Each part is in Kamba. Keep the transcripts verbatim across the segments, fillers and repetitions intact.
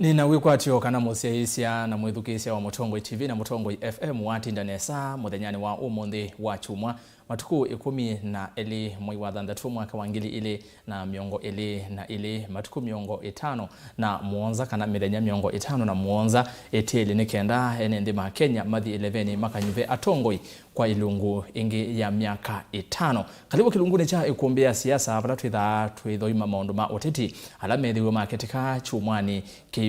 Nĩna wĩkwatyo kana mũsyaĩĩsya na mwĩthukĩĩsya wa Mũtongoi T V na Mũtongoi F M watinda nesa mũthenyanĩ wa ũmũnthĩ wa kyumwa, matukũ ĩkũmi na elĩ mwei wa thanthatũ mwaka wa ngili ilĩ na mĩongo ĩlĩ na ilĩ, matukũ mĩongo ĩtano na mũonza kana mĩthenya mĩongo ĩtano na mũonza ĩtĩlĩ, nĩ kenda ene nthĩ ma Kenya mathi ĩlevenĩ makanyuve atongoi kwa ilungu ĩngĩ ya myaka ĩtano. Kalĩvo kĩlungunĩ kya ĩkũmbĩ ya siasa, vala twĩthaa twĩthoima maũndũ ma ũteti ala methĩiwe makĩtĩka kyumwanĩ kĩima.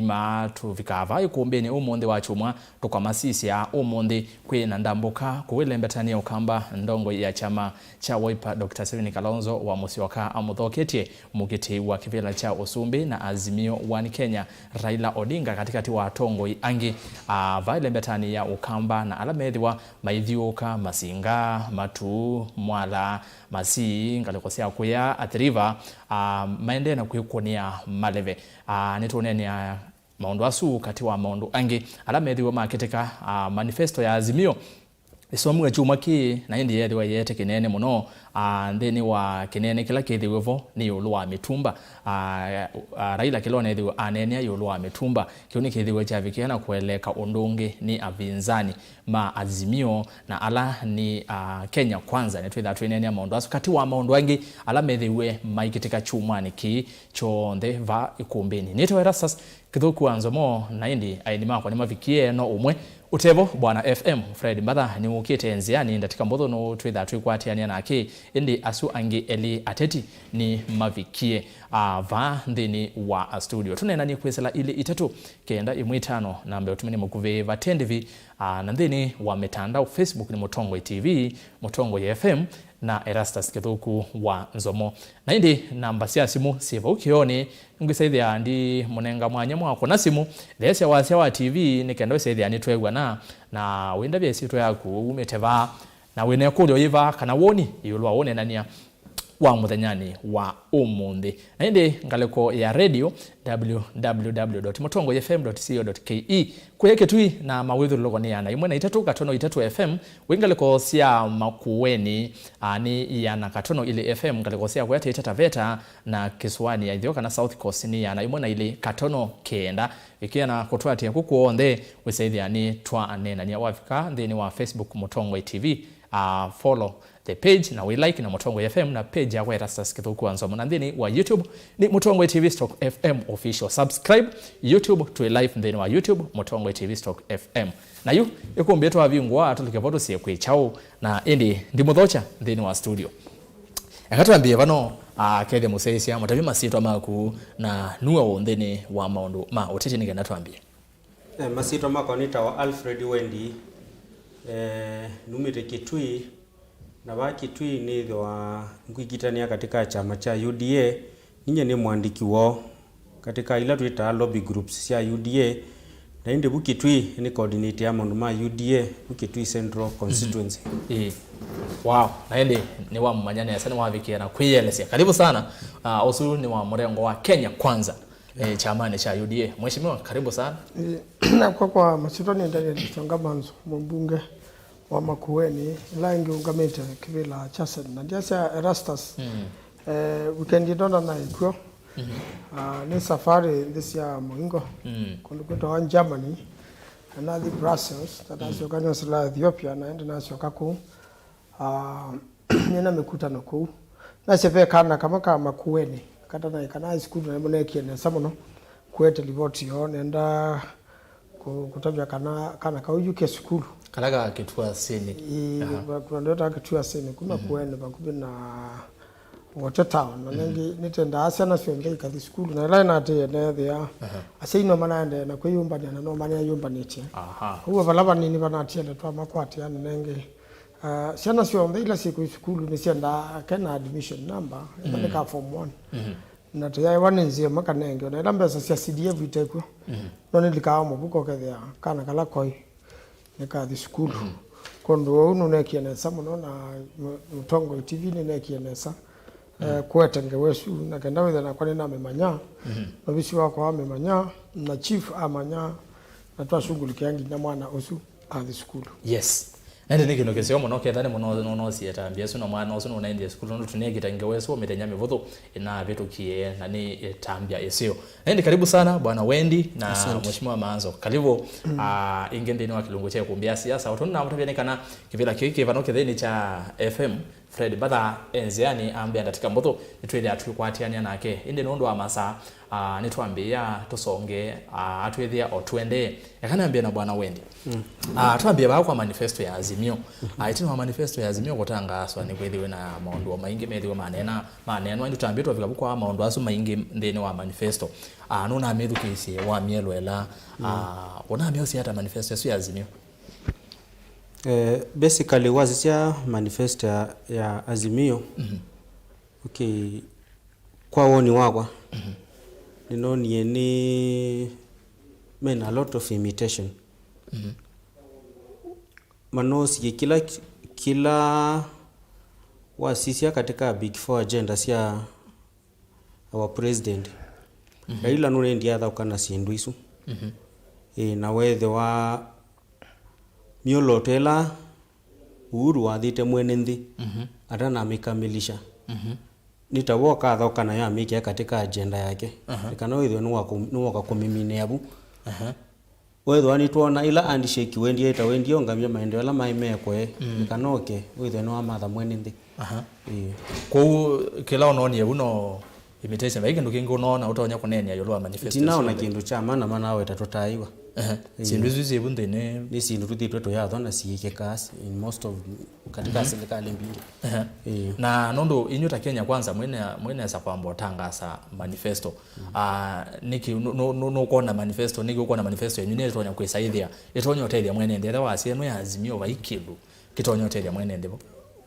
Tũvikaa vaa ĩkũmbĩnĩ ũmũnthĩ wa kyumwa, tũkamasisya ũmũnthĩ kwĩ na ndambũka kũu ĩlembetanĩ ya Ũkamba, ndongoi ya kyama kya Wiper, Doctor Stephen Kalonzo wa Mũsyoka amũthoketye mũkitĩi wa kĩvĩla kya ũsumbĩ na Azimio One Kenya, Raila Odinga, katĩkatĩ wa atongoi angĩ, a, vaa ĩlembetanĩ ya Ũkamba na ala methĩwa maithyũũka Masinga, Matuu, Mwala, Masii, ngalĩko sya kũya Athi River, a, maendee na kwĩkũnĩa maleve. A, nĩtũũneenea maũndũ asu katĩ wa maũndũ angĩ ala methĩiwe makĩtĩka, a, manifesto ya Azimio ĩsomiwe kyumwa kĩĩ, na ĩndĩ yeethĩwa ĩyete kĩneene mũno, a, nthĩnĩ wa kĩneene kĩla kĩthĩiwe vo nĩ ĩũlũ wa mĩtumba. A, a, Raila kĩla ũneethĩiwe aneenea ĩũlũ wa mĩtumba, kĩu nĩkĩthĩiwe kyavikĩa na kũeleeka ũndũ ũngĩ nĩ avinzani ma Azimio na ala nĩ, a, Kenya Kwanza. Nĩtwĩthaa twĩneenea maũndũ asu katĩ wa maũndũ angĩ ala methĩiwe maikĩtĩka kyumwanĩ kĩĩ kyonthe vaa ĩkũmbĩnĩ. Nĩtawa Erastus Kĩthũku wa Nzomo, na ĩndĩ aeni makwa nĩmavikie no ũmwe. Ũtevo, Bwana F M, Fred Mbatha nĩwũkĩte nzĩanĩ ndatĩka mbũthũ nũũ twĩthaa twĩkwatĩanĩa nake, ĩndĩ asu angĩ elĩ ateti nĩmavikie, a, vaa nthĩnĩ wa studio. Tũneenanie kwĩsĩla ilĩ itatũ kenda ĩmwe itano, namba ya ũtũmani mũkuvĩ vate ndĩvi, a, na nthĩnĩ wa mĩtandao, Facebook nĩ Mũtongoi T V, Mũtongoi F M, na Erastus Kĩthũku wa Nzomo. Na ĩndĩ namba sya simũ syĩ vau kĩoonĩ, ngwĩsa ĩthĩa ndimũnenga mwanya mwa kũna simũ, theesya wasya wa T V nĩ kenda wĩsa ĩthĩa nĩtwew'ana, na wĩndavya ĩsyĩtwa yaku, umĩte vaa, na wĩna ĩkũlyo yĩva kana woni ĩũlũ wa ũneenany'a wa mũthenyanĩ wa ũmũnthĩ. Na ĩndĩ ngalĩko ya radio, W W W dot mũtongoi F M dot co dot K E. Kũya Kĩtui na mawĩthũlũlũko nĩ ĩana ĩmwe na itatũ katono itatũ F M, wĩ ngalĩko sya Makueni, a, nĩ ĩana katono ilĩ F M, ngalĩko sya kũya Taita Taveta na kĩsũanĩ ya ĩtheo kana South Coast nĩ ĩana ĩmwe na ilĩ katono kenda. Ĩkĩa na kũtũatĩĩa kũu kw'onthe, wĩsa ĩthĩa nĩtwaneenany'a. Wavika nthĩnĩ wa Facebook Mũtongoi T V, a, follow the page na wĩ like na Mũtongoi F M, na page yakwa Erastus Kĩthũku wa Nzomo, na nthĩnĩ wa YouTube nĩ Mũtongoi T V stroke F M official. Subscribe YouTube, twĩ live nthĩnĩ wa YouTube, Mũtongoi T V stroke F M. Na yu ĩkũmbĩ twavingũa, tũlike vo tũsye kwĩ kyaũ, na ĩndĩ ndimũthokya nthĩnĩ wa studio. Eka twambĩe vano, a, kethya mũsyaĩĩsya, mũtavye masyĩtwa maku na nue ũ nthĩnĩ wa maũndũ ma ũteti nĩ kenda twambĩe. Eh, masyĩtwa makwa nĩtawa Alfred Wendi. Eh, numĩte Kitui, na vaa Kitui nĩthĩwa ngwĩkitanĩa katika kyama kya U D A. Ninyie nĩ mwandĩki woo katika ila twĩtaa lobby groups sya U D A, na ĩndĩ vu Kitui nĩ coordinator ya maũndũ ma U D A vu Kitui Central Constituency. Ĩĩ. Wow, na ĩndĩ nĩwamũmanya nesa, nĩwavikĩa na kwĩyelesya. Karibu sana. Ah, ũsu nĩ wa mũrengo wa Kenya Kwanza, eh, kyamanĩ kya U D A. Mheshimiwa, karibu sana. Eh, nakwa kwa masyĩtwa nĩ Daniel Chonga Manzo, mũmbunge wa Makueni, ĩla ĩngĩ ũngamĩte kĩvĩla kya Senate. Na ndyasya Erastus, mm, eh, weekend ĩno ndanaĩ kw'o. Mhm. Ah, nĩ safari nthĩ sya mũingo, mm, kũndũ kwĩtawa Germany, na nathi Brussels, na, mm, nasyoka nĩosĩla Ethiopia, na ĩndĩ nasyoka kũu. Ah, nĩna mĩkutano kũu. Nasye ve kana kamwe ka Makueni, katanaĩ kana high school, na nĩmo neekie nesa mũno kũete livoti yoo, nenda kũ-, kũtavya kana kana kau yu ke sukulu. Kala ka Kĩtuasĩnĩ. Ĩĩ, aha, va-, vandũ vetawa Kĩtuasĩnĩ, kuma, mhm, Makueni vakuvĩ na Water Town. Na, mhm, nengĩ nĩtendaa syana syonthe ikathi sukulu, na ĩla ĩnatĩĩe neethĩa, aha, asyai no manaendee na kwĩyũmbanĩa na no maneeyũmbanĩtye. Aha. Ũw'o vala vanini vanatiele twamakwatĩa, na nengĩ, ah, syana syonthe ila syĩ kũu sukulu nĩsyendaa ke na admission number, ĩla, mm, nĩ ka form one. Mhm. Na tũyaĩwa nĩ nzĩa ĩmwe kanenge, o na ĩla mbesa sya C D F itekw'o, mhm, no nĩlikaa mũvuko ũkethĩa kana kala koĩ nĩkathi sukulu. Mhm. Kwondũ ũu nũnekie nesa mũno, na Mũ-, Mũtongoi T V nĩnekie nesa, mhm, eh, kũete ngewa ĩsu, na kenda wĩthĩa nakwa nĩnamĩmanya, mhm, na ovisi wakwa wamĩmanya, na chief amanya, na twasungulĩkĩa nginya mwana ũsu athi sukulu. Yes. Na ĩndĩ nĩ kĩndũ kĩseo mũno ketha nĩ mũno nũnosie ĩtambya ĩsu na mwana ũsu nũnaendie sukulu, nũndũ tũnĩekĩta ngewa ĩsu mĩthenya mĩvũthũ ĩnavĩtũkie na nĩ ĩtambya ĩseo. Na ĩndĩ karibu sana Bwana Wendi na Asante. Mheshimiwa Maanzo. Karibu, ah, ĩngĩ nthĩnĩ wa kĩlungu kya ĩkũmbĩ ya siasa. Ũtũ nĩnamũtavya nĩ kana kĩvĩla kĩĩ kĩvano kĩthĩnĩ kya F M, Fred Mbatha e nzĩanĩ ambĩa ndatĩka mbũthũ nĩtwĩthĩa tũikwatĩanĩa nake. Ĩndĩ nũndũ wa masaa, ah, nĩtwambĩĩa tũsonge, ah, atwĩthĩa o tũendee. Eka nambĩe na Bwana Wendi. Mm. Ah, twambĩe vaa kwa manifesto ya Azimio. Ah, ĩtina wa manifesto ya Azimio kũtangaaswa nĩkwĩthĩwe na maũndũ o maingĩ methĩwe manena, maneenwa, ĩndĩ twambĩe twavika vu kwa maũndũ asu maingĩ nthĩnĩ wa manifesto. Ah, nũnamĩthukĩĩsye wamyelũela. Ah, ũnamyosie ata manifesto ĩsu ya Azimio? Eh, basically, wasisya manifesto ya, ya Azimio. Mhm. Okay, kwa woni wakwa, mhm, nĩnonie nĩ mena a lot of imitation. Mhm. Manosie kĩla, kĩla wasisya katika big four agenda sya our president. Mhm. Raila nũnendie athaũka na syĩndũ isu. Mhm. Ĩ, na wethĩwa myolooto ĩla Uhuru wathĩte mwene nthĩ, mhm, atanamĩkamilisha, mhm, nĩ ta we ũkathaũka nayo amĩkĩa katika agenda yake. Aha. Nĩ kana wĩthĩwe nĩwaku-, nĩwoka kũmĩminĩa vu. Aha. Wethĩwa nĩtwona ĩla handshake wendie, ĩta wendie ũngamya maendeeo ala maĩ mekwe, mm, nĩ kana oke wĩthĩwe nĩwamatha mwene nthĩ. Aha. Ĩĩ. Kwoou kĩla ũnoonie vu no imitation, vai kĩndũ kĩngĩ ũnoona ũtonya kũneenea ĩũlũ wa manifesto ĩsu? Ndinaona kĩndũ kya mana mana weta tũtaiwa. Ehe. Ĩĩ. Syĩndũ isu syĩ vu nthĩnĩ. Nĩ syĩndũ tũthĩtwe tũyathwa na syĩkĩkaa in most of, katika, mhm, silikalĩ mbingĩ. Ehe. Ĩĩ. Na nũndũ inyu ta Kenya Kwanza mwĩne-, mwĩnesa kwamba ũtangaasa manifesto. Mhm. Ah, nĩkĩ nũ-, nũ-, nũ-, nũkwona manifesto, nĩkĩ ũkwona manifesto yenyu nĩtonya kwĩsa ĩthĩa, ĩtonya ũtethya mwene nthĩ? Ethĩwa wasya ĩno ya Azimio vai kĩndũ kĩtonya ũtethya mwene nthĩ vo?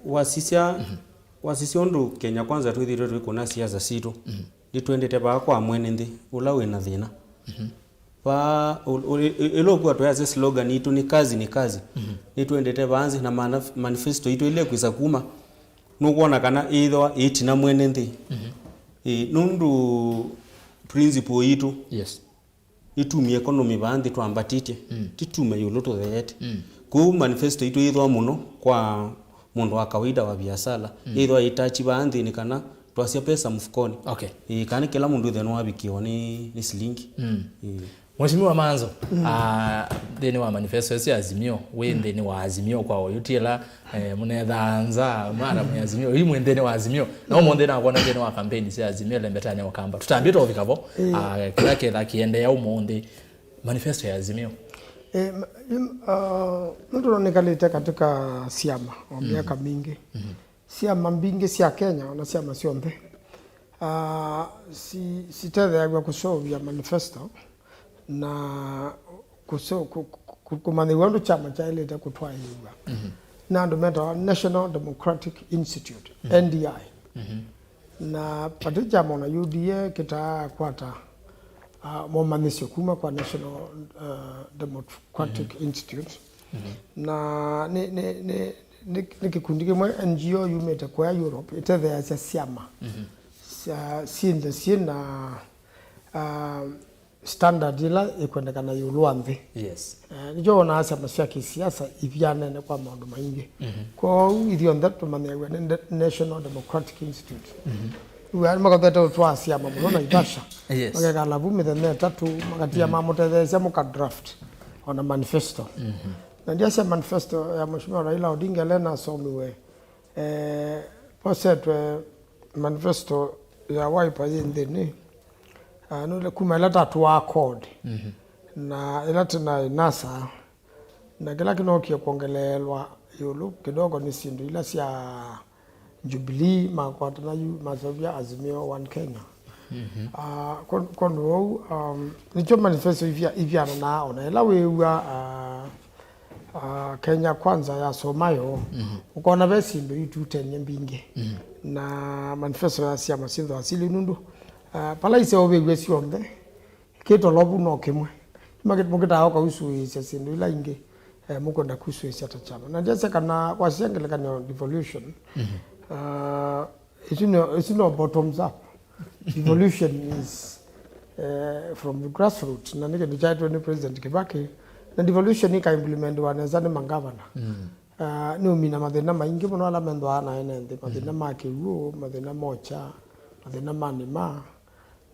Wasisya, mhm, wasisya ũndũ Kenya Kwanza twĩthĩtwe twĩkũna siasa sitũ. Mhm. Nĩtwendete vaa kwa mwene nthĩ, ũla wĩna thĩna. Mhm. Vaa, ũ-, ũ-, ĩ-, ĩ-, ĩla ũkw'a twĩasya slogan yitũ nĩ kazi ni kazi. Mhm. Nĩtwendete vaa nthĩ na mana-, manifesto yitũ ĩla ĩkwĩsa kuma, nũkwona kana ĩthĩwa ĩtina mwene nthĩ. Mhm. Ĩ, nũndũ principle yitũ, yes, nĩtumie economy vaa nthĩ twambatĩtye, mm, titume ĩũlũ tũtheete. Mm. Kwoou manifesto yitũ yĩthwa mũno kwa mũndũ wa kawaida wa biasala, mm, yĩthwa ĩtachi vaa nthĩ nĩ kana twasya pesa mfukoni. Okay. Ĩĩ, kana kĩla mũndũ ĩthwe nĩwavikiwa nĩ, nĩ silingi. Mm. Ĩĩ. Mheshimiwa Manzo, mm, ah, nthĩnĩ wa manifesto ĩsu ya Azimio, wĩ, mm, nthĩnĩ wa Azimio kwa oyu, ti ĩla Eh, mũnethaa nza, mara mwĩ Azimio, yu mwĩ nthĩnĩ wa Azimio. Na ũmũnthĩ nakwona nthĩnĩ wa kampeni sya Azimio, lembetanĩ Ũkamba. Tũtambĩte ũvika vo, eh, ah, kĩla ketha kĩendeea ũmũnthĩ, manifesto ya Azimio. Eh, ma-, im-, ah, nũndũ nĩkalĩte katika syama o, mm, myaka mingĩ. Mhm. Syama mbingĩ sya Kenya, ona syama syonthe, ah, si-, sitetheaw'a kũseũvya manifesto na kũso-, kũ-, kũ-, kũmanyĩw'a ũndũ kyama kyaĩlĩte kũtwaĩĩw'a, mhm, na andũ metawa National Democratic Institute, mhm, N D I. Mhm. Na vati kyama ona U D A kĩtaakwata, ah, momanyĩsyo kuma kwa National, ah, Democratic, mhm, Institute. Mhm. Na nĩ, nĩ, nĩ, nĩ, nĩ kĩkundi kĩmwe, N G O yumĩte kũya Europe, ĩtetheeasya syama, mhm, sya, syĩ nthĩ syĩ na, ah, standard ĩla ĩkwendekana ĩũlũ wa nthĩ. Yes. Eh, nĩkyo wonaa syama sya kĩsiasa ivyanene kwa maũndũ maingĩ. Mhm. Kwoou ithyonthe tũmanyĩaw'a nĩ nde-, National Democratic Institute. Mhm. Rĩu aya nĩmakothete ũtwaa syama mũno Naivasha. Yes. Makekala vu mĩthenya ĩtatũ, makatia, mhm, mamũtetheesya mũka draft ona manifesto. Mhm. Na ndiasya manifesto ya Mheshimiwa Raila Odinga ĩla ĩnasomiwe, eh, posetwe manifesto ya Wiper yĩ nthĩnĩ, ah, nũle kuma ĩla tatũaa code. Mhm. Na ĩla tĩnaĩ NASA, na kĩla kĩnookie kwongeleelwa ĩũlũ kidogo nĩ syĩndũ ila sya Jubilee makwatana yu maseũvya Azimio One Kenya. Mhm. Ah, kwon-, kwondũ wou, um, nĩkyo manifesto ivya-, ivyananaa, ona ĩla wĩw'a, ah, ah, Kenya Kwanza yasomayo, mhm, ũkona ve syĩndũ itutenie mbingĩ. Mhm. Na manifesto ya syama syĩthwa asili nũndũ, ah, vala iseũvĩw'e syonthe, kĩtolovu no kĩmwe. Nĩmakĩ-, mũkĩtaa ũkausũĩĩsya syĩndũ ila ingĩ, eh, mũkwenda kusũĩĩsya ta kyama. Na ndyasya kana wasisya ngelekany'o devolution, mhm, ah, ĩsu no, ĩsu no bottoms up. Devolution is, eh, from the grassroots, na nĩ kĩndũ kyaetwe nĩ President Kibaki. Na devolution ĩka implementiwa nesa nĩ mangavana. Mm. Ah, nĩ ũmina mathĩna maingĩ mũno ala methĩawa na ene nthĩ, mathĩna ma kĩw'ũ, mathĩna ma ũkya, mathĩna ma nĩma,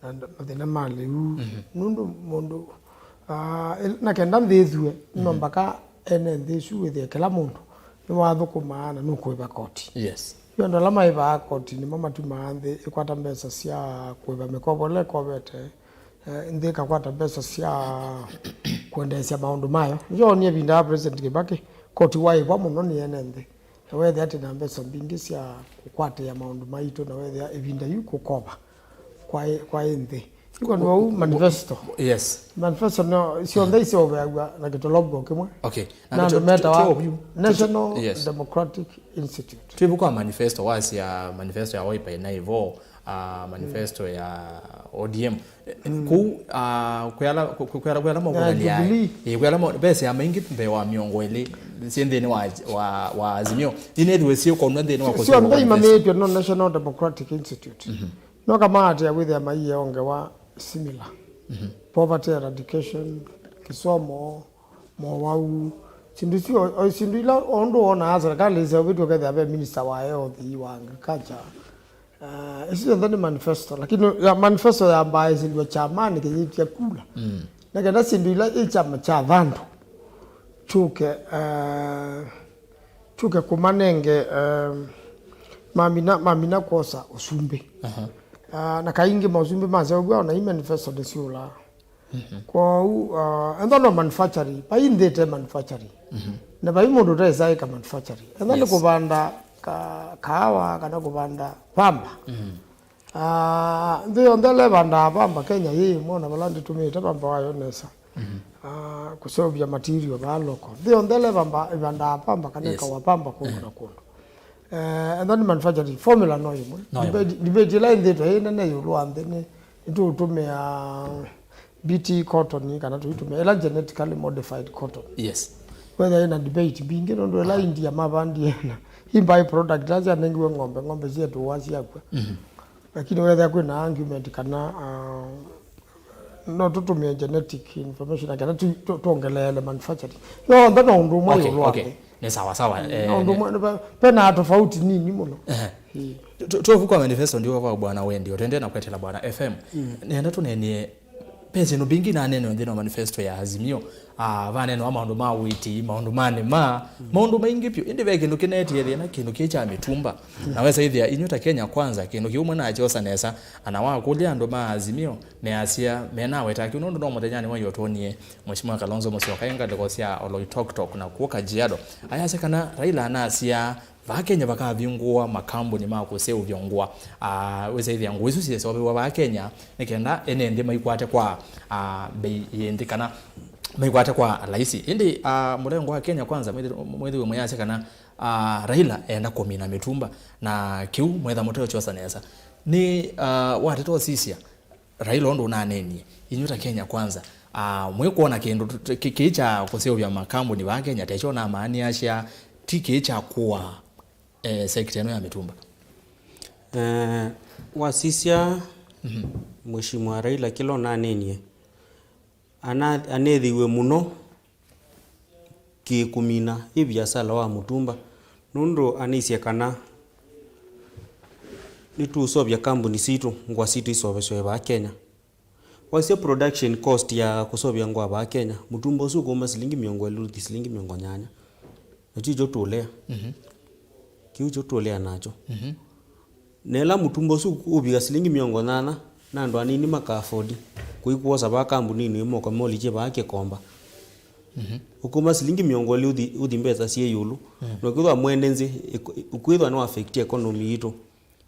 na nd- mathĩna ma lĩu. Nũndũ mũndũ, ah, ĩl- na kenda nthĩ ĩthue, no mbaka ene nthĩ ĩsu wĩthĩe kĩla mũndũ nĩwathũkũmaa na nũkũĩva koti. Yes. Yu andũ ala maĩvaa koti nĩmo matumaa nthĩ ĩkwata mbesa sya kũĩva mĩkovo ĩla ĩkovete, eh, nthĩ ĩkakwata mbesa sya kũendeesya maũndũ mayo. Nĩkyo wonie ĩvinda ya President Kibaki, koti waĩvwa mũno nĩ ene nthĩ. Na weethĩa atĩ na mbesa mbingĩ sya kũkwatĩĩa maũndũ maitũ, na weethĩa ĩvinda yu kũkova kwaĩ, kwaĩ nthĩ. Yu vandũ vau manifesto. Yes. Manifesto no syonthe iseũvĩaw'a na kĩtolongo kĩmwe. Okay. Na andũ metawa National Democratic Institute. Twĩvu kwa manifesto, wasya manifesto ya Wiper ĩnaivo, ah, manifesto ya O D M. Kũu, ah, kwĩala, kwĩala, kwĩala maũkũnanĩa, Jubilee. Ĩĩ, kwĩala ma- ve syama ingĩ mbee wa mĩongo ĩlĩ syĩ nthĩnĩ wa, wa, wa Azimio. Inethĩwe syĩkonw'a nthĩnĩ wa kũsyoka syonthe manifesto. Imamĩĩtw'e no National Democratic Institute. No kamaatĩa wĩthĩa maiye ongewa similar. Poverty eradication, kĩsomo, mowau, syĩndũ isu, o syĩndũ ila o ũndũ wonaa serikali ĩseũvĩtw'e, ũkethĩa ve minister wa health, wa agriculture. Ah, isu syonthe nĩ manifesto, lakini ya manifesto yambaa ĩsĩlw'a kyamanĩ kĩyĩtya kula. Na kenda syĩndũ ila ĩ kyama kya vandũ kyũke, ah, kyũke kũmanenge, ah, mamina, mamina kwosa ũsumbĩ. Ah, na kaingĩ maũsumbĩ maseũvw'a ona i manifesto nĩsyũlaa. Kwoou, uh, ethwa no manufacturing, vai nthĩ ĩte manufacturing. Na vai mũndũ ũtesa ĩka manufacturing. Ethwa nĩ kũvanda ka, kaawa kana kũvanda pamba. Ah, nthĩ yonthe ĩla ĩvandaa pamba Kenya yĩ ĩmwe, ona vala ndĩtũmĩĩte pamba wayo nesa. Ah, kũseũvya material vaa local. Nthĩ yonthe ĩla ĩvamba- ĩvandaa pamba kana ĩkawa pamba kũndũ na kũndũ. Eh, ethwa nĩ manufacturing, formula no ĩmwe. No ĩmwe. Debate, debate ĩla ĩnthĩtwe ĩ nene ĩũlũ wa nthĩ nĩ, nĩtũũtũmĩa B T cotton kana tũitũmĩa ĩla genetically modified cotton. Yes. Wethĩa ĩna debate mbingĩ nũndũ ĩla India mavandie na i by product ila syanengiwe ng'ombe, ng'ombe syetũwa syakw'a. Lakini wethĩa kwĩna argument kana, ah, no tũtũmĩe genetic information na kana tu- tu- tuongeleele manufacturing. Yonthe no ũndũ ũmwe ĩũlũ wa nthĩ. Nĩ sawa sawa. Eh, no ũndũ ũmwe, pe- pena tofauti nini mũno. Ehe. Ĩĩ. Tu- tuovu kwa manifesto ndiwa kwa bwana Wendi, ũtendee na kwetela bwana F M. Nenda tũnenie, pe syĩndũ mbingĩ nanene nthĩnĩ wa manifesto ya Azimio. Ah, vanenwa maũndũ ma ũiiti, maũndũ ma nĩma, maũndũ maingĩ vyũ. Ĩndĩ ve kĩndũ kĩnetie thĩna, kĩndũ kĩĩ kya mĩtumba. Na wesa ĩthĩa, inyu ta Kenya Kwanza, kĩndũ kĩu mwe nakyosa nesa, ana wakũlya andũ ma Azimio, measya, menaweta kĩu, nũndũ no mũthenyanĩ wa ĩyo twonie Mheshimiwa Kalonzo Musyoka e ngalĩko sya Oloitoktok na kuo Kajiado. Ayasya kana Raila anasya, vaa Kenya vakavingũwa makambuni ma kũseũvya ngũa. Ah, wĩsaĩthĩa ngũa isu syĩseũvĩwa vaa Kenya, nĩ kenda ene nthĩ maikwate kwa, ah, mbei yĩ nthĩ kana maikwate kwa laisi. Ĩndĩ, ah, mũrengo wa Kenya Kwanza mwĩthĩ- mwĩthĩwe mũyasya kana, ah, Raila enda kũmina mĩtumba, na kĩu mwetha mũteũkyosa nesa. Nĩ, ah, wateta ũsisya, Raila ũndũ ũnanenie, inyu ta Kenya Kwanza, ah, mwĩkwona kĩndũ t- t- kĩ- kĩĩ kya kũseũvya makambuni vaa Kenya, tekyo namaanĩasya ti kĩĩ kya kũa, eh, sekta ĩno ya mĩtumba? Eh, wasisya Mheshimiwa Raila kĩla ũnanenie, ana- anethĩiwe mũno kĩkũmina ĩ viasala wa mũtumba, nũndũ anisye kana nĩtũũseũvya kambuni sitũ, ngũa sitũ iseũvĩswe vaa Kenya. Wasya production cost ya kũseũvya ngũa vaa Kenya, mũtumba ũsu ũkũuma silingi mĩongo ĩlĩ ũthi silingi mĩongo nyanya. Na kyu kyo tũũlea. Kyu kyo tũũlea nakyo. Na ĩla mũtumba ũsu ũvika silingi mĩongo nyanya, na andũ anini maka afford kũikwosa vaa kambuninĩ ĩmwe ũkamolĩkye vaa kĩkomba. Ũkũma silingi mĩongo ĩlĩ ũthi, ũthi mbesa syĩ ĩũlũ. Na ũkwĩthwa mwene nzĩ, ĩk- ũkwĩthwa no affect economy yitũ.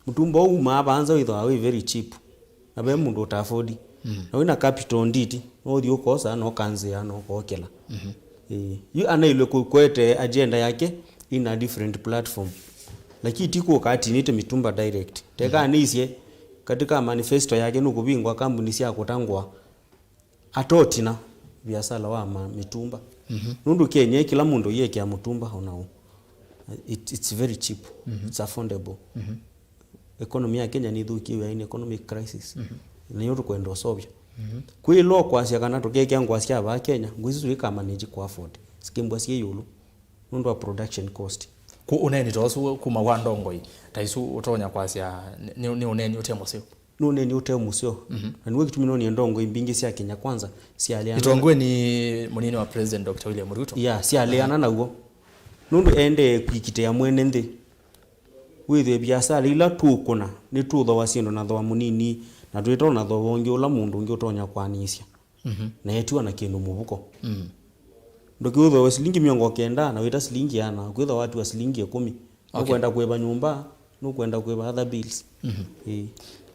Mũtumba ũu umaa vaa nza wĩthwa wĩ very cheap. Na ve mũndũ ũta afford. Na wĩna capital nditi, no ũthi ũkosa, no ũkanzĩa, no ũkookela. Ĩĩ. Yu anailwe kũ- kwete agenda yake in a different platform. Lakini ti kũka atinĩte mĩtumba direct. Teka anisye katika manifesto yake nũkũvingwa kambuni sya kũta ngũa. Atotina viasala wa ma- mĩtumba. Nũndũ Kenya kĩla mũndũ yekea mũtumba ona ũ. It, it's very cheap. It's affordable. Economy ya Kenya nĩthũkie, we are in economic crisis. Na nĩyo tũkwenda ũseũvya. Kwĩ law kwasya kana tũkekea ngũa sya vaa Kenya, ngũa isu tũikamanage kũ afford. Sikimbwa syĩ ĩũlũ. nũndũ wa production cost. Ku ũneeni ta ũsu kuma kwa ndongoi ta isu ũtonya kwasya nĩ, nĩ, nĩ ũneeni ũte mũseo. Nĩ ũneeni ũte mũseo. Mhm. Na nĩw'o kĩtumi nonie ndongoi mbingĩ sya Kenya Kwanza syaleana. Itongoeni mũnini wa President Doctor William Ruto. Ya, syaleana naw'o. Nũndũ endee kwikitĩa mwene nthĩ. Wĩthĩe viasala ila tũkũna nĩtũũthooa syĩndũ na thooa mũnini, na twĩtoo na thooa ũngĩ ũla mũndũ ũngĩ ũtonya kũanĩsya. Mhm. Na etiwa na kĩndũ mũvuko. Mm. Ndũkĩũthooe silingi mĩongo kenda na wĩta silingi ĩana, ũkwĩthwa watiwa silingi ĩkũmi. Okay. Nũkwenda kũĩva nyũmba, nũkwenda kũĩva other bills. Mhm. Ĩĩ.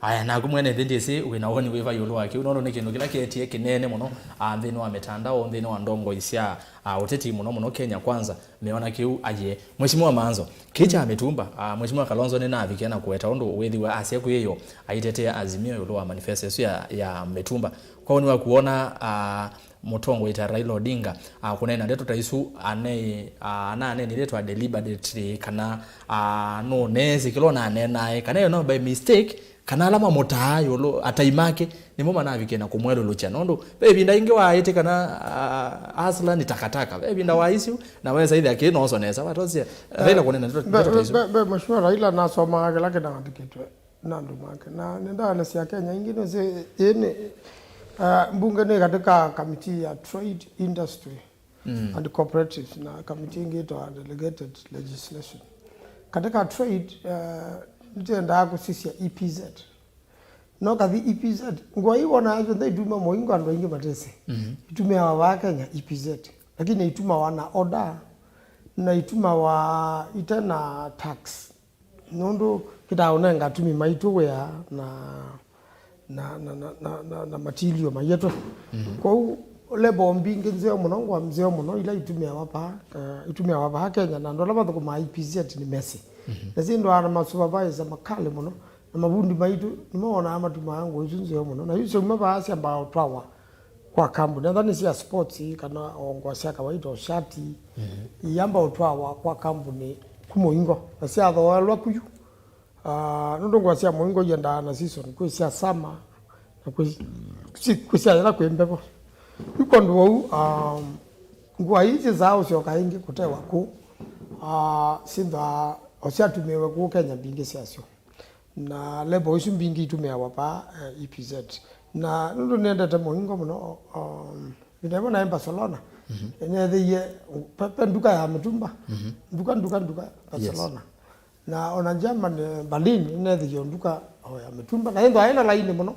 Aya, naku mwene nthĩ ndĩsĩ wĩna woni wĩva ĩũlũ wa kĩu, nũndũ nĩ kĩndũ kĩla kĩetie kĩnene mũno, ah, nthĩnĩ wa mĩtandao, nthĩnĩ wa ndongoi sya, ah, ũteti mũno mũno Kenya Kwanza, meona kĩu aye. Mheshimiwa Manzo, kĩ kya mĩtumba, ah, Mheshimiwa Kalonzo nĩnavikie na kũweta ũndũ wĩthiwe asya kwĩyo aitetea Azimio ĩũlũ wa manifesto ĩsu ya, ya mĩtumba. Kwa woni waku wona, ah, mũtongoi ta Raila Odinga, ah, kũneena ndeto ta isu, ane-, ah, ananeenie ndeto deliberately, kana, ah, nũneesĩ kĩla ũnaneenae, kana yo no by mistake, kana ala mamũtaa ĩũlũ, atai make, nĩmo manavikie na kũmwelũlũkya. Nũndũ ve ĩvinda ĩngĩ waaĩtĩ kana, ah, Hustler nĩ takataka. Ve ĩvinda waaisyu, na wesa ĩthĩa kĩ noso nesa. Watosya, Raila kũneena ndeto, ndeto ta isu. Be, be, be, Mheshimiwa Raila nasomaa kĩla kĩnaandĩkĩtwe na andũ make. Na nĩndaelesya Kenya ingĩ nĩsĩ ĩĩ nĩ, uh, mbunge nĩ katika kamiti ya trade, industry, mm, and cooperatives, na kamiti ĩngĩ ĩtawa delegated legislation. Katika trade, uh, nĩtwendaa kũsisya E P Z. No kathi E P Z, ngũa ii wonaa syonthe ituma mũingo andũ aingĩ matesĩ. Mhm. Itũmĩawa vaa Kenya E P Z. Lakini itumawa na order, na itumawa ite na tax. Nũndũ kĩtaũnenga atumi maitũ wĩa na, na, na, na, na, na, na matilio maitũ. Mhm. Kwoou lebo mbingĩ nzeo mũno, ngũa nzeo mũno ila itũmĩawa vaa, eh, itũmĩawa vaa Kenya, na andũ ala mathũkũmaa E P Z nĩ mesĩ. Mhm. Na syĩndũaa na masupervisor makalĩ mũno, na mavundi maitũ nĩmo wonaa matumaa ngũa isu nzeo mũno. Na yu syauma vaa syambaa ũtwawa kwa kambuni, ethwa nĩ sya sports kana o ngũa sya kawaida, o shati, mhm, iyamba ũtwawa kwa kambuni ku mũingo, na syathooelwa kuyu. Ah, nũndũ ngũa sya mũingo iendaa na season, kwĩ sya summer, na kwĩ, si-, kwĩ sya yĩla kwĩ mbevo. Yu kwondũ wou, um, ngũa ii syĩsaa ũsyoka ĩngĩ kũtewa kũu, ah, syĩnthaa o syatũmĩwe kũu Kenya mbingĩ syasyo. Na lebo isu mbingĩ itũmĩawa vaa, eh, E P Z. Na nũndũ nĩendete mũingo mũno, um, ĩvinda yĩmwe naĩ Barcelona, mhm, nĩneethĩie ve, ve nduka ya mĩtumba. Mhm. Nduka, nduka, nduka, yes, Barcelona. Na ona Germany, Berlin, nĩneethĩie nduka o ya mĩtumba. Na ĩndwa ĩna laini mũno.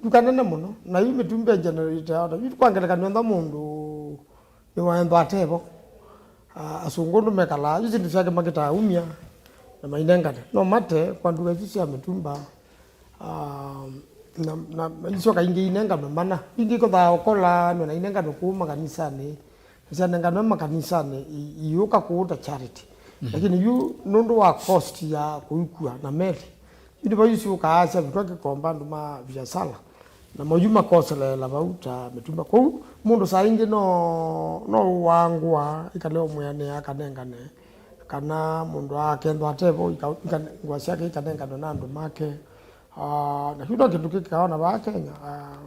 Nduka nene mũno. Na yu mĩtumba ĩgenerator ya order. Yu kwa ngelekany'o ntha mũndũ nĩwaendwa atevo. Ah, asũngũ nũmekalaa, yu syĩndũ syake makĩtaa umya na mainengane. No mate kwa nduka isu sya mĩtumba, ah, na, na, na isu kaingĩ inenganwe mana. Ingĩ kũthaa ũkola nwe na inenganwe kũu makanisanĩ. Na syanenganwe makanisanĩ i-, iũka kũu ta charity. Mhm. Lakini yu nũndũ wa cost ya kũikua na meli, yu nĩvo yu syũkaa syavĩtwa kĩkomba andũ ma viasala. Namo yu makoseleela vau ta mĩtumba. Kwoou mũndũ saa ingĩ no, no ũwaa ngũa ĩkale ũmwĩanĩa akanengane, kana mũndũ akethwa atevo ika-, ika-, ngũa syake ikanenganwe na andũ make. Ah, na kĩu no kĩndũ kĩkĩkawa na vaa Kenya. Ah,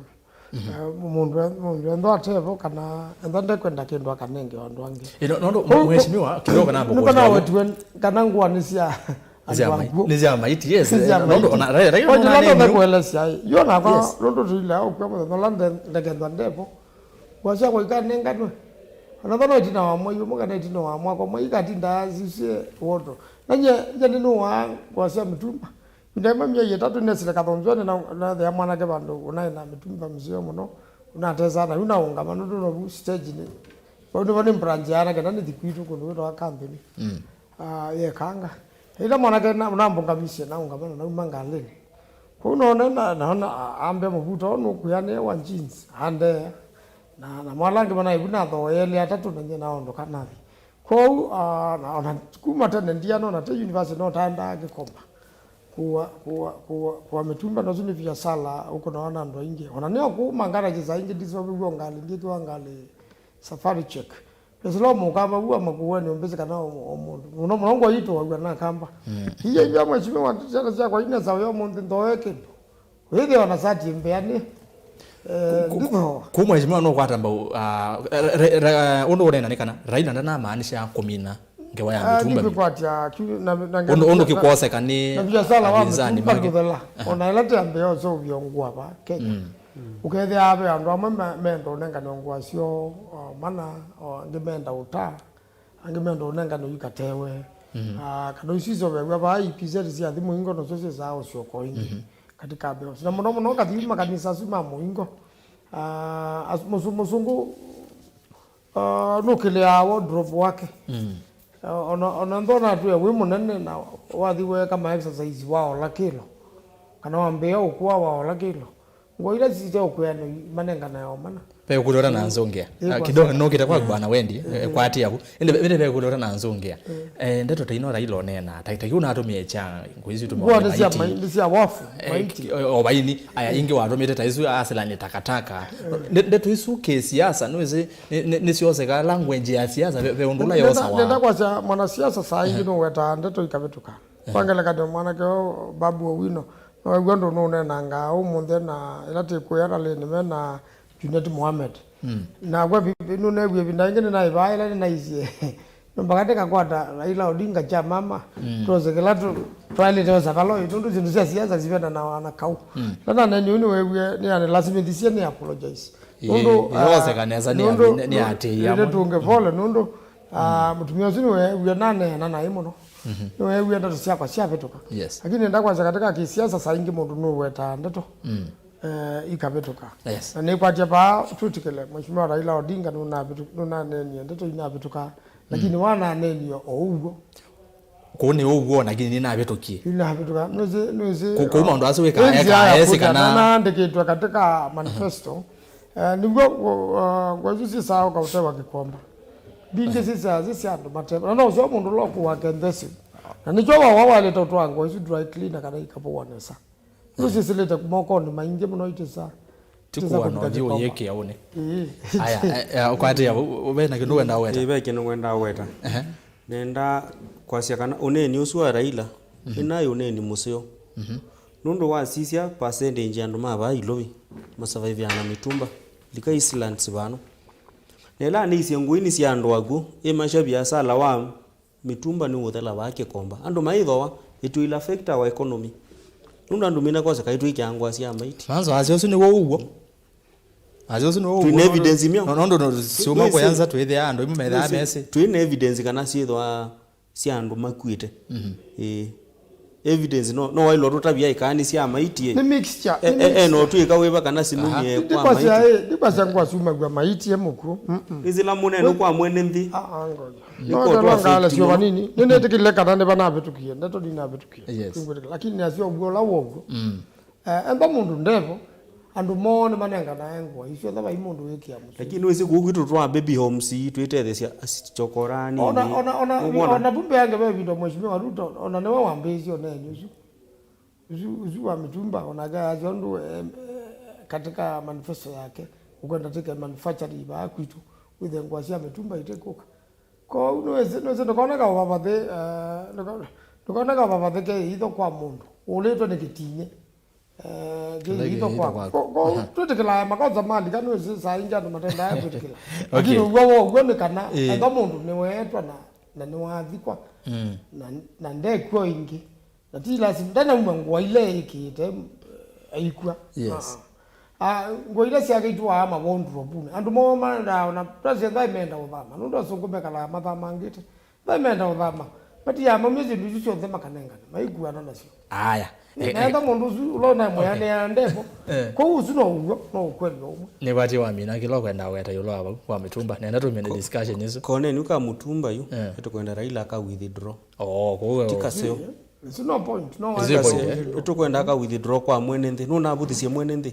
mhm, eh, mũndũ e-, mũndũ ethwa atevo kana ethwa ndekwenda kĩndũ akanengewa andũ angĩ. Ĩno, nũndũ mheshimiwa kidogo kana nĩko nawetiwe kana ngũa nĩ sya Nĩ sya andũ mai-, akw'o. Nĩ sya maiti, yes. Nĩ sya maiti. Nũndũ ona Raila, Raila nĩwonaa nĩ nĩu. Nĩkwelesya ĩ. Yo nakwa, yes, nũndũ tũilea ũkw'a mũthenya ũla nde-, ndekethwa ndevo. Ngũa syakwa ikanenganwe. Ona thana ĩtina wa mwei ũmwe kana ĩtina wa mwaka ũmwe ikatindaa sisye woto. Na nye, nye nĩnũaa ngũa sya mĩtumba. Ĩvinda yĩmwe myei ĩtatũ nesĩle kathonzwene na, na nathea mwanake vandũ ũnaĩ na mĩtumba mĩseo mũno. Ũnatesaa na yu naũngama nũndũ novu stage-inĩ. Vau nĩvo nĩ branch ya anake na nĩthi kwitũ kũndũ kwĩtawa Kanthoni. Mm. Ah, yekanga. Ĩla mwanake na, nambũngamisye, naũngama na nauma ngalĩnĩ. Kwoou noone na, naona, a-, ambe mũvuto ũũ nũkwĩa nĩ wa jeans, andee. Na, na mwalangi manaĩ vu nathooeele atatũ na nyie naondoka nathi. Kwoou, ah, na, ona kuma tene ndiana ona te university no taendaa kĩkomba. Kũa, kũa, kũa, kũa mĩtumba nosu nĩ viasala ũkũnawa na andũ aingĩ. Ona nĩo kũu ma garages aingĩ ndisovĩw'o ngalĩ, ndiĩkĩwa ngalĩ safari check. Islam ũkamba vua makuwa nĩ ũmbĩsĩ kana o, o mũndũ. Mũno mũno ngwa itũ wagwa na kamba. Mm. Hiya ivya mheshimiwa syana syakwa ine sawa yo mũndũ ndoe kĩndũ. Wĩthĩ ona sati mbea nĩ. Eh, Ku- nditho. Kuu mheshimiwa no kwata mbau, ah, ra- ra- ra- ũndũ ũnena nĩ kana Raila ndanamaanisha kũmina ngewa ya Ah, mĩtumba. Nĩkwĩkwatya ki- na- na- Ũndũ ũndũ na- kĩkwoseka nĩ na biasala wa apinzani mĩtumba make. Ndũthela, ona ĩla tĩambĩĩa ũseũvya ngũa va Kenya. Ũkethĩa ve andũ amwe me- menda ũnengane ngũa syoo, o, mana, o angĩ menda ũta, angĩ menda ũnengane ũikatewe. Ah, kana isu iseũvĩaw'a vaa E P Z syathi mũingo, nasyo syĩsaa ũsyoko ĩngĩ katika mbeo. Na mũno mũno ũkathi makanisa asu ma mũingo. Ah, as- mũsu- mũsũngũ, ah, nũkĩlĩaa wardrobe wake. Ah, ona ona nthona atwĩa wĩ mũnene, na wathi weeka ma exercise waola kĩlo, kana wambĩĩa ũkũa waola kĩlo, ngũa ila sisya ũkwĩanĩ manenganae o mana. Ve ũkũlũta na nzũngĩa. Ĩ, Ah, kwa kidogo sawa. Nũkĩte kwa bwana Wendi, eh, kwa ati yaku. Ende ende ve ũkũlũta na nzũngĩa. Eh, ndeto ta ino Raila onena, ta ta yu natũmie cha, ngũizi tũmwe. Ngũa nĩ sya maiti. Mai- nĩ sya wafu, eh, maiti. Ki- o- o vaini aya ingĩ watũmĩte ta isu asila ni takataka. Nde- ndeto isu ke siasa, no ise ni ni- ni sioseka language ya siasa ve ve ũndũ ũla yosawa. Nenda kwasya mwanasiasa saa ingĩ nũwetaa ndeto ikavĩtũka. Kwa ngelekany'o, mwanake ũũ Babu Owino, no wĩw'a ũndũ nũnenangaa ũmũnthĩ na ĩla tĩkũya ralĩnĩ me na Junet Mohamed. Nakwa vi- vi- nũneewie ĩvinda ĩngĩ nĩnaĩ vaa ĩla nĩnaisye, nyũmba katĩ kakwata Raila Odinga kya mama, twose kĩla tũ- twaĩlĩte osa kaloi, nũndũ syĩndũ sya siasa sivendanaa na kau. Ĩla naneenie ũu nĩweewie nĩanilasimĩthisye nĩ apologize. Ĩĩ, nũndũ, ah, yoseka nesa nĩ nũndũ- nĩ- nĩatĩĩa nĩndĩ amwe. Tũnge pole, nũndũ, ah, mũtumĩa ũsu nĩweewie naneena naĩ mũno. Nĩweewie ndeto syakwa syavĩtũka. Yes. Lakini nenda kwasya katika kĩsiasa saa ingĩ mũndũ nũwetaa ndeto, eh, ikavĩtũka. Yes. Na nĩkwatya vaa twĩtĩkĩle, Mheshimiwa Raila Odinga nũnavĩtũ- nũnaneenie ndeto inavĩtũka, lakini wananeenie o ũw'o. Kũu nĩ ũw'o, lakini nĩnavĩtũkie. Inavĩtũka. Nũsĩ- nũsĩ- Kũ- kũu maũndũ asu wĩkaa, nĩ nzĩa ekaa ya esi kũta kana na naandĩkĩtwe katika manifesto. Eh, nĩw'o, uh, ngũa isu sisaa ũkaũtewa kĩkomba. Mbingĩ sisaa sisya andũ mateva. Na no ũseo mũndũ ũla ũkũwa kenthesi. Na nĩkyo wawa walĩte ũtwaa ngũa isu dry cleaner kana ikavũwa nesa. Nũsĩsĩlĩte mokonĩ maingĩ mũno itisa. Tikuwa no thiũ yĩkĩa ũnĩ. Ĩĩ. Aya, eh, eh, ũkwatĩa, u- u- ve na kĩndũ wenda weta. Ĩĩ, ve kĩndũ ngwendaa weta. Ehe. Nenda kwasya kana ũneeni ũsu wa Raila nĩnaĩ ũneeni mũseo. Nũndũ wasisya percentage ya andũ ma vaa Ilovi masavaiviaa na mĩtumba, lika Eastlands vano. Na ĩla anĩisye ngũi nĩ sya andũ akw'ũ, ĩmasya viasala wa mĩtumba nĩũũthela vaa kĩkomba. Andũ maithoa, it will affect our economy. Nũndũ andũ mena koseka itwĩkĩa ngũa sya maiti. Manzo asya ũsu nĩw'o ũw'o. Asya ũsu nĩw'o ũw'o. Twĩna evidence imya. No- nũndũ no- siuma kũyanza twĩthĩa andũ imwe methaa mesi. Twĩna evidence kana syĩthwa sya andũ makuĩte. Ĩĩ. Evidence no no wailwa tũtavya ĩkaa nĩ sya maiti. Nĩ mixture, nĩ mixture. E no twĩka wĩva kana sinumie kwa maiti. Ndikwasya ĩ, ndikwasya ngwasumagw'a maiti e mũkw'ũ. Mm-mm. Nĩ sila mũnene kwa mwene nthĩ. Ah, ah, ngoja. Nĩ no kwa ndalwa twasya ngala sio vanini. Nĩnĩtĩkĩlile kana nĩ vanavĩtũkie, ndeto ndinavĩtũkie. Yes. Lakini nasyo ũguo ũla w'o ũguo. Eh, enda mũndũ ndevo, andũ moo nĩmanenganae ngũa isu, etha vai mũndũ wĩkĩa mũsu. Lakini wĩsĩ kũu kwitũ twa baby homes ii twĩtethesya asi- chokora nini. Ona, ona, ona, ona vumbe yange ve vindo Mheshimiwa Ruto, ona nĩwe wambĩĩsye ũneeni ũsu. Ũsu, ũsu wa mĩtumba, onake asya ũndũ, eh, eh, katika manifesto yake, ũkwenda tĩke manufacturing vaa kwitũ, wĩthe ngũa sya mĩtumba itĩkũka. Kwoou nĩwĩsĩ, nĩwĩsĩ ndũkoneka ũvavathĩ, eh, ndũko- ndũkoneka ũvavathĩke ĩitho kwa mũndũ ũlĩtwe nĩ kĩtinyĩ. Eh, kĩitho kwaku. Kwoou twĩtĩkĩlaa makosa malika, nĩwĩsĩ saa ingĩ andũ matendaa kwĩtĩkĩla. Lakini ũw'o wa ũw'o nĩ kana etha mũndũ nĩweetwa na, na nĩwathikwa, na, na ndekw'o ĩngĩ. Na ti lazima, ndanauma ngũa ila ĩkĩĩte, aikw'a. Yes. Ah, ah. Ah, ngũa ila syakĩtwe aa mawondropune. Andũ moo maendaa ona president vai menda ũthama. Nũndũ asũngũ mekalaa mathamangĩte. Vai menda ũthama. Matiaa maumya syĩndũ isu syonthe makanengana. Maikuana nasyo. Aya. Na etha mũndũ ũsu ũla ũnamwĩanĩaa ndevo. Kwoou ũsu no ũw'o, no ũkweli ũmwe. Nĩ vati wa mina kĩla ũkwenda weta ĩũlũ wa vau, wa mĩtumba. Nenda tũmĩone discussion ĩsu. Koneni ka mũtumba yu, ĩtũkwenda Raila aka withdraw. Oh, kwoou ti kaseo. It's no point. No. It's no point, eh? Tũkwenda aka withdraw kwa mwene nthĩ. Nũnavũthisye mwene nthĩ.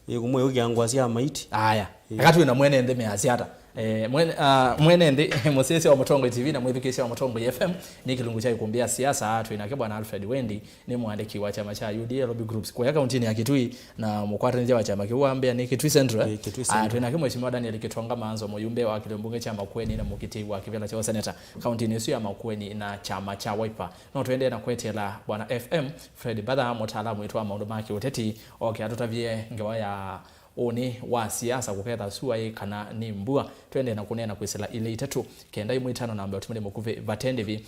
Ĩĩ, kũmwe ũkĩa ngũa sya maiti. Aya. Aka twĩ na mwene nthĩ measya ata? Eh, mwene, ah, mwene nthĩ, mũsyaĩĩsya wa Mũtongoi T V na mwĩthukĩĩsya wa Mũtongoi F M, nĩ kĩlungu kya ikumbĩ ya siasa, twĩ nake Bwana Alfred Wendi, nĩ mũandĩki wa kyama kya U D A Lobby Groups kũya kauntinĩ ya Kitui, na mũkwatanĩthya wa kyama kĩu wa mbĩa nĩ Kitui Central. Ĩĩ, Kitui Central. Ah, twĩ nake Mheshimiwa Daniel Kitonga Manzo, mũyumbe wa kĩlio mbunge kya Makueni na mũkitĩi wa kĩvĩla kya ũseneta kauntinĩ ĩsu ya Makueni na kyama kya Wiper. No tũendee na kweteela Bwana F M Fred Batha, mũtaalamu witũ wa maũndũ ma kĩũteti, oke atũtavye ngewa ya Ũnĩ wa siasa kũketha sua ĩ kana nĩ mbua. Twendee na kũneena kwĩsĩla ilĩ itatũ, kenda ĩmwe itano namba ũtũmĩle mũkuvĩ vate ndĩvi.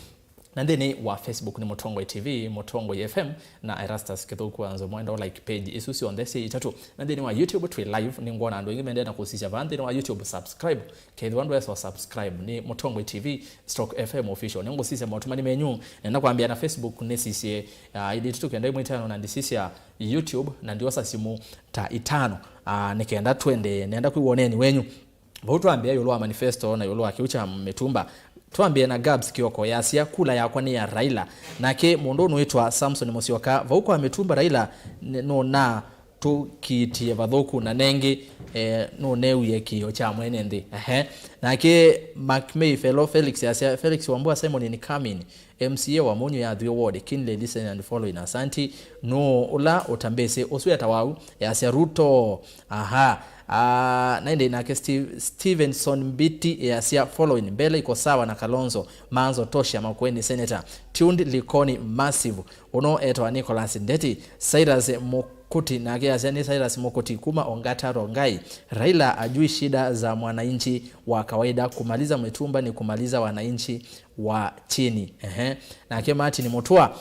Na nthĩnĩ wa Facebook nĩ Mũtongoi T V, Mũtongoi F M, na Erastus Kĩthũku wa Nzomwenda, like page isu syonthe syĩ itatũ. Na nthĩnĩ wa YouTube twĩ live, nĩngwona andũ aingĩ mendee na kũsisya vaa nthĩnĩ wa YouTube, subscribe. Kethĩwa ndwesa subscribe, nĩ Mũtongoi T V stroke F M official. Nĩngũsisya maũtũmani menyu, nenda kwambĩa na Facebook nĩsisye, ah, ilĩ itatũ kenda ĩmwe itano, na ndisisya YouTube, na ndiosa simũ ta itano, ah, nĩ kenda twendee, nenda kwĩw'a ũneeni wenyu. Vau twambĩa ĩũlũ wa manifesto na ĩũlũ wa kĩu kya mĩtumba. Twambĩe na Gabs Kioko yasya, "Kula yakwa nĩ ya Raila." Nake mũndũ ũnũĩtwa Samson Musyoka, vau kwa mĩtumba Raila n-, nũnatũkiitie vathũku na nengĩ, eh, nũnewie kĩĩo kya mwene nthĩ. Ehe. Nake McMay fellow Felix yasya, "Felix Wambua Simon incoming." M C A wa Munyu ya Thuĩ Ward, keenly listening and following. Asanti. Nũũ ũla ũtambĩsĩ? Ũsu etawa au? Yasya Ruto. Aha. Ah, na ĩndĩ nake Steve, Stevenson Mbiti yasya following. Mbele iko sawa na Kalonzo. Manzo tosha Makueni senator. Tuned Likoni massive. Ũno etawa Nicholas Ndeti. Cyrus Mukuti nake yasya nĩ Cyrus Mukuti kuma Ongata Rongai. Raila ajui shida za mwananchi wa kawaida. Kumaliza mitumba ni kumaliza wananchi wa chini. Ehe. Nake Martin Mutua,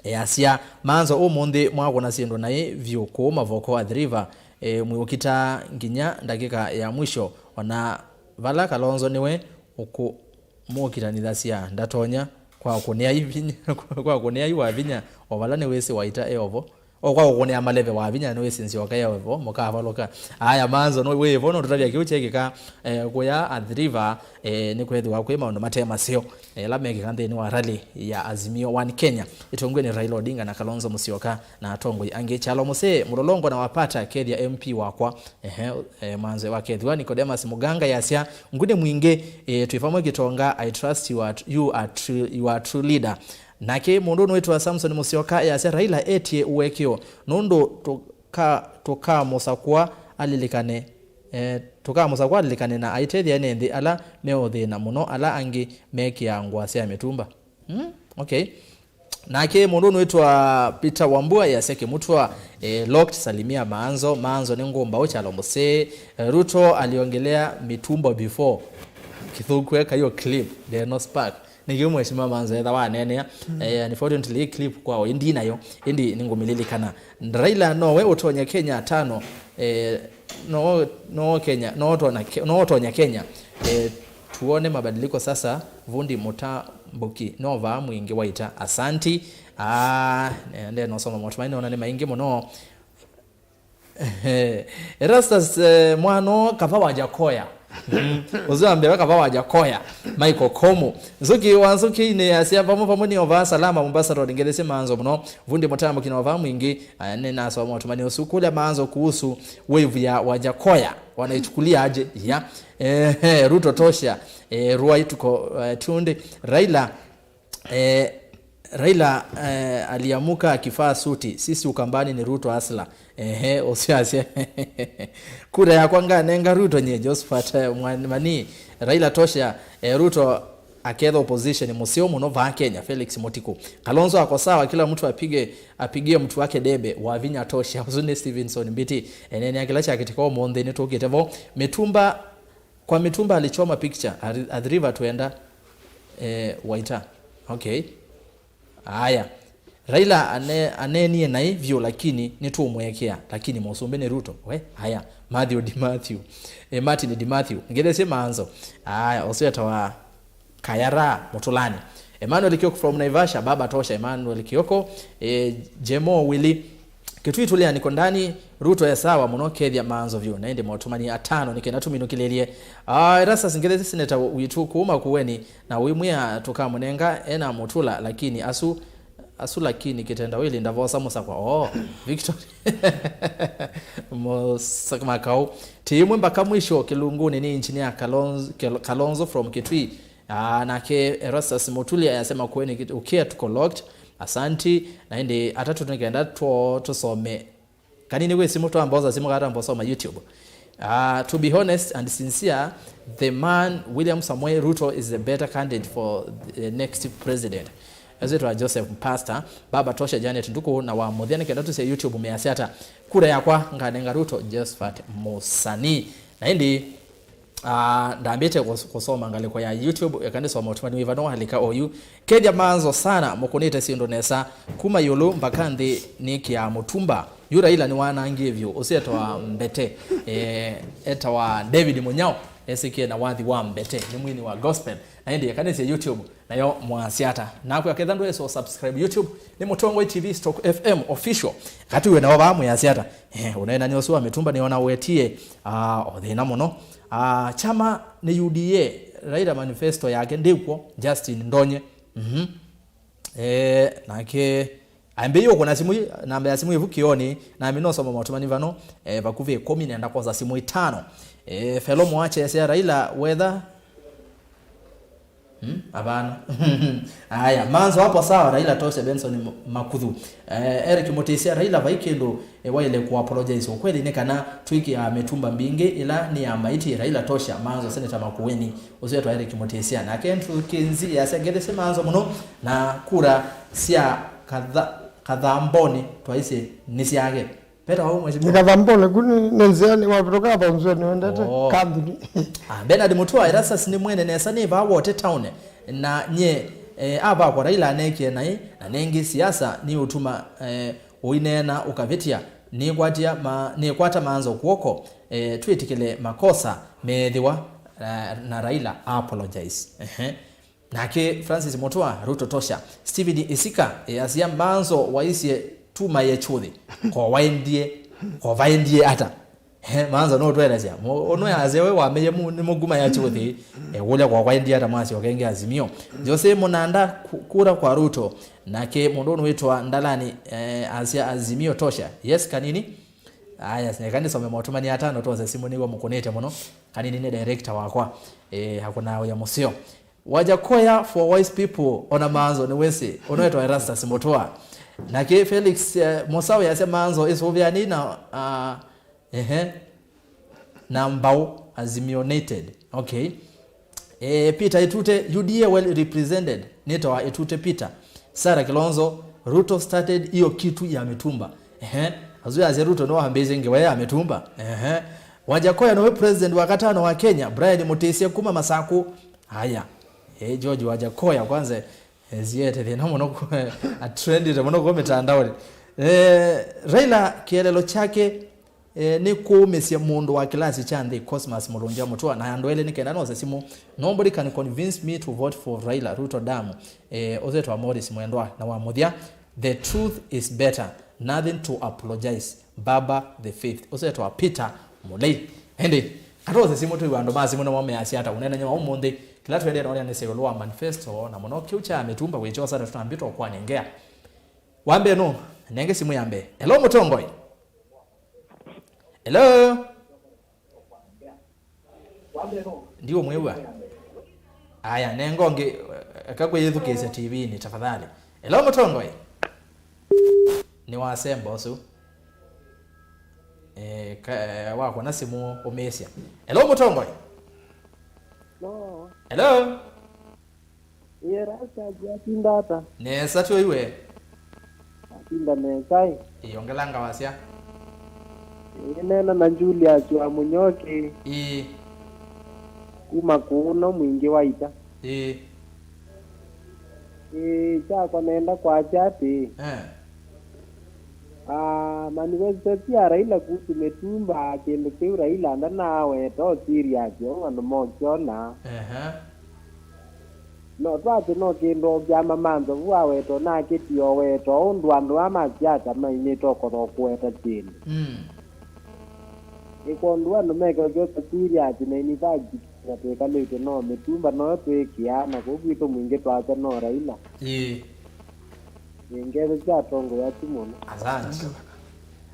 e, asya, Manzo ũmũnthĩ mwakũna syĩndũ naĩ vyũ kũũ Mavoko Athi River, e, mwĩũkita nginya ndakĩka ya mwisho, ona vala Kalonzo nĩwe ũkũmũkitanĩthasya ndatonya kwa kũnĩa ivinya, kwa kũnĩa iwa vinya, o vala nĩwĩsĩ Waita e ovo. O kwa kũkũnĩa maleve wa vinya nĩwĩsĩ nzyoka ya vo mũkavalũka. Aya Manzo no wĩ vo no tũtavya kĩu kyekĩka, eh, kũya Athi River, eh, nĩ kwethĩwa kwĩ maũndũ mate maseo, eh, ala mekĩka nthĩnĩ wa rally ya Azimio One Kenya ĩtongoew'e nĩ Raila Odinga na Kalonzo Musyoka na atongoi angĩ. Kyalo Mũsee, Mũlolongo na Wapata, kethya M P wakwa. Ehe, eh, Manzo wakethĩwa. Nicodemus Muganga yasya, nguni mwingĩ, eh, twĩ vamwe Gitonga, I trust you are, you are true, you are true leader. Nake mũndũ ũnũĩtwa Samson Musyoka yasya, Raila etie ũekeo nũndũ tũka-, tũkamũsakũa alilikane, eh, tũkamũsakũa alilikane na aitethya ene nthĩ ala meũthĩna mũno, ala angĩ mekĩaa ngũa sya mĩtumba. Hmm? Okay. Nake mũndũ ũnũĩtwa Peter Wambua yasya Kĩmutwa, eh, locked, salimia Manzo, Manzo nĩ ngũmbaũ Kyalo Mũsee, eh, Ruto aliongelea mitumba before. Kĩthũku eka hiyo clip, there no spark. Nĩkĩo Mheshimiwa Manzo etha waneenea. Mm. Eh, unfortunately, hii clip kwao ĩndĩ nayo, ĩndĩ nĩngũmĩlilikana. Raila nowe ũtonya Kenya tano, eh, no, no Kenya, no ũtonya Ke-, no ũtonya Kenya. Eh, tuone mabadiliko sasa, vundi Mutambuki, no vaa mwingĩ Waita. Asanti. Ah, nende nosoma maũndũ mai, nona nĩ maingĩ mũno. Erastus, eh, mwana kava wa Jakoya. Mm. Ũsu wa mbee kava wa Jakoya. Michael Komu. Nzuki wa Nzuki-inĩ yasya vamwe vamwe nĩ ova salama Mombasa Road, ngethesie Manzo mũno. Vundi Mutambuki na ova mwingĩ, aya nĩ nasoma ũtũmani ũsu. Kũlya Manzo kuhusu wave ya Wajakoya. Wanaichukulia aje? Ya. Eh, eh, Ruto tosha. Eh, Ruai tuko, eh, tunde. Raila Eh, Raila, eh, aliamuka akivaa suti. Sisi Ukambani ni Ruto hustler. Ehe, usiasie. Kura yakwa nganenga Ruto nye Josephat, eh, Mwan-, Mani. Raila tosha, eh, Ruto aketha opposition mũseo mũno vaa Kenya, Felix Mũtikũ. Kalonzo ako sawa, kila mtu apige, apigie mtu wake debe, Wavinya tosha. Ũsu nĩ Stevenson Mbiti. Enene ya kĩla kyakĩtĩka ũmũnthĩ nĩtũkĩte vo. Mĩtumba Kwa Mitumba alichoma picture, Athi-, Athi River twenda, eh, Waita. Okay. Aya. Raila ane-, anenie naĩ vyũ lakini nĩtũmwekea, lakini mũsumbĩ nĩ Ruto. We, aya. Matthew Di Matthew. Eh, Martin Di Matthew. Ngethesie Manzo. Aya, ũsu etawa Kayara Mũtũlani. Emmanuel Kioko from Naivasha, baba tosha Emmanuel Kioko, eh, Jemo Willy, Kĩtui tũlĩanĩko ndani, Ruto e sawa mũno, kethya Manzo vyũ, na ĩndĩ maũtũmani atano nĩ kenda tũminũkĩlĩlye. Ah, Erastus Ngethesie seneta witũ kuma Kueni, na wĩmwĩa tũkamũnenga ena mũtũla, lakini asu, asu lakini kitendawili ndavosa mũsakwa. Oh, Victor. Mũsakwa makau. Tiimwe mpaka mwisho, Kĩlungunĩ nĩ engineer Kalonzo, Kal-, Kalonzo from Kĩtui. Ah, nake Erastus Mũtũli ayasema Kueni kit-, ukia tuko locked. Asanti. Na ĩndĩ atatũ nĩ kenda two tũsome. Kanini kwĩ simũ twambosa simũ kata mbosoma YouTube. Ah, to be honest and sincere, the man William Samoei Ruto is the better candidate for the next president. Ezitwa Joseph Pastor, Baba Tosha Janet Nduku, na wa mũthya nĩ kenda tũsye YouTube measya ata. Kura yakwa nganenga Ruto Josephat Musani. Na ĩndĩ, ah, ndambĩte kũs-, kũsoma ngalĩko ya YouTube, eka ndĩsoma ũtũmani wĩva no alika oyu. Kethya manzo sana, mũkũnĩte syĩndũ nesa, kuma ĩũlũ mpaka nthĩ nĩ kĩa mũtumba. Yu Raila nĩwanangie vyũ, ũsu etawa Mbete. Eh, etawa David Munyao, esĩkie na wathi wa Mbete, nĩ mwini wa gospel. Na ĩndĩ eka nĩsye YouTube, nayo mwasya ata. Naku aketha ndwesa subscribe YouTube, nĩ Mũtongoi T V stroke F M official. Katuwe nao vaa mwĩasya ata. Eh, ũneenani ũsu wa mĩtumba nĩona wetie, ah, o thĩna mũno. Ah, chama nĩ U D A, Raila manifesto yake ndĩkw'o, Justin Ndonye. Mhm. Eh, nake ambĩie ũkũna simũ, namba ya simũ ĩvu kĩonĩ, na amina ũsoma maũtũmani vano, eh, vakuvĩ ĩkũmi nenda kwosa simũ itano. Eh, Felo Mwache asya Raila wetha. Hmm? Avana. Aya, manzo hapo sawa, Raila tosha, Benson M-, Makuthu. Eh, Eric Mutisia, Raila vai kĩndũ, eh, waile ku apologize. Ukweli nĩ kana twĩkĩaa mĩtumba mbingĩ ila nĩ ya maiti, Raila tosha, manzo Senator Makueni. Ũsu etwa Eric Mutisia. Nake Andrew Kinzi yasya ngethesye manzo mũno na kura sya katha-, kathamboni twaisye nĩ syake. Peta wau mheshimiwa. Nĩ kathamboni ku nĩ, nĩ nzĩa nĩ wavĩtũka thonzwe nĩ wendete. Oh. Kambuni. Ah, Bernard Mutua, Erastus nĩ mwene nesa nĩ vaa Wote Town. Na nye, eh, avakwa Raila anekie naĩ, na nengĩ siasa nĩ ũtuma, eh, ũineena ũkavĩtya. Nĩkwatia ma-, nĩkwata manzo kw'oko, eh, twĩtĩkĩle makosa meethĩwa, eh, na Raila apologize. Ehe. Nake Francis Mutua, Ruto tosha. Steven Isika, eh, asya manzo waisye tumaye chuthi. Ko waendie, ko vaendie ata. He, manzo no twelasya. Mo-, ono ya zewe wameye mu-, nĩ mũguma ya chuthi. E, wũlya kwa kwaendie ata mwasyo kenge Azimio. Jose Munanda, ku-, kura kwa Ruto. Nake mũndũ ũnũ wĩtwa Ndalani, eh, asya Azimio tosha. Yes, Kanini. Aya, neka ndĩsome maũtũmani atano tose simũ nĩw'o mũkũnĩte mũno. Kanini nĩ director wakwa. Eh, hakuna uya mũseo. Wajakoya for wise people, ona manzo nĩ wĩsĩ, ũnwetwa Erastus Mutua. Nake Felix, eh, Musawe yasya manzo ĩsũvĩani na, ah, ehe, na mbau Azimio United. Okay. Eh, Peter Itute, U D A well represented, nĩtawa Itute Peter. Sarah Kilonzo, Ruto started hiyo kitu ya mitumba. Ehe, azu yasya Ruto nĩwambĩĩsye ngewa ya mitumba. Ehe. Wajakoya nĩwe president wa katano wa Kenya, Brian Mutisia kuma Masaku. Haya. Eh, George Wajakoya kwanza, eh, ziete thĩna mũno ku-, atrendite mũno kwa mitandaoni. Eh, Raila kielelo chake, eh, nĩ kũũmĩsya mũndũ wa kĩlasi kya nthĩ, Cosmas Mulunja Mutua, na andũ elĩ nĩ kenda nose simũ. Nobody can convince me to vote for Raila, Ruto damu. Eh, ũzetwa Morris Mwendwa na wa mũthya, the truth is better, nothing to apologize. Baba the fifth. Ũsetwa Peter Mulei. Ĩndĩ, katose simũ twĩw'a andũ ma simũ nĩmo measya ata ũneenany'a wa ũmũnthĩ. Kĩla tũendee na ũneanĩsya ĩũlũ wa manifesto na mũno kĩu kya mĩtumba wĩkyosa na tũtambĩtwa kwanengea. Wa mbee nũ? Nenge simũ ya mbee. Hello, Mũtongoi. Hello? Ndiũmwĩw'a. Aya, nenga ũngĩ, eka kwĩyĩthukĩĩsya T V-inĩ, tafadhali. Hello, Mũtongoi. Nĩwasemba ũsu. Eh, ka, eh, wakona simũ ũmĩĩsya. Hello, Mũtongoi. No. Hello. Ĩĩ, Rasta, atinda ata? Nesa tyo iwe. Atinda nesa ĩ. Ĩĩ, ongelanga wasya. Ĩĩ, neena na Julius wa Mũnyoki. Ĩĩ. Kuma kũũ no mwingĩ wa ita. Ĩĩ. Ĩĩ, kyakwa nenda kwasya atĩĩ. Eh. Ah, manifesto sya Raila kuhusu mĩtumba, kĩndũ kĩu Raila ndanaaweta o serious, o andũ mokyona. Ehe. No twatĩ no kĩndũ o kyama ma nzovu aweta, onake ti o weta, o ũndũ andũ aa ma siasa mainĩte ũkotha o kũweta kĩndũ. Mm. Nĩ kwondũ andũ meke ũkyosa serious na in fact na twĩkalĩte no mĩtumba noyo twĩkĩaa, na kũu kwitũ mwingĩ twasya no Raila. Ĩĩ. Ĩĩ, ngethe sya atongoi asu mũno. Asante.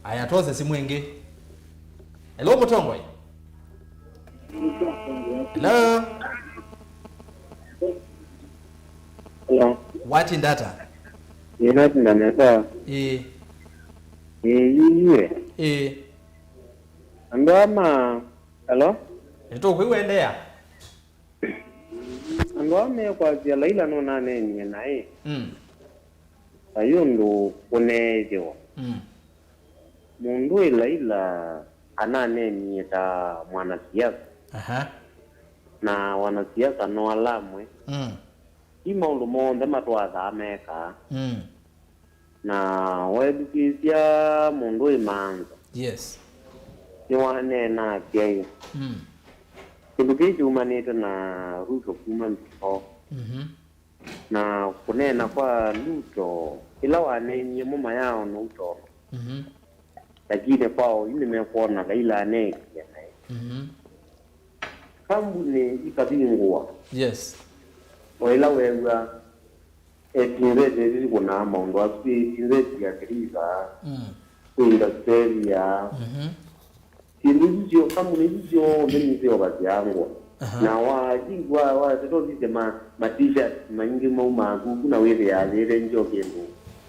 Aya, twose simũ ĩngĩ. Hello, Mũtongoi. Hello. Hello. Watinda ata? Ĩĩ, natinda nesa. Ĩĩ. Ĩĩ, yu, yu, ĩ. Ĩĩ. Andũ ama, hello? Nĩtũkwĩw'a, endeea. Andũ aa mekwasya Laila nũnaneenie naĩ. Mm. Vai ũndũ ũneethĩwa. Mm. Mũndũ ĩla ila ananeenie ta mwanasiasa, Aha. Na wanasiasa no ala amwe. Mm. Ti maũndũ monthe matwathaa mekaa. Mm. Na wethukĩĩsya mũndũ ĩ maanza, Yes. Nĩwaneenaa atyaĩ, Mm. Kĩndũ kĩĩ kyumanĩte na Ruto kuma before. Mhm. Na kũneena kwa Ruto, ĩla waneenie mo mayaaona ũtonga. Mhm. Lakini kwa oyu nĩmekwona Raila aneekie naĩ. Mhm. Kambunĩ ikavingũwa. Yes. O ĩla weew'a, eh, T V ĩsu ĩkũnaa maũndũ asu, T V ya Kĩrisa, Mm. kwĩ industry ya. Mhm. Syĩndũ isu syo, kambuni isu syonthe nĩsyovasyaa ngũa. Aha. Na wa, wa, wa, tũtosisye ma, ma t-shirt maingĩ maumaa kuku na wĩthĩaa yĩthengy'o kĩndũ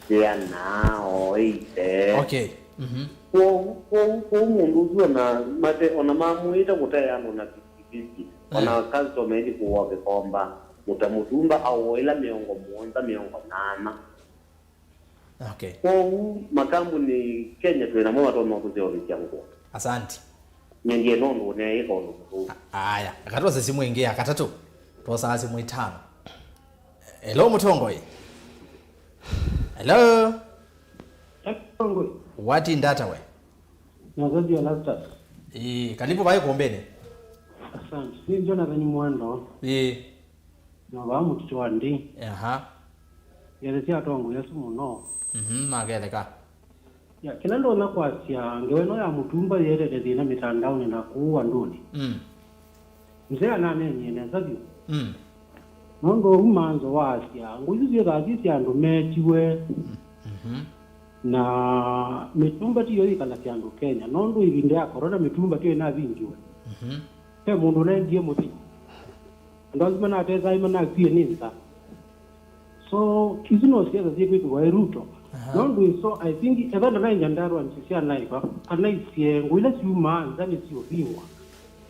yĩana o ĩite. Okay. Mhm. Kwoou, kwoou, kwoou mũndũ ũsu ona mate, ona mamwĩta kũtae andũ na fifty fifty, ona Mm. customer ĩthi kũwa kĩkomba, mũta mũtumba aũo ĩla mĩongo mũonza, mĩongo nana. Okay. Kwoou makambuni Kenya twĩ namo matonya kũseũvĩsya ngũa. Asante. Nyendie nũndũ ũneeĩka ũndũ mũthũku. A-, aya, eka twose simũ ĩngĩ ya katatũ. Twosaa simũ itano. Hello, mũtongoi. Hello. Hello, mũtongoi. Watinda ata we? Nazazi Alastas. Ĩĩ, karibu vai kumbeni. Asante. Ni Jonathan Mwando. Ĩĩ. Na vaa mũtitũ wa Ndei. Aha. Ngelesya atongoi asu mũno. Mhm, maketheka. Ya, kĩla ndonya kwasya, ngewa ĩno ya mũtumba yĩetete thĩna mĩtandaonĩ na kũu andũnĩ. Mm. Mzee ananeenie nesa vyũ. Mm. Nũndũ ũu Manzo waasya, ngũ isu syĩthaa syĩ sya andũ metiwe. Mm. Mhm. Na mĩtumba tiyo yĩkalasya andũ Kenya. Nũndũ ĩvinda ya corona mĩtumba tiyo ĩnavingiwe. Mhm. Ve mũndũ ũnaendie mũthĩ. Andũ asu manatesaa manakw'ie nĩ nza. So, isu no siasa syĩkwĩkĩwa ĩ Ruto. Aha. Nũndũ ĩso, I think, etha ndanaĩ Nyandarua nĩsisya naiva, kana isyengo ila syumaa nza nĩsiũvingwa,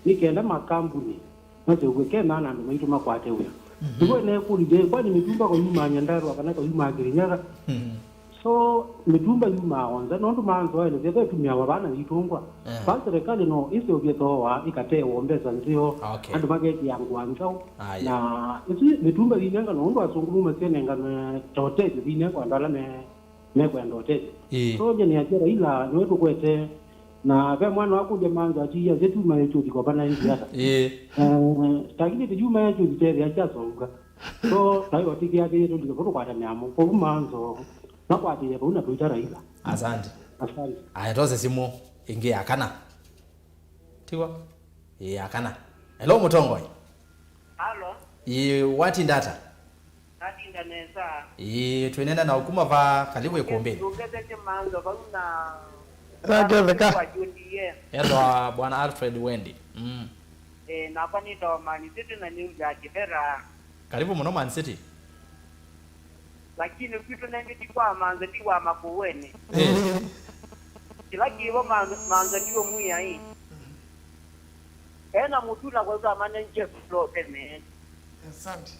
nĩ kenda makambuni maseũvw'e Kenya na andũ maitũ makwate wĩa. Mhm. Nĩvo ĩneekũlilye, kwani mĩtumba kayumaa Nyandarua kana kayumaa Kirinyaga? Mhm. So, mĩtumba yumaa o nza, nũndũ Manzo aelesya ve ĩtumĩawa vaa na yĩtũngwa. Eh. Vaa serikali no ĩseũvye thooa, ĩkateewa mbesa nzeo, Okay. Andũ makekĩa ngũa nzaũ. Aya. Na ĩsu mĩtumba yĩnenga, nũndũ asũngũ maumasya nenganwe ta ũtethyo, yĩnengwa andũ ala me, mekwenda ũtethyo. Ĩĩ. So, nje nĩasya Raila nĩwe tũkwete, na ve mwana wakũlya Manzo atiia, yasya tuma ĩkyũthi kwa vana ĩngĩ ata. Ĩĩ. Eh, takilĩte yuma ĩkyũthi tethĩa kyasonga. So, nayo tikĩatĩĩe tũlike vo tũkwatanĩa mo. Kwoou Manzo, makwatĩĩe vau na tũita Raila. Asante. Asante. Aya, tose simũ ĩngĩ ya kana. Tiwa? Ĩĩ, ya kana. Hello, mũtongoi. Halo. Ĩĩ, watinda ata? Natinda nesa. Ĩĩ, twĩnenda na ũkuma va kalivu ĩkũmbĩnĩ. Ndũketheke Manzo vau na Raketheka. Kwa Jundi ye. Ethwa Bwana Alfred Wendi. Mm. Eh, nakwa nĩtawa Man City na nĩ ya Kĩvera. Karibu mũno Man City. Lakini kwitũ nenge ti kwa Manze, ti wa Makueni. Eh. Kĩla kĩvo Manze, Manze ti ũmwĩai. Ena mũtuna kwa ĩtwa manengie flow tene. Asante.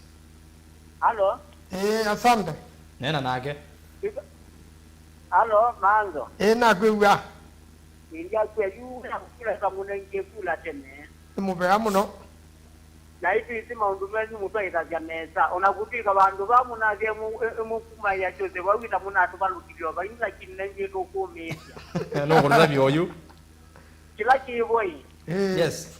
Alo? Eh, asante. Nena nake. Alo, Manzo. Eh, nakwĩw'a. Nĩndyakua yu, na kula kamũnengie kula tene. Nĩ mũvea mũno. Na itwĩsĩ maũndũ menyu mũtwaĩthasya nesa. O na kũtw'ĩka vandũ vaa mũnathie mũ-, ĩ-, ĩ-, mũkumaĩa kyose vau ĩla mũnatũvalũkilye o vainĩ, lakini nengĩ tũkũmĩĩsya. Nũkũlũtavya oyu. Kĩla kĩ vo ĩ. Eh. Yes.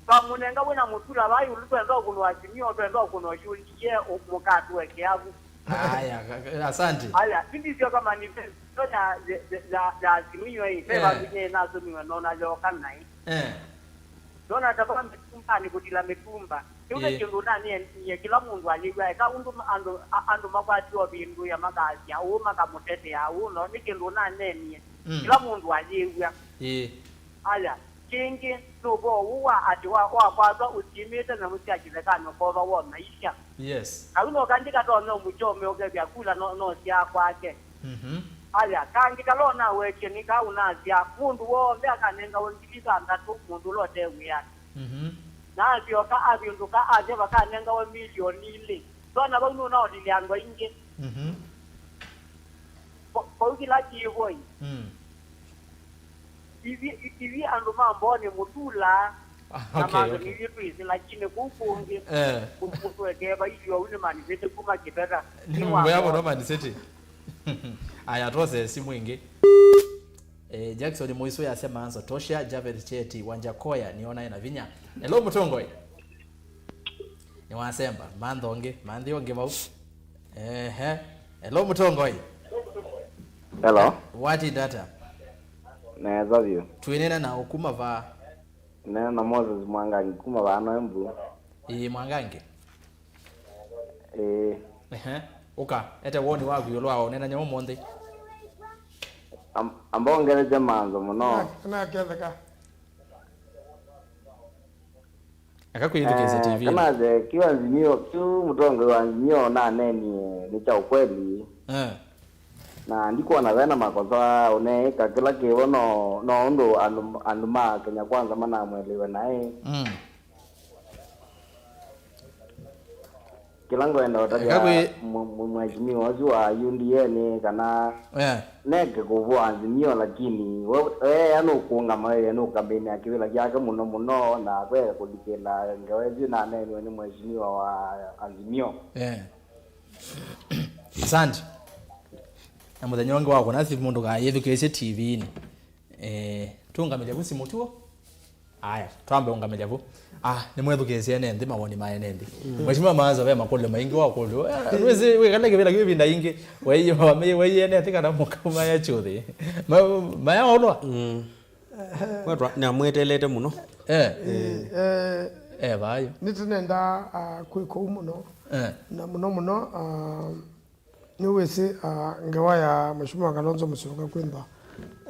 Twamũnenga wĩna mũtula vaa ĩũlũ twenda ũkũnwa Azimio, twenda ũkũnwa Jundi ye, ũ-, mũkatũekea vu. Aya, ka-, ka-, asante. Aya, sindisyoka manifesto ya, ya, ya, ya Azimio ĩ, ve Eh. vandũ nyie nasomiwe nona yoka naĩ. Eh. Ndona ta va mĩtumbanĩ kũtila mĩtumba. Kĩu nĩ Ĩĩ. Kĩndũ nanĩenie kĩla mũndũ ayĩw'a eka ũndũ ma-, andũ, a-, andũ makwatiwe ũvĩndũĩa makasya ũũ makamũtetea ũũ no nĩ kĩndũ nanenie Mm. Kĩla mũndũ ayĩw'a. Ĩĩ. Aya, kĩngĩ nũvo ũũ wa atĩ wa, wakwatwa ũsiĩmĩte nyamũ sya kĩthekanĩ ũkova wona isya. Yes. Kau no kangĩ katonya ũmũkyome ũkethĩa kula no, no sya kwake. Mhm. Aya, kangĩ kala ũnawetie nĩ kaa ũnasya, mũndũ w'onthe akanengawe ngili thanthatũ, mũndũ ũla ũte wĩanĩ. Mhm. Na asyoka avĩndũka, asya vakanengawe milioni ilĩ. Ndona vau nũnaonile andũ aingĩ. Mhm. Vau kĩla kĩvo-ĩ. Mm. Ithyĩ, ithyĩ andũ ma Mboni Mũtula na okay, Manzo okay. Nithyĩ twĩsĩ, lakini kũu kũngĩ, eh, kũtũekee vailyo au nĩ Man City kuma Kĩveta. Nĩ nĩ wa mũvea mũno Mboni. Man City. Aya, twose simu ĩngĩ. Eh, Jackson Mũisu yasya Manzo tosha, Javed Cheti, Wanjakoya, nĩona ena vinya. Hello, Mũtongoi. Nĩwasemba, mantha ũngĩ, manthi ũngĩ vau. Ehe. Hello, Mũtongoi. Hello. What is data? Nesa vyũ. Twĩnena na ũkuma va? Nena na Moses Mwangangi kuma vano Embu. Ĩĩ, Mwangangi. Ĩĩ. Ehe. Ũka, ete woni waku ĩũlũ wa ũnenany'a ũmũnthĩ. Am-, amba ongelekye Manzo mũno. Na, na ketheka. Aka kwĩthukĩĩsya eh, T V. Kana the kiu Azimio, kiu mũtongoi wa Azimio nanenie nĩ kya ũkweli. Eh. Na ndikwona vena makosa ũneĩka kĩla kĩvo no, no ũndũ andũ, andũ ma Kenya Kwanza manamwelewe naĩ. Mm. Kĩla ngwenda ũtavya eka kwĩ mwe-, mwe-, mheshimiwa ũsu wa U D A nĩ kana eh, neke kũvũa Azimio, lakini we, we ea nũkũũngama, ea nũkambĩnĩa kĩvĩla kyake mũno mũno, na we kũthikĩla ngewa ĩsu naneenwe nĩ mheshimiwa wa Azimio. Eh. Asante. Na mũthenya ũngĩ wa kũna simu ndũkayĩthukĩĩsye T V-inĩ. Eh, tũũngamĩlya vu simu tuo. Aya, twambe ũngamĩlya vu. Ah, nĩmwethukĩĩsye ene nthĩ, mawoni ma ene nthĩ. Mm. Mheshimiwa Manzo ve makũlyo maingĩ wa kũlyo. Eh, wĩsĩ, wĩkale kĩvĩla kĩu ĩvinda ingĩ. Wei, wei ene nthĩ kana mũkauma ya chũthĩ. Ma-, maya olwa? Mm. Kwatwa, namweteelete mũno. Eh. Eh, eh, vayo. Nĩtũnenda, ah, kwĩ kũu mũno. Eh. Na mũno mũno, ah, nĩwĩsĩ, ah, ngewa ya Mheshimiwa Kalonzo Musyoka kwĩthwa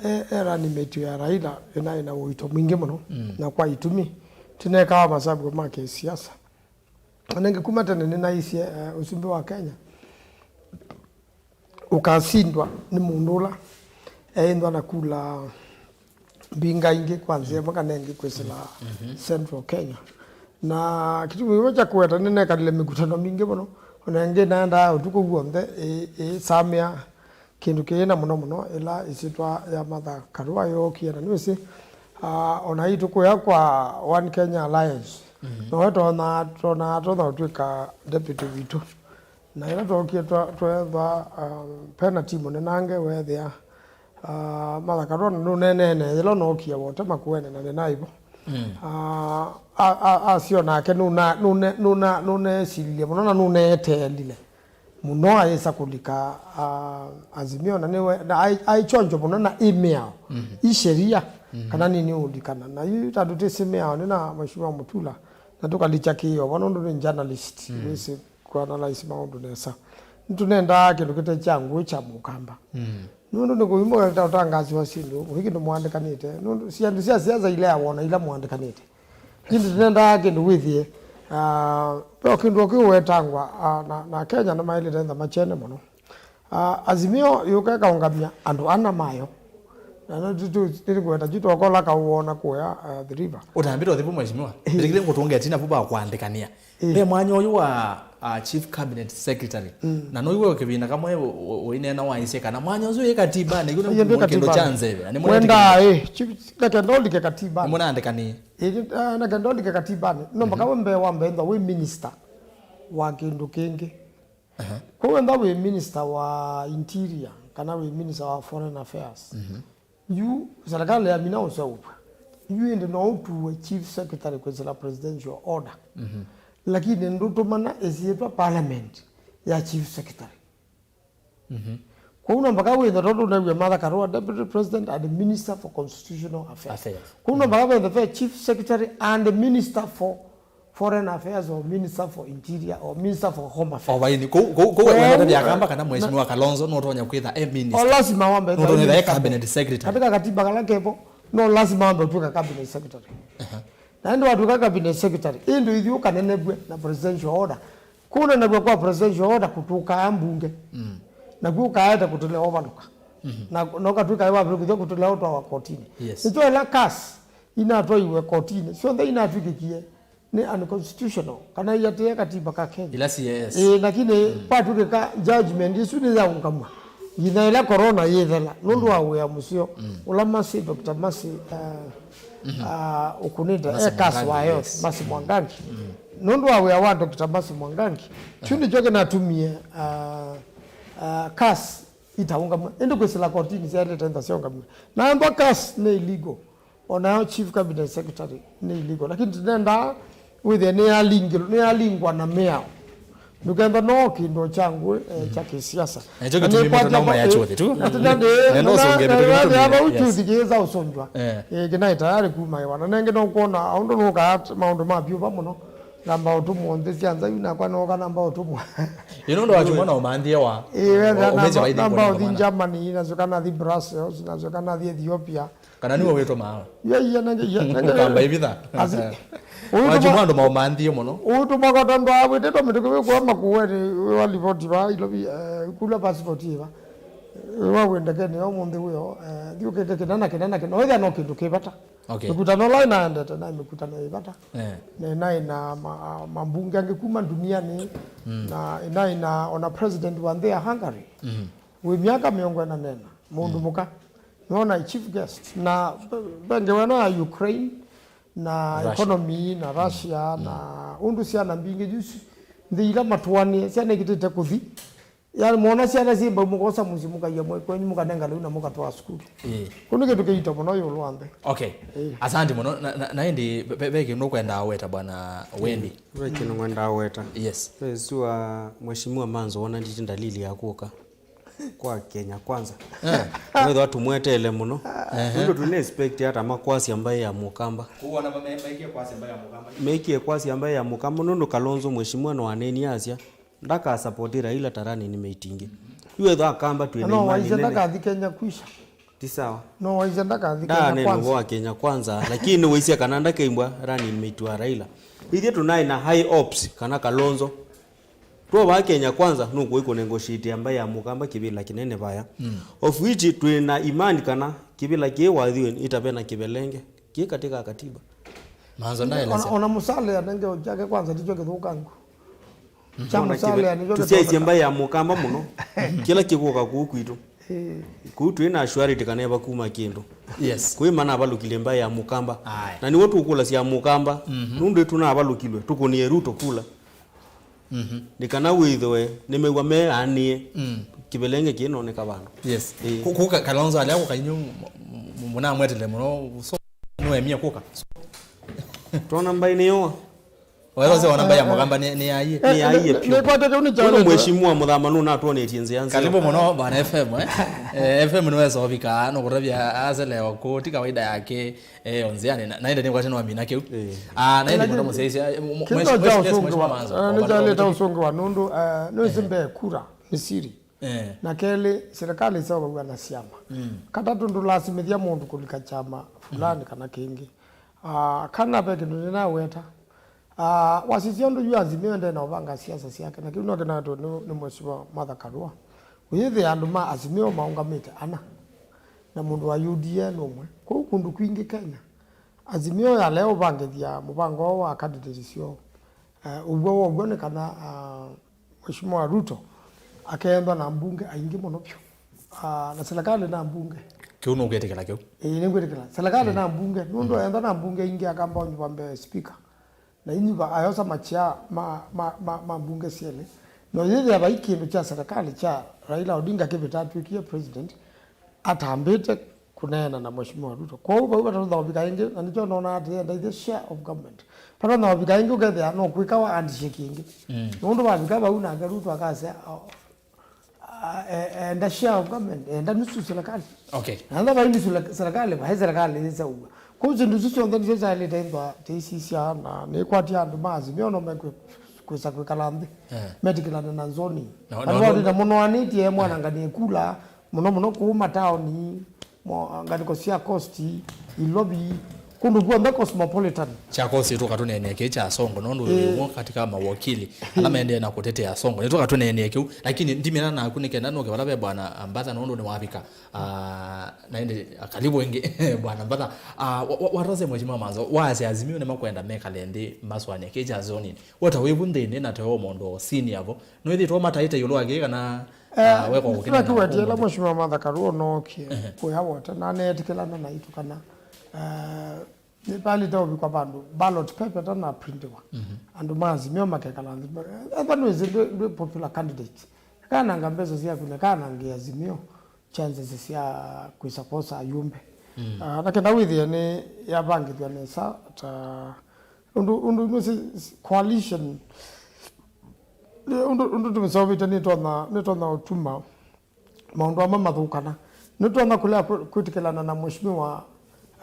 e, e running mate ya Raila ĩnaĩ na ũito mwingĩ mũno, mm, na kwa itumi tũnekawa masavu ma kĩsiasa. Ona ĩngĩ kuma tene nĩnaisye, eh, ũsumbĩ wa Kenya ũkasindwa nĩ mũndũ ũla eĩthwa na kula mbinga ingĩ kwa nzĩa ĩmwe kana ĩngĩ kwĩsĩla, mhm, Central Kenya. Na kĩtumi kĩmwe kya kũweta, nĩnekalile mĩkutano mingĩ mũno, ona ĩngĩ naendaa ũtukũ w'onthe ĩ-, ĩsamĩa kĩndũ kĩĩ, na mũno mũno ĩla ĩsyĩtwa ya Martha Karua yookie, na nĩwĩsĩ, ah, ona ĩtukũ ya kwa One Kenya Alliance, mhm, nowe tona, tona, tona ũtw'ĩka deputy witũ. Na ĩla twookie twa-, tweethwa, um, penalty mũnenange weethĩa, uh, Martha Karua nũneeneene yĩla nookie wote makuene na nĩnaivo. Mm. Uh, a-, a-, asyo nake nũna-, nũne-, nũna-, nũneesililye mũno na nũneeteelile mũno ayĩsa kũlika, uh, Azimio na nĩwe, na aĩ-, aĩ chonjo mũno na ĩ mĩao, mhm, ĩ sheria, mhm, kana nini ũlikana. Na yu tandũ twĩsĩ mĩao nĩ na Mheshimiwa Mutula na tũkalikya kĩĩ vo nũndũ nĩ journalist, mm, wĩsĩ kũanalyze maũndũ nesa. Nĩtũnendaa kĩndũ kĩte kya ngũĩ kya mũkamba. Mm. Nũndũ nĩ kũimũka ta ũtangasi wa syĩndũ, ũĩ kĩndũ mũandĩkanĩte. Nũndũ syĩndũ sya siasa ilea wona ila mũandĩkanĩte. Ĩndĩ tũnendaa kĩndũ wĩthĩe, ah, ve o kĩndũ o kĩu wetangwa, ah, na, na Kenya nĩmaĩlĩte ntha machene mũno. Ah, Azimio yũka ĩkaũngamya andũ ana mayo. Na no tu, tu, nĩtũkwenda tu twokola kaũona kũya, ah, The River. Ũtambĩte ũthivu, mheshimiwa. Eh. Ndĩkĩte ngũtũnge tina vuva kwandĩkania. Eh. Ve mwanya ũyũ wa, ah, chief cabinet secretary. Mm. Na noiwe kĩvĩnda kamwe ũ-, ũ-, ũineena waisye kana mwanya ũsu wĩ katibanĩ, yu nĩ katibanĩ. Kĩndũ kya nzeve. Nĩ mwenda, eh, chief, reke ndolike katibanĩ. Nĩ mũnaandĩkani. Eh, ah, reke ndolike katibanĩ. No mpaka we mbee wa mbee ntha wĩ minister wa kĩndũ kĩngĩ. Aha. Kwa wenda wĩ minister wa interior, kana wĩ minister wa foreign affairs, mhm, yu serikali yamina ũseũvw'a. Yu ĩndĩ no ũtuwe chief secretary kwĩsĩla presidential order. Mhm. Lakini ndũtũmana ĩsyĩtwa parliament ya chief secretary. Mhm. Kwoou no mpaka wĩthe tondũ ũnew'e Martha Karua, deputy president and minister for constitutional affairs. Affairs. Kwoou no mpaka wĩthe ve chief secretary and minister for foreign affairs or minister for interior or minister for home affairs. O vaini, kũu, kũu, kũu, kũu, wena tavya kamba kana mheshimiwa Kalonzo no ũtonya kwĩtha e minister. O lazima wambe no ũtonya e cabinet secretary. Katika katiba kala kevo, no lazima wambe ũtwĩka cabinet secretary. Aha. Na ĩndĩ watwĩka cabinet secretary, ĩndĩ ithyĩ ũkanenevw'e na presidential order. Kũnenevw'a kwa presidential order kũtũkaa mbunge. Mm. Nakw'o ũkaete kũtũlea ũvalũka. Mhm. Na, na ũkatwĩka wavĩlũkĩthya kũtũlea ũtwawa kotinĩ. Yes. Nĩkyo ĩla CAS inatwaiwe kotinĩ, syonthe inatw'ĩkĩkie nĩ unconstitutional, kana iatĩĩe katiba ka Kenya. Ila C A S. Ĩĩ, lakini, mm, kwatw'ĩka judgment ĩsu nĩyaũngamw'a. Nginya ĩla corona yĩthela, nũndũ wa wĩa mũseo, ũla Mercy, Doctor Mercy, uh, uh, ũkunĩte, Mercy e CAS wa Mwangangi, health, yes. Mercy Mwangangi. Nũndũ wa wĩa wa Doctor Mercy Mwangangi, kyu nĩkyo kĩnatumie, uh, uh, CAS itaũngamw'a. Ĩndĩ kwĩsĩla kotini syaĩlĩte nza syaũngamw'a. Na amba CAS nĩ illegal. Onayo chief cabinet secretary nĩ illegal, lakini tũnendaa wĩthĩe nĩyalingĩlwa, nĩyalingwa na mĩao. Ndũkethwa no kĩndũ kya ngũĩ, eh, kya kĩsiasa. Na nĩkyo kĩtumi mũndũ no mayachothi tu. Na tũnendee, na no ũsũngĩe mĩtũkĩ na mĩtũmi, vau yes. Chuthi kĩĩsa ũsũngwa. Eh. Eh, kĩnaĩ tayarĩ kuma ĩwa. Na nengĩ no kuona, ũndũ nũkaa maũndũ ma vyũva mũno. Ngamba ũtũmwa nthĩ sya nza yu nakwa nooka namba ũtũmwa. Ĩ nũndũ wa chuma na ũmanthie wa. Ĩ, wenda ũmĩsĩ namba, wa ithingo namba nĩ ũthi mwana. Germany, nasyoka nathi Brussels, nasyoka nathi Ethiopia. Kana nĩwe wĩtũmaa? Yo, iya, nenge, iya, nenge. Ũkamba ĩvitha. Asi. Wachuma andũ maũmanthie mũno. Ũtũmakota ndwaa wĩtĩtwa mĩtũkĩ wĩkũa makueni, wĩwa livoti va, ilovi, eh, kula passport ĩva. Wĩwa wĩndekeni yo mũnthĩ wĩo, eh, thiũkĩte kĩna na kĩna na kĩna. Wĩthĩa no kĩndũ kĩ vata. Okay. Mĩkutano ĩla ĩnaendete naĩ mĩkutano ĩ vata. Eh. Na ĩnaĩ na ma-, mambunge angĩ kuma ndunianĩ, na ĩnaĩ na ona president wa nthĩ ya Hungary. Wĩ myaka mĩongo ĩna nena, mũndũ mũka. Nĩwona chief guest. Na ve ngewa ĩno ya Ukraine, na Russia. Economy, na Russia, na ũndũ syana mbingĩ yu si-, nthĩ ila matũanĩe, syana ikĩtĩte kũthi. Yaani, mona syana syĩ mbau mũkosa mũsyĩ mũkaia mwe kwenyu mũkanenga lĩu na mũkatwaa sukulu. Ĩĩ. Kũu nĩ kĩndũ kĩito mũno ĩũlũ wa nthĩ. Okay. Ĩĩ. Asante mũno. Na, na, na ĩndĩ ve, ve kĩndũ ũkwendaa weta bwana Wendi? Ve kĩndũ ngwendaa weta. Yes. Ve sua Mheshimiwa Manzo wona nditi ndalili ya kũka kwa Kenya Kwanza. Eh. Wethwa tũmweteele mũno. Ehe. Nũndũ tũna expect hata makwasya mbaĩ ya Mũkamba. Kuona maikie kwasya mbaĩ ya Mũkamba. Maikie kwasya mbaĩ ya Mũkamba nũndũ Kalonzo Mheshimiwa no aneni asya. Ndakasapoti Raila ta running mate ingĩ. Yu ethwa Akamba twĩ na imani nene. No waisye ndakathi Kenya kwisha. Ti sawa. No waisye ndakathi Kenya Kwanza. Ndanena ũvoo wa Kenya Kwanza, lakini nĩwaisye kana ndakaimbwa running mate wa Raila. Ithyĩ tũnaĩ na high hopes kana Kalonzo. Twovaa Kenya Kwanza, nũkũi kũnegotiate mbaĩ ya Mũkamba kĩvĩla kĩnene vaya. Of which twĩ na imani kana kĩvĩla kĩĩ wathiwe ĩtave na kĩvelenge. Kĩ katika katiba. Manzo ndaelesya. Ona, ona Musalia nenge kyake kwanza tikyo kĩthũkangu. Kya Ona Musalia kĩve-, nĩkyo tũsyaisye kĩthũkangu. Mbaĩ ya Mũkamba mũno. Kĩla kĩkũka kũu kwitũ. Eh. Kũu twĩ na assurity kana eva kuma kĩndũ. Yes. Kwĩ mana avalũkile mbaĩ ya Mũkamba. Aye. Na nĩw'o tũkũlasya Mũkamba. Nũndũ tũnavalũkilwe, tũkũnie Ruto kula. Nĩ kana wĩthĩwe nĩmew'a meanĩe kĩvelenge kĩnoneka vandũ. Yes. Ĩĩ. Ku-, ku Ka-, Kalonzo alea kũkainyu mũnamwetele mũno, so nĩwemie kũka. Twona mbaĩ nĩyoa. Wetha ũsĩ wona mbaĩ ya Mũkamba nĩ, nĩ yaie. Nĩ yaie vyũ. Nĩkwate kĩu nĩ kyaletwa. Mheshimiwa Mũthama nũnatwonetie nzĩa nzeo. Karibu mũno bwana F M, eh. Eh, F M nĩwesa ũvika, nũkũtavya aselewa kũ, ti kawaida yake. Eh, o nzĩanĩ, na, na ĩndĩ nĩkwasya nĩwamina kĩu. Eh. Ah, na ĩndĩ mũno mũsyaisya, eh, mwe-, mwe-, mwe-, mwe-, mwe-, Manzo, nĩkyalĩte ũsũngĩwa nũndũ, eh, nĩwĩsĩ mbee kura nĩ siri. Eh. Na kelĩ, serikali ĩseũvaw'a na syama. Katatũ, ndũlasimĩthya mũndũ kũlika kyama fulani kana kĩngĩ. Ah, kana ve kĩndũ nĩnaweta. Ah, wasisya ũndũ yu Azimio ende na ũvanga siasa syake, na kĩu no kĩnatwe nĩ, nĩ Mheshimiwa Martha Karua. Ũyĩthĩa andũ ma Azimio maũngamĩte ana, na mũndũ wa U D A nĩ ũmwe. Kwoou kũndũ kwingĩ Kenya, Azimio yalea ũvangĩthya mũvango woo wa candidate syoo. Eh, ũw'o wow'o nĩ kana, ah, Mheshimiwa Ruto akeethwa na mbunge aingĩ mũno vyũ. Ah, na serikali na mbunge. Kĩu nũkwĩtĩkĩla kĩu? Ĩĩ, nĩngwĩtĩkĩla. Serikali na mbunge, nũndũ ethwa na mbunge aingĩ akamba ũnyuva mbee speaker. Na inyuva ayosa machia ma, ma, ma, ma mbunge syelĩ. No yĩthĩa vai kĩndũ kya serikali kya Raila Odinga kĩvĩta atw'ĩkie president, atambĩte kũneena na Mheshimiwa Ruto. Kwoou vau vatatonya ũvika ĩngĩ, na nĩkyo nonaa atĩ enda ithe share of government. Vatatonya ũvika ĩngĩ ũkethĩa no kwĩkawa handshake ĩngĩ. Nũndũ vavika vau nake Ruto akasya, a, e, enda share of government, enda nusu serikali. Okay. Na enda vai nusu le-, serikali, vai serikali ĩseũvw'a. Kwoou syĩndũ isu syonthe nĩsyo syaĩlĩte ĩthwa tĩisisya na nĩkwatya andũ ma Azimio no mekwĩ-, kwĩsa kwĩkala nthĩ. Eh. Metĩkĩlane na nzoni. Na, na, na, na mũnoanĩtye mwananganie kula, mũno mũno kũu mataoni, mo-, ngalĩko sya coast, Ilovi, kũndũ kw'onthe cosmopolitan. Kya coast tũkatũneenea kĩĩ kya Songo, nũndũ wĩ ũmwe katika mawakili ala maendee na kũtetea Songo. Nĩtũkatũneenea kĩu, lakini ndimena naku nĩ kenda nũke vala ve bwana Mbatha, nũndũ nĩwavika. Ah, na ĩndĩ, ah, karibu ĩngĩ, bwana Mbatha. Ah, wa-, wa-, watose Mheshimiwa Manzo, waasya Azimio nĩmakwenda mekale nthĩ masũanĩa kĩĩ kya zoning. Wota wĩvu nthĩnĩ na teo mũndũ o senior vo. Nĩwĩthĩtwe mataĩte ĩũlũ wa kĩĩ kana Ah, wekwa gũkĩneena na kũwetie ĩla ũmũnthĩ. Mheshimiwa Martha Karua onookie kũya wote, na neetĩkĩlana naitũ kana, eh, nĩpaĩlĩte ũvikwa vandũ ballot paper ĩtanaprintiwa. Andũ ma Azimio makekala nthĩ, ethwa nĩwĩsĩ ndwĩ, ndwĩ popular candidate, kananga mbesa syaku na kanangĩa Azimio chances sya kwĩsa kwosa ayumbe. Ah, na kenda wĩthĩe nĩ yavangĩthw'a nesa ta ũndũ, ũndũ nĩsĩ coalition, nĩ ũndũ, ũndũ tũmĩseũvĩte nĩtonya, nĩtonya ũtuma maũndũ amwe mathũkana. Nĩtonya kũlea kwĩ-, kwĩtĩkĩlana na Mheshimiwa,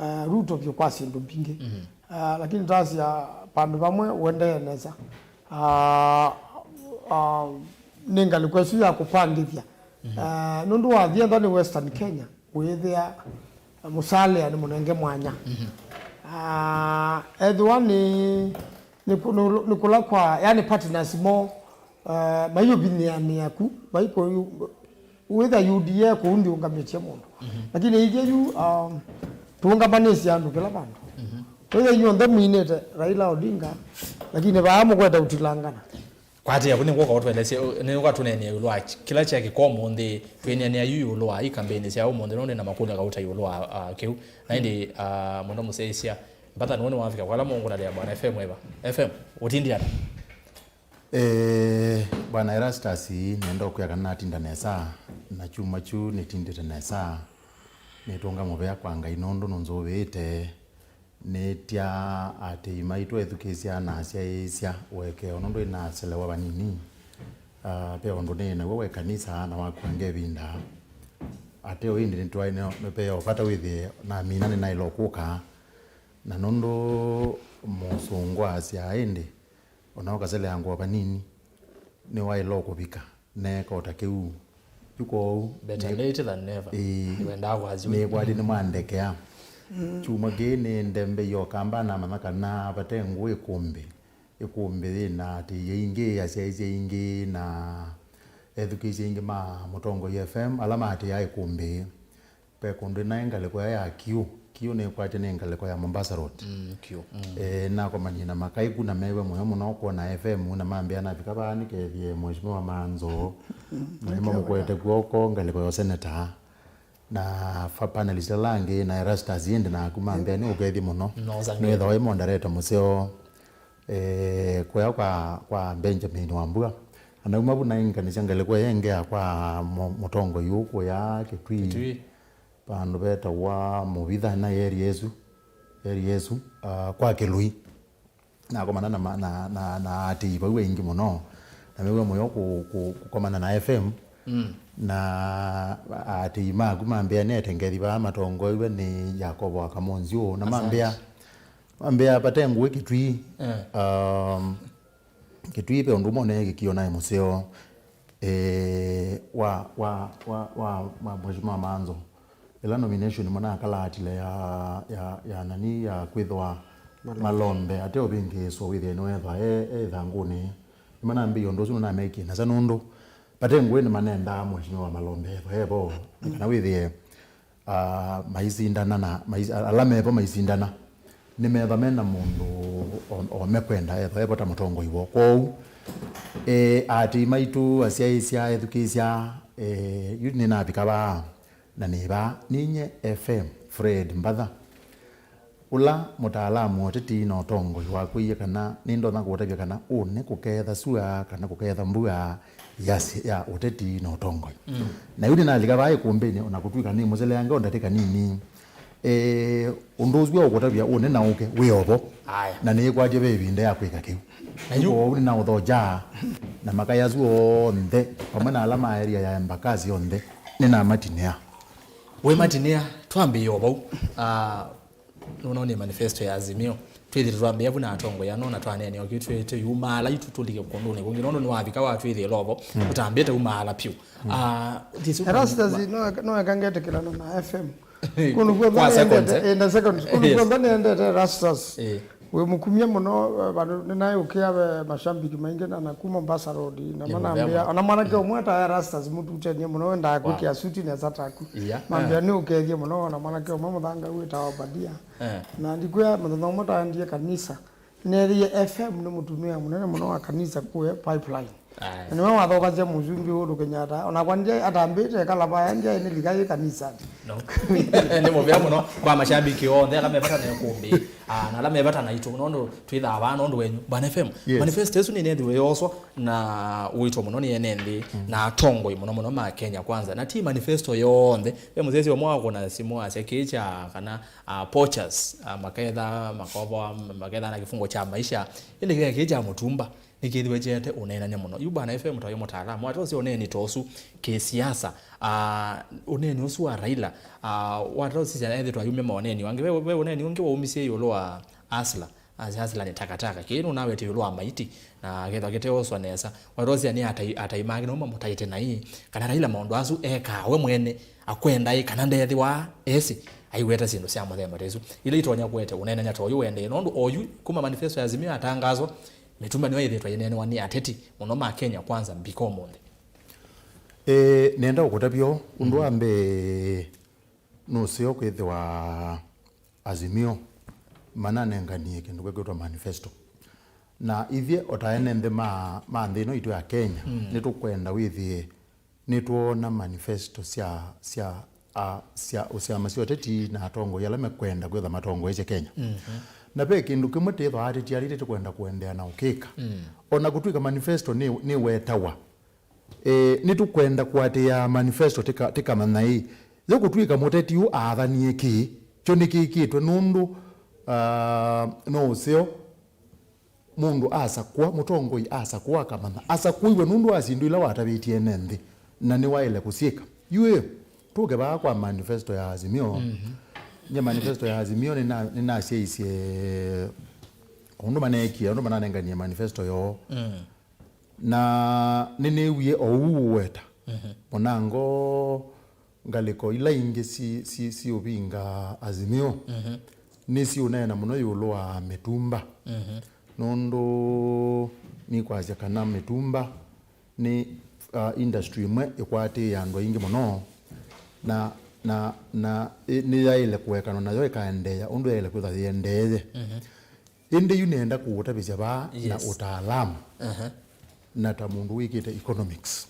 eh, Ruto vyũ kwa syĩndũ mbingĩ. Ah, lakini tasya vandũ vamwe ũendee nesa. Ah, ah, nĩ ngalĩko ĩsu ya kũpangĩthya. Ah, nũndũ wathi ethwa nĩ Western Kenya, wĩthĩa Musalia nĩ mũnenge mwanya. Ah, ethĩwa nĩ, nĩ kũ-, nĩ, nĩ kũla kwa, yani partners mo, ah, maiũvinyĩanĩa ku, maikũ-, wĩtha U D A kũu ndiũngamĩtye mũndũ. Lakini ithyĩ yu, um, tũũngamanĩsye andũ kĩla vandũ. Wĩtha inyuonthe mwinĩte Raila Odinga, lakini vaa mũkwete ũtilangana. Kwatĩĩa vu nĩkw'o kwa ũtũelesye, nĩkw'o tũneenea ĩũlũ wa kĩla kya kĩko ũmũnthĩ, twĩneenea yu ĩũlũ wa i kambeini sya ũmũnthĩ, nũndũ na makũlyo kauta ĩũlũ wa, ah, kĩu. Na ĩndĩ, ah, mũno mũsyaĩĩsya, mbata nũũ nĩwavika kwa ala mũngũnalĩa Bwana F M eva? F M, ũtindie ata? Eh, Bwana Erastus, nenda ũkwĩa kana natinda nesa, na kyumwa kyu nĩtindĩte nesa. Nĩtũnga mũvea kwa Ngai nũndũ nũnzũvĩĩte. Nĩtya atĩi maitũ ethukĩĩsya na asyaĩĩsya ũekeo nũndũ nĩnaselewa vanini. Ah, ve ũndũ nĩĩ naw'o wa ĩkanisa na wakua ngevinda. Ateo ĩndĩ nĩtwaĩ nĩ, nĩveo vata wĩthĩe namina nĩnaĩle ũkũka. Na nũndũ mũsũngũ asyaa ĩndĩ, ona ũkaseleangwa vanini, nĩwaĩle ũkũvika. Neeka o ta kĩu. Yu kwoou, better nĩ-, late than never. Ĩĩ. Nĩwendaa kwasya. Nĩkwatĩ nĩmwandekea. Kyumwa kĩĩ nĩndembei o kamba namanya kana vate ngũĩ ĩkũmbĩ, ĩkũmbĩ yĩ na atĩi aingĩ, asyaĩĩsya aingĩ, na ethukĩĩsya aingĩ ma Mũtongoi F M, ala maatĩaa ĩkũmbĩ. Ve kũndũ naĩ ngalĩko ya, ya Kiu. Kiu nĩkwatya nĩ ngalĩko ya Mombasa Road. Mm, Kiu. Mm. Eh, nakomanie na makaĩ ku na mew'a mũyo mũno kwona F M na mambĩa navika vaa nĩkethie Mheshimiwa Manzo. Na nĩmamũkwete kw'oko ngalĩko ya seneta. Na fa panelist ala angĩ na Erastus ĩndĩ naku mambĩa nĩ ũkethie mũno. Nĩwethawa ĩ moderator mũseo. Eh, kũya kwa, kwa Benjamin Wambua. Anauma vu nainganisya ngalĩko ĩngĩ ya kwa mũ-, mũtongoi ũkũya Kitui. Kitui. Vandũ vetawa Mũvitha na area ĩsu, area ĩsu, ah, kwa Kĩlũi. Nakomana na ma-, na, na, na atĩi vau aingĩ mũno. Na mew'a mũyo kũ-, kũ-, kũkomana na F M. Mm. Na atĩi maku mambĩa nĩ atengethi vaa matongoew'e nĩ Yakobo wa Kamonzio. Na mambĩa, mambĩa vate ngũĩ Kĩtui. Eh. Um, Kĩtui ve ũndũ ũmwe ũneekĩkie naĩ mũseo, eh, wa, wa, wa, wa, wa Mheshimiwa Manzo. Ĩla nomination manakalaatile ya, ya, ya nani ya kwĩthwa Malombe. Malombe, ate ũvĩngĩĩswa wĩthĩe nĩwethwa e, e ĩthangũnĩ. Nĩmanambĩie ũndũ ũsu nũnamekie nasa nũndũ vate ngũĩ nĩmanendaa Mheshimiwa Malombe ethwa evo. Mm. Kana wĩthĩe ah, maisindana na, mais-, ala mevo maisindana, nĩmethwa mena mũndũ o, o mekwenda ethwa evo ta mũtongoi woo. Kwoou, eh, aatĩi maitũ, asyaĩĩsya, ethukĩĩsya, eh, yu nĩnavika vaa, na nĩ vaa, ninyie F M Fred Mbatha. Ũla mũtaalamu wa ũteti na ũtongoi wakwĩie kana nĩndonya kũũtavya kana ũnĩ kũketha sua kana kũketha mbua ya si-, ya ũteti na ũtongoi. Mm. Na yu nĩnalika vaa ĩkũmbĩnĩ, ona kũtw'ĩka nĩ mũseleange o ndatĩka nini. Eh, ũndũ ũsu wa ũkũtavya ũnĩ na ũke wĩ ovo. Aya. Na nĩĩkwatya ve ĩvinda ya kwĩka kĩu. Na yu kwoou nĩnaũthokya, na makaya asu onthe, vamwe na ala ma area ya Embakasi onthe, nĩnamatinĩa. Wĩmatinĩa, twambĩĩe o vau. Ah, Nũnoo nĩ manifesto ya Azimio. Twĩthĩte twambĩĩa vu na atongoi ano na twaneenea ũkĩ twĩ-, twĩyumaala yu tũlike kũndũnĩ kũngĩ. Nũndũ nĩwavika watwĩthĩĩla ovo, mm, ũtambĩte umaala pyũ. Mm. Ah, this Erastus, no, no eka ngetĩkĩlana na F M. Kũndũ kw'onthe kwa seconds, nĩendete, eh? Eh, na seconds. Kũndũ, yes, kw'onthe nĩendete Erastus. Eh. Wĩ mũkumya mũno, eh, vandũ nĩnaĩ ũkĩa ve mashabiki maingĩ na, na kuma Mombasa Road, na manambĩa, ona mwanake ũmwe ta Erastus mũtutenie mũno, wendaa kwĩkĩa suti nesa taku. Yeah. Mambĩa nĩ ũkethie mũno, ona mwanake ũmwe mũthanga wĩtawa Obadia. Eh. Na ndikwĩa mũthenya ũmwe twaendie kanisa, neethĩie F M nĩ mũtumĩa mũnene mũno wa kanisa kũe Pipeline. Aye. Na nĩwe wathokasya mũsumbĩ ũndũ Kenyatta. Onakwa nje atambĩte kala vaya nje nĩlika yĩ kanisanĩ. No. Nĩ mũvea mũno kwa mashabiki onthe ala me vata na ĩkũmbĩ. Ah, na ala me vata naitũ, nũndũ twĩthaa vaa nũndũ wenyu. Bwana F M, yes, manifesto ĩsu nĩnethĩwe yoswa na ũito mũno nĩ ene nthĩ na atongoi mũno mũno ma Kenya Kwanza. Na ti manifesto yonthe. Ve mũsesi ũmwe wakũna simũ asya kĩĩ kya kana, ah, poachers, ah, maketha makovoa, maketha na kifungo kya maisha. Ĩndĩ kĩĩ kya mũtumba. Nĩkĩthĩwe kyete ũneenany'a mũno. Yu Bwana F M ta wĩ mũtaalamu, wata ũsĩ ũneeni ta ũsu kĩsiasa, ah, ũneeni ũsu wa Raila, ah, wata ũsisya ethĩtwa ayumya maũneeni angĩ. Ve, ve ũneeni ũngĩ waumisye ĩũlũ wa Hustler. Asya Hustler nĩ takataka. Kĩĩ nũnawete ĩũlũ wa maiti, na kethwa kĩteoswa nesa. Wata ũsisya nĩ atai, atai make nĩmo mamũtaĩte naĩ. Kana Raila maũndũ asu ekaa we mwene, akwendaĩ, kana ndethĩwa esĩ, aiweta syĩndũ sya mũthemba ta isu. Ila itonya kũete ũneenany'a ta ũyũ ũendee. Nũndũ oyu, kuma manifesto ya Azimio yatangazwa, Mĩtumba nĩyo yĩthĩtwe yĩneenewa nĩ ateti mũno ma Kenya Kwanza mbika ũmũnthĩ. Ĩĩ, nĩenda ũkũtavya ũndũ wa mbee, nũseo kwĩthĩwa Azimio mananenganie kĩndũ kĩkwĩtwa manifesto. Na ithyĩ o ta ene nthĩ ma, ma nthĩ ĩno itũ ya Kenya, nĩtũkwenda wĩthĩe nĩtwoona manifesto sya, sya, a, sya, syama sya ũteti na atongoi ala mekwenda kwĩtha matongoesye Kenya. Na ve kĩndũ kĩmwe tĩthwa ateti ala tũkwenda kũendeea na ũkĩka. O na kũtw'ĩka manifesto nĩ, nĩwetawa, e, nĩtũkwenda kũatĩĩa manifesto tĩka, tĩkamanya ĩ, yo kũtw'ĩka mũteti ũ aathanie kĩĩ, kyo nĩkĩkĩtwe nũndũ, a, no ũseo mũndũ asakũa, mũtongoi asakũa akamanya asakũiwe nũndũ wa syĩndũ ila watavĩtye ene nthĩ, na nĩwaĩle kũsyĩka. Yu ĩ, tũke vaa kwa manifesto ya Azimio. Nye manifesto ya Azimio nĩna-, nĩnasyaisye ũndũ maneekie, ũndũ mananenganie manifesto yoo. Na nĩnĩwie o ũu ũweta mũnango ngalĩko ila ingĩ si, si, siũvinga Azimio nĩsiũneena mũno ĩũlũ wa mĩtumba. Nũndũ nĩkwasya kana mĩtumba nĩ, uh, industry ĩmwe ĩkwatĩĩe andũ aingĩ mũno, na, na, na ĩ-, nĩyaĩle kũekanwa nayo ĩkaendeea ũndũ yaĩle kwĩthwa yĩendeeye. Ĩndĩ yu nĩenda kũũtavĩsya vaa na ũtaalamu na ta mũndũ wĩkĩte economics.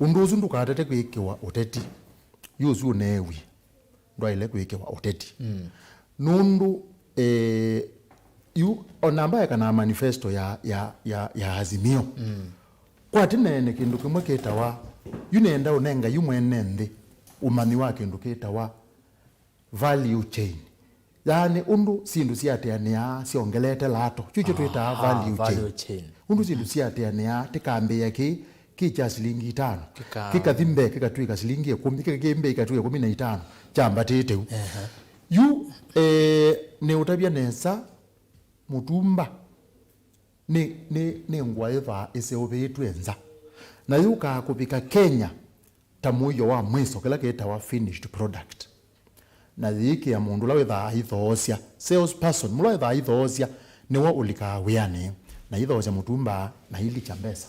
Ũndũ ũsu ndũkatate kwĩkĩwa ũteti. Yu ũsu ũneewie ndwaĩle kwĩkĩwa ũteti. Nũndũ, eh, yu ona mbaekanaa manifesto ya, ya, ya, ya Azimio. Kwa tene nĩ kĩndũ kĩmwe kĩtawa, yu nĩenda ũnenga yu mwene nthĩ ũmanyi wa kĩndũ kĩtawa value chain. Yaani, ũndũ syĩndũ siatĩanĩaa syongelete lato. Kyu kyo twĩtaa value chain. Ũndũ syĩndũ siatĩanĩaa, tĩkambĩĩa kĩ, kĩ kya silingi itano. Kĩka- Kĩkathi mbee, kĩkatw'ĩka silingi ĩkũmi, kĩkathi mbee, ĩkatw'ĩka ĩkũmi na itano. Kyambatĩte u. Yu, eh, nĩũtavya nesa, mũtumba nĩ, nĩ, nĩ ngũa ĩvaa ĩseũvĩtw'e nza. Na yũkaa kũvika Kenya, ta mũio wa mwĩso, kĩla kĩtawa finished product. Na yĩĩkĩa mũndũ ũla wĩthaa aithoosya, sales person, mũla wĩthaa aithoosya, nĩwe ũlikaa wĩanĩ, na aithoosya mũtumba, na ailikya mbesa.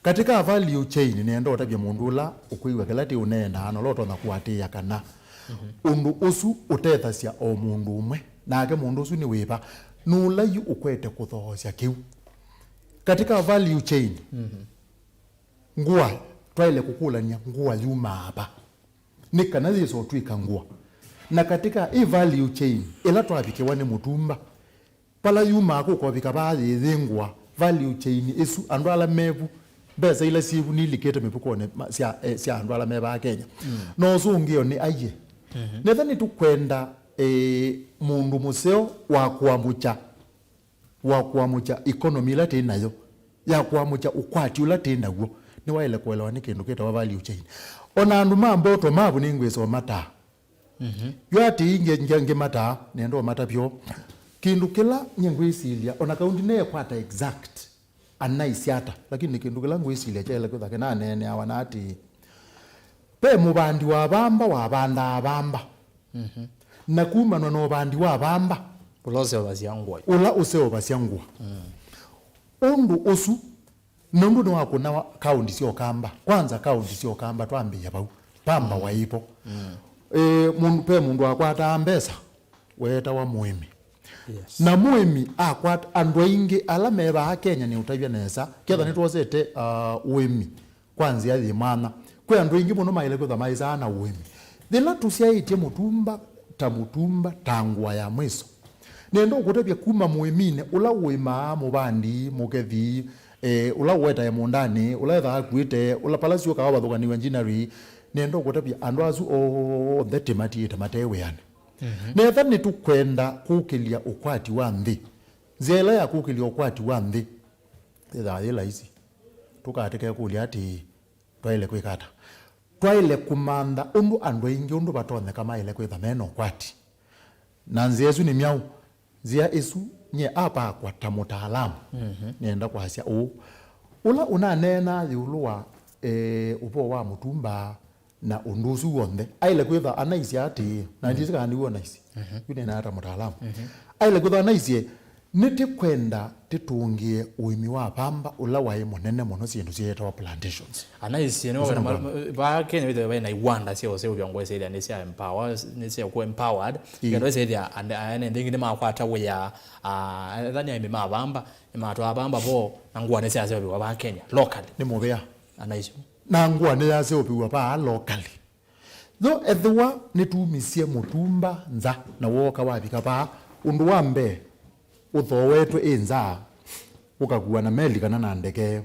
Katika value chain, nĩenda ũtavya mũndũ ũla ũkwĩw'a kĩla tĩ ũneenaa, na ũla ũtonya kũatĩĩa kana ũndũ ũsu ũtethasya o mũndũ ũmwe, nake mũndũ ũsu nĩ wĩva, nũla yu ũkwete kũthoosya kĩu. Katika value chain, ngũa, twaĩle kũkũlany'a ngũa yumaa va? Nĩ kana yĩsa ũtw'ĩka ngũa. Na katika ĩ value chain, ĩla twavikĩwa nĩ mũtumba, vala yumaa kũkovika vaa yĩyĩ ngũa, value chain ĩsu, andũ ala mevu, mbesa ila syĩvu nilikĩte mĩvukonĩ ma-, sya, eh, sya andũ ala me vaa Kenya. No ũsũngĩo nĩ aiye. Netha nĩtũkwenda, eh, mũndũ mũseo wa kũamũkya wa kũamũkya economy ĩla twĩ nayo, ya kũamũkya ũkwati ũla twĩ naw'o, nĩwaĩle kũelewa nĩ kĩndũ kĩtawa value chain. O na andũ ma mboto mavu nĩngwĩsa ũmataa. Yu atĩĩ nge-, nge-, ngĩmataa, nenda ũmatavya ũũ. Kĩndũ kĩla nyie ngwĩsilya, o na kaunti neekwata exact, anaisye ata, lakini nĩ kĩndũ kĩla ngwĩsilya kyaĩle kwĩtha kĩnaneeneawa na atĩĩ, ve mũvandi wa vamba wavandaa vamba. Na kumanwa na ũvandi wa vamba, ũla ũseũvasya ngũa. Ũla ũseũvasya ngũa. Ũndũ ũsu, nũndũ nĩwakũna wa-, kaũndi sya Ũkamba. Kwanza kaũndi sya Ũkamba twambĩĩa vau. Vamba waĩ vo. E, mũndũ, ve mũndũ wakwataa mbesa, weetawa mũĩmi. Yes. Na mũĩmi akwata, andũ aingĩ ala me vaa Kenya nĩ ũtavya nesa, ketha nĩtwosete, uh, ũĩmi kwa nzĩa yĩ mwanya. Kwĩ andũ aingĩ mũno maĩle kwĩthwa maĩsaa na ũĩmi. Yĩla tũsyaĩtye mũtumba ta mũtumba, ta ngũa ya mwĩso, nenda ũkũtavya kuma mũĩminĩ ũla ũĩmaa, mũvandi, mũkethi, eh, ũla ũwetae mũndanĩ, ũla ethaa akuĩte, ũla pala syũkaa ũvathũkanĩw'a njinarĩ, nenda ũkũtavya andũ asu onthe tĩmatiĩte mate wĩanĩ. Mhm. Netha nĩtũkwenda kũkĩlya ũkwati wa nthĩ, nzĩa ĩla ya kũkĩlya ũkwati wa nthĩ yĩthaa yĩ laisi. Tũkaa tũkekũlya atĩĩ, twaĩle kwĩka ata? Twaĩle kũmantha ũndũ andũ aingĩ ũndũ vatonyeka maĩle kwĩtha me na ũkwati. Na nzĩa ĩsu nĩ myaũ? Nzĩa ĩsu nyie apakwa ta mũtaalamu, mhm, nĩenda kwasya ũũ. Ũla ũnaneenaa ĩũlũ wa, eh, ũvoo wa mũtumba na ũndũ ũsu w'onthe, aĩle kwĩtha anaisye atĩĩ, na, mhm, ndyĩsĩ kana nĩw'o naisye. Mhm. Yu nĩnaa ta mũtaalamu. Mhm. Aĩle kwĩtha anaisye, nĩtĩkwenda tĩtũngĩe ũĩmi wa pamba ũla waĩ mũnene mũno syĩndũ syĩetawa plantations. Anaisye nĩ ũsu wawena nĩ ma- vaa Kenya wĩthĩwe vaĩ na iwanda sya ũseũvya ngũa syaĩthĩa nĩ sya empower, nĩ sya kũ empowered. Ĩĩ. Nĩkenda syaĩthĩa ene nthĩ ingĩ nĩmakwata wĩa, ah, etha nĩ aĩmi ma pamba, nĩmatwaa pamba vo na ngũa nĩsyaseũvĩwa vaa Kenya locally. Nĩ mũvea. Anaisye. Na ngũa nĩyaseũvĩw'a vaa locally. Yo ethĩwa nĩtumisye mũtumba nza na wooka wavika vaa, ũndũ wa mbee ũthooetwe ĩ nza, ũkakua na meli kana na ndeke,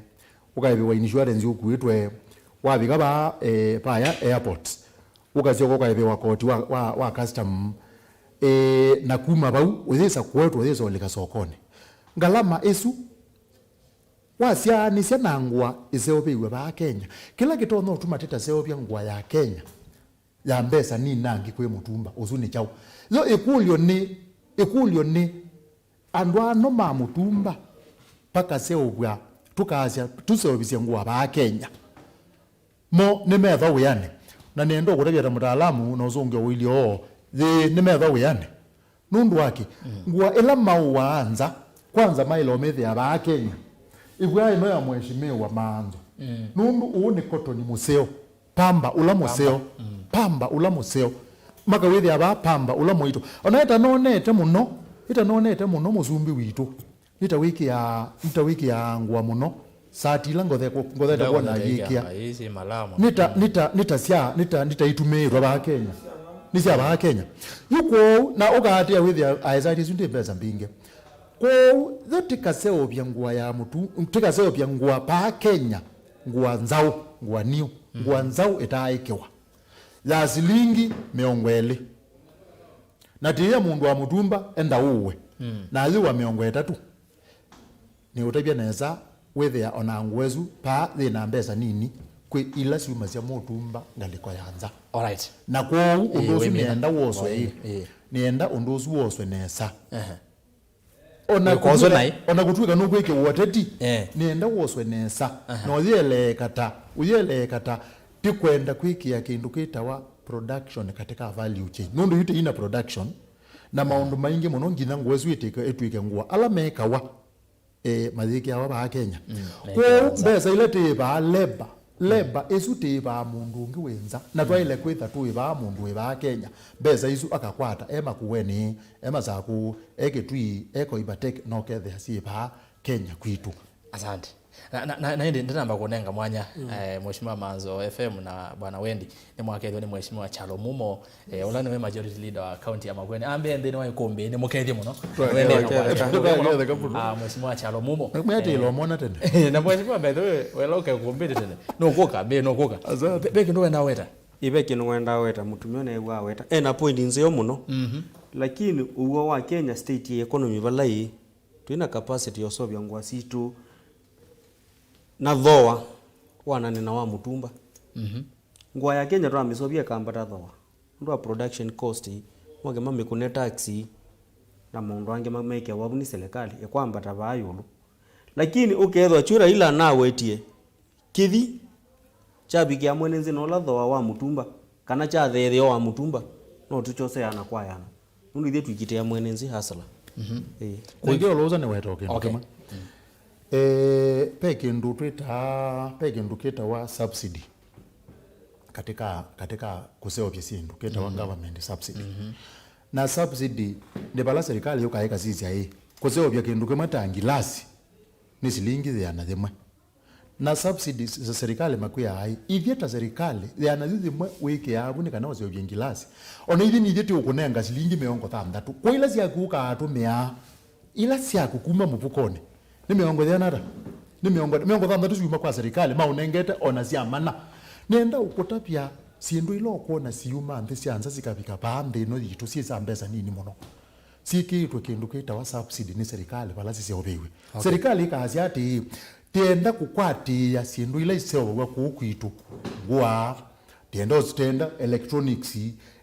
ũkaĩvĩwa insurance ũkuĩtwe, wavika vaa, eh, vaya airport, ũkasyoka ũkaĩvĩwa koti wa, wa, wa custom, eh, na kuma vau ũyĩsa kũetwa ũyĩsa ũlika sokonĩ. Ngalama ĩsu wasyaanĩsya na ngũa ĩseũvĩw'e vaa Kenya, kĩla kĩtonya ũtuma tĩtaseũvya ngũa ya Kenya ya mbesa ninangi kwĩ mũtumba ũsu nĩ kyaũ? Yo ĩkũlyo nĩ, ĩkũlyo nĩ, andũ ano ma mũtumba pakaseũvw'a, tũkaasya tũseũvisye ngũa vaa Kenya, mo nĩmethwa wĩanĩ? Na nĩenda ũkũtavya ta mũtaalamu na ũsũngĩo ũilye oo, yĩĩ nĩmethwa wĩanĩ? Nũndũ wa kĩ? Mm. Ngũa ĩla maũaa nza, kwanza maĩle ũmĩthĩa vaa Kenya. Ĩvwaa ĩno ya mheshimiwa Maanzo. Mm. Nũndũ ũũ nĩ kotoni mũseo. Pamba ũla mũseo. Pamba. Mm. Pamba ũla mũseo. Makawĩthĩa vaa pamba ũla mũito. Ona ĩtanonete mũno, ĩtanonete mũno mũsumbĩ witũ. Nĩtawĩkĩaa, nĩtawĩkĩaa ngũa mũno. Sati ila ngothe-, ngothete kwona ayĩkĩa. Nĩta, nĩta, nĩta sya, nĩta, nĩta itumĩĩtwe vaa Kenya. Nĩ sya vaa Kenya. Yu kwoou, na ũkaatĩa wĩthĩa aesati isu ndĩ mbesa mbingĩ. Kwoou, yo tĩkaseũvya ngũa ya mũtu, tĩkaseũvya ngũa vaa Kenya, ngũa nzaũ, ngũa niũ, ngũa nzaũ ĩtaaĩkĩwa. Ya silingi mĩongo ĩlĩ. Na tĩĩa mũndũ wa mũtumba enda ũwe. Mm. Na ayĩwa mĩongo ĩtatũ. Nĩũtavya nesa, wĩthĩa ona ngũa ĩsu paa yĩ na mbesa nini kwĩ ila syumasya mũtumba ngalĩko ya nza. Alright. Na kwoou ũndũ ũsu nĩenda woswe ĩ. Ĩĩ. Nĩenda ũndũ ũsu woswe nesa. Ehe. Ona kũtw'ĩka, ona kũtw'ĩka nũkwĩkĩwa ũteti, eh, nĩenda woswe nesa. Aha. Na ũyĩeleeka ta, ũyĩeleeka ta, tĩkwenda kwĩkĩa kĩndũ kĩtawa production katika value chain. Nũndũ yu tĩina production, na maũndũ maingĩ mũno nginya ngũa ĩsu ĩtĩke, ĩtw'ĩke ngũa. Ala mekawa, eh, mayĩkĩawa vaa Kenya. Mm, kwoou mbesa ila tĩĩvaa labor, labor ĩsu tĩĩvaa mũndũ ũngĩ wĩ nza, na twaĩle kwĩtha tũĩvaa mũndũ wĩ vaa Kenya. Mbesa isu akakwata e Makueni, e Masakũ, e Kitui, e Koivatek, na ũkethĩa syĩ vaa Kenya kwitũ. Asante. Na, na, na, na ĩndĩ ndĩnamba kũnenga mwanya, mm, eh, Mheshimiwa Manzo F M na Bwana Wendi, nĩmwakethwa nĩ Mheshimiwa Kyalo Mumo, eh, ũla nĩwe majority leader wa county ya Makueni. Ambe nthĩnĩ wa ĩkũmbĩ, nĩmũkethye mũno. Twaketheka. Twaketheka mũno. Ah, Mheshimiwa Kyalo Mumo. Mwĩatĩĩla, eh, ũmona tene. Na Mheshimiwa, by the way, wela ũke ĩkũmbĩnĩ tene. Nũkũka, mbĩ, nũkũka. Asante. Ve, ve kĩndũ wendaa weta? Ĩve kĩndũ wendaa weta, mũtumĩa new'aa weta. Ena point nzeo mũno. Mhm. Lakini ũw'o wa Kenya state ya economy vala ĩĩ, twĩ na capacity ya ũseũvya ngũa sitũ na thooa wanane na wa mũtumba. Mhm. Ngũa ya Kenya twamĩseũvya ĩkambata thooa. Nũndũ wa production cost, moke mamĩkũne tax, na maũndũ angĩ ma-, mekĩawa vu nĩ serikali, ĩkwambata vaa ĩũlũ. Lakini ũkethwa kyũ Raila anawetie, kĩthi kyavikĩa mwene nzĩ na ũla thooa wa mũtumba, kana kyatheetheo wa mũtumba, no tũkyosea na kwayana. Nũndũ ithyĩ twĩkitĩa mwene nzĩ hustler. Mhm. Ĩĩ. Ningĩ olosa nĩweta o kĩndũ, okay, kĩmwe. Mm. Eh, ve kĩndũ twĩtaa, ve kĩndũ kĩtawa subsidy katika, katika kũseũvya syĩndũ, kĩtawa, mhm, government subsidy. Mhm. Na subsidy nĩ vala serikali yũkaa ĩkasisya ĩ, kũseũvya kĩndũ kĩmwe ta ngilasi nĩ silingi ĩana yĩmwe. Na subsidies sya serikali makwĩaa ĩ, ithyĩ ta serikali, ĩana yu yĩmwe wĩkĩaa vu nĩ kana ũseũvye ngilasi. O na ithyĩ nĩ ithyĩ tũũkũnenga silingi mĩongo thanthatũ. Kwa ila syaku ũkaatũmĩaa, ila syaku kuma mũvukonĩ, nĩ mĩongo yĩana ata? Nĩ mĩongo, mĩongo thanthatũ syuma kwa serikali, maũnengete o na sya mana. Nĩenda ũkũtavya syĩndũ ila ũkwona syuma nthĩ sya nza sikavika vaa nthĩ ĩno yitũ syĩ sya mbesa nini mũno. Syĩkĩĩtwe kĩndũ kĩtawa subsidy nĩ serikali vala siseũvĩw'e. Okay. Serikali ĩkasya atĩĩ, tĩenda kũkwatĩĩa syĩndũ ila iseũvaw'a kũu kwitũ, ngũa, tĩenda ũsitenda, electronics,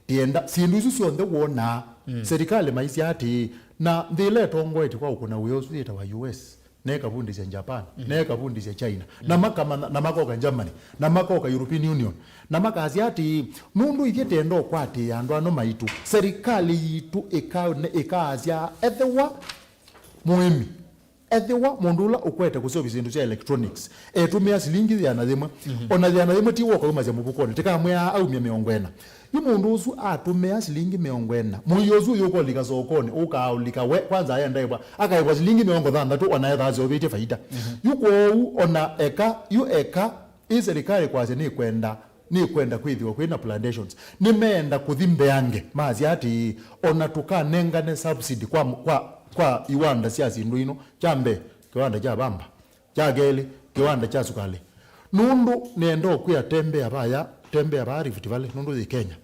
tĩenda syĩndũ isu syonthe wonaa. Mm. Serikali maisya atĩĩ, na nthĩ ĩla ĩtongoetye kwa ũkũna wĩa ũsu yĩtawa U S, na ĩkavundĩsya Japan, mhm, na ĩkavundĩsya China, mhm, na makamana, na makoka Germany, na makoka European Union, na makasya atĩĩ, nũndũ ithyĩ tĩenda ũkwatĩĩa andũ ano maitũ, serikali yitũ ĩka-, ĩkaasya ethĩwa mũĩmi, ethĩwa mũndũ ũla ũkwete kũseũvya syĩndũ sya electronics etũmĩa silingi ĩana yĩmwe, mhm, o na ĩana yĩmwe ti woka umasya mũvukonĩ, tĩkamwĩaa aumye mĩongo ĩna. Yu mũndũ ũsu atũmĩa silingi mĩongo ĩna, mũio ũsu ũyũka ũlika sokonĩ, ũkaaũlika we, kwanza aenda ĩvwa, akaĩvwa silingi mĩongo thanthatũ o na ethaa aseũvĩtye faida. Mhm. Yu kwoou, o na eka, yu eka, ĩ serikali kwasya nĩkwenda, nĩkwenda kwĩthĩwa kwĩ na plantations, nĩmeenda kũthi mbeange, masya atĩĩ, o na tũkanengane subsidy kwa, kwa, kwa iwanda sya syĩndũ ino, kya mbee, kĩwanda kya vamba, kya kelĩ, kĩwanda kya sukalĩ. Nũndũ nĩenda ũkwĩa tembea vaya, tembea vaa Rift Valley, nũndũ yĩ Kenya.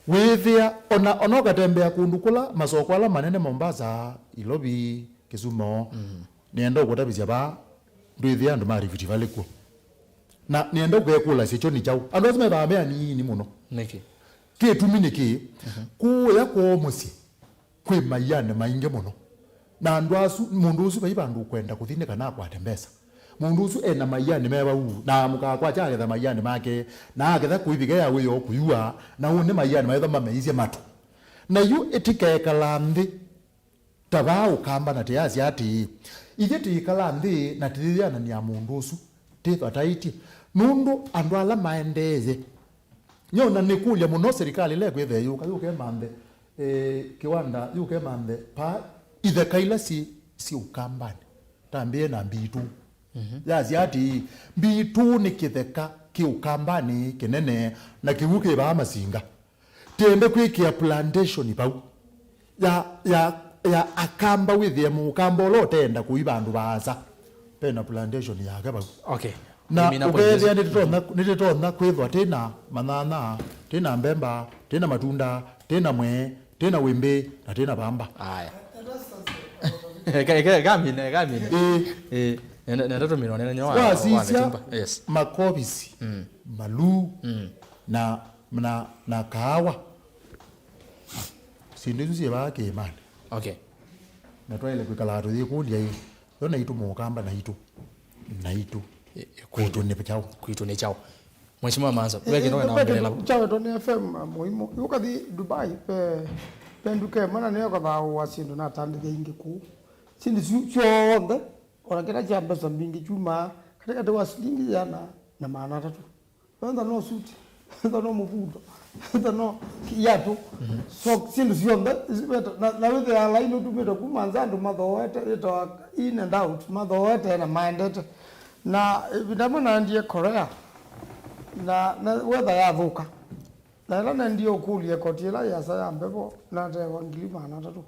Wĩthĩa, ona, ona ũkatembea kũndũ kũla, masoko ala manene Mombasa, Ilovi, Kisumo, mm, nĩenda ũkũtavisya vaa, ndwĩthĩa andũ ma Rift Valley kw'o. Na nĩenda ũkekũlasya kyo nĩ kyaũ. Andũ asu methaa me anini mũno. Nĩkĩ? Kĩtumi nĩ kĩĩ? Mhm. Kũũya kwoo mũsyĩ, kwĩ maianĩ maingĩ mũno. Na andũ asu, mũndũ ũsu vai vandũ ũkwenda kũthi nĩ kana akwate mbesa. Mũndũ ũsu ena maianĩ me vau, na amũkaa kwakya aketha maianĩ make, na aketha kũivika ya wĩoo kũyua, na ũnĩ maianĩ maitho mameisye matũ. Na yu ĩtĩkekala nthĩ ta vaa Ũkamba na tĩyasya atĩĩ, ithyĩ tĩikala nthĩ na tĩyĩananĩa mũndũ ũsu, tĩthataĩtye. Nũndũ andũ ala maendeeye Nyona nĩkũlya mũno serikali ĩla ĩkwĩthĩa yũka, yũke ĩmanthe, eh, kĩwanda, yũke ĩmanthe paa itheka ila syĩ, syĩ Ũkambanĩ. Tambĩe na Mbiitũ. Mhm. Yasya atĩĩ, Mbiitũ nĩ kĩtheka kĩ Ũkambanĩ kĩnene, na kĩw'ũ kĩ vaa Masinga. Tĩende kwĩkĩa plantation vau ya, ya, ya Akamba, wĩthĩe Mũkamba ũla ũteenda kũi vandũ vaasa, ve na plantation yake vau. Okay. Na ũkethĩa nĩtũtonya, nĩtũtonya kwĩthwa twĩ na manyanya, twĩ na mbemba, twĩ na matunda, twĩ na mwee, twĩ na wĩmbĩ, na twĩ na vamba. Aya. Eka, eka, eka mine, eka mine. Ĩĩ. Ĩĩ. Nenda, nenda tũmĩnwa nene nyoa. Wasisya. Yes. Makovisi, mm, maluu, mm, na, na, na kaawa. Syĩndũ isu syĩ vaa kĩĩmanĩ. Okay. Na twaĩle kwĩkalaa tũyĩkũlya ĩ, yo naitũ Mũkamba naitũ, naitũ, ĩ-, ĩ-, kwitũ nĩ kyaũ? Kwitũ nĩ kyaũ? Mheshimiwa Manzo, eh, ve kĩndũ wenda ongelela? Kyaũ Tony F M mũimũ. Ũkathi Dubai, ve, ve nduka ĩmwe na nĩyo kathaũa syĩndũ natandĩthya ingĩ kũu. Syĩndũ syu-, syonthe, ona kĩla kya mbesa mbingĩ kyumaa katĩkatĩ wa silingi ĩana na maana atatũ. Wenda no suti, wenda no mũvuto, wenda no kiatũ. Mhm. So, syĩndũ syonthe, isu veta-, na, na wĩthĩaa laini ũtumĩte kuma nza andũ mathoete, yĩtawa in and out, mathoete na maendete. Na ĩvinda ĩmwe naendie Korea, na, na weather yathũka. Na ĩla naendie ũkũlya ĩkoti ĩla yĩasa ya mbevo, natewa ngili maana atatũ.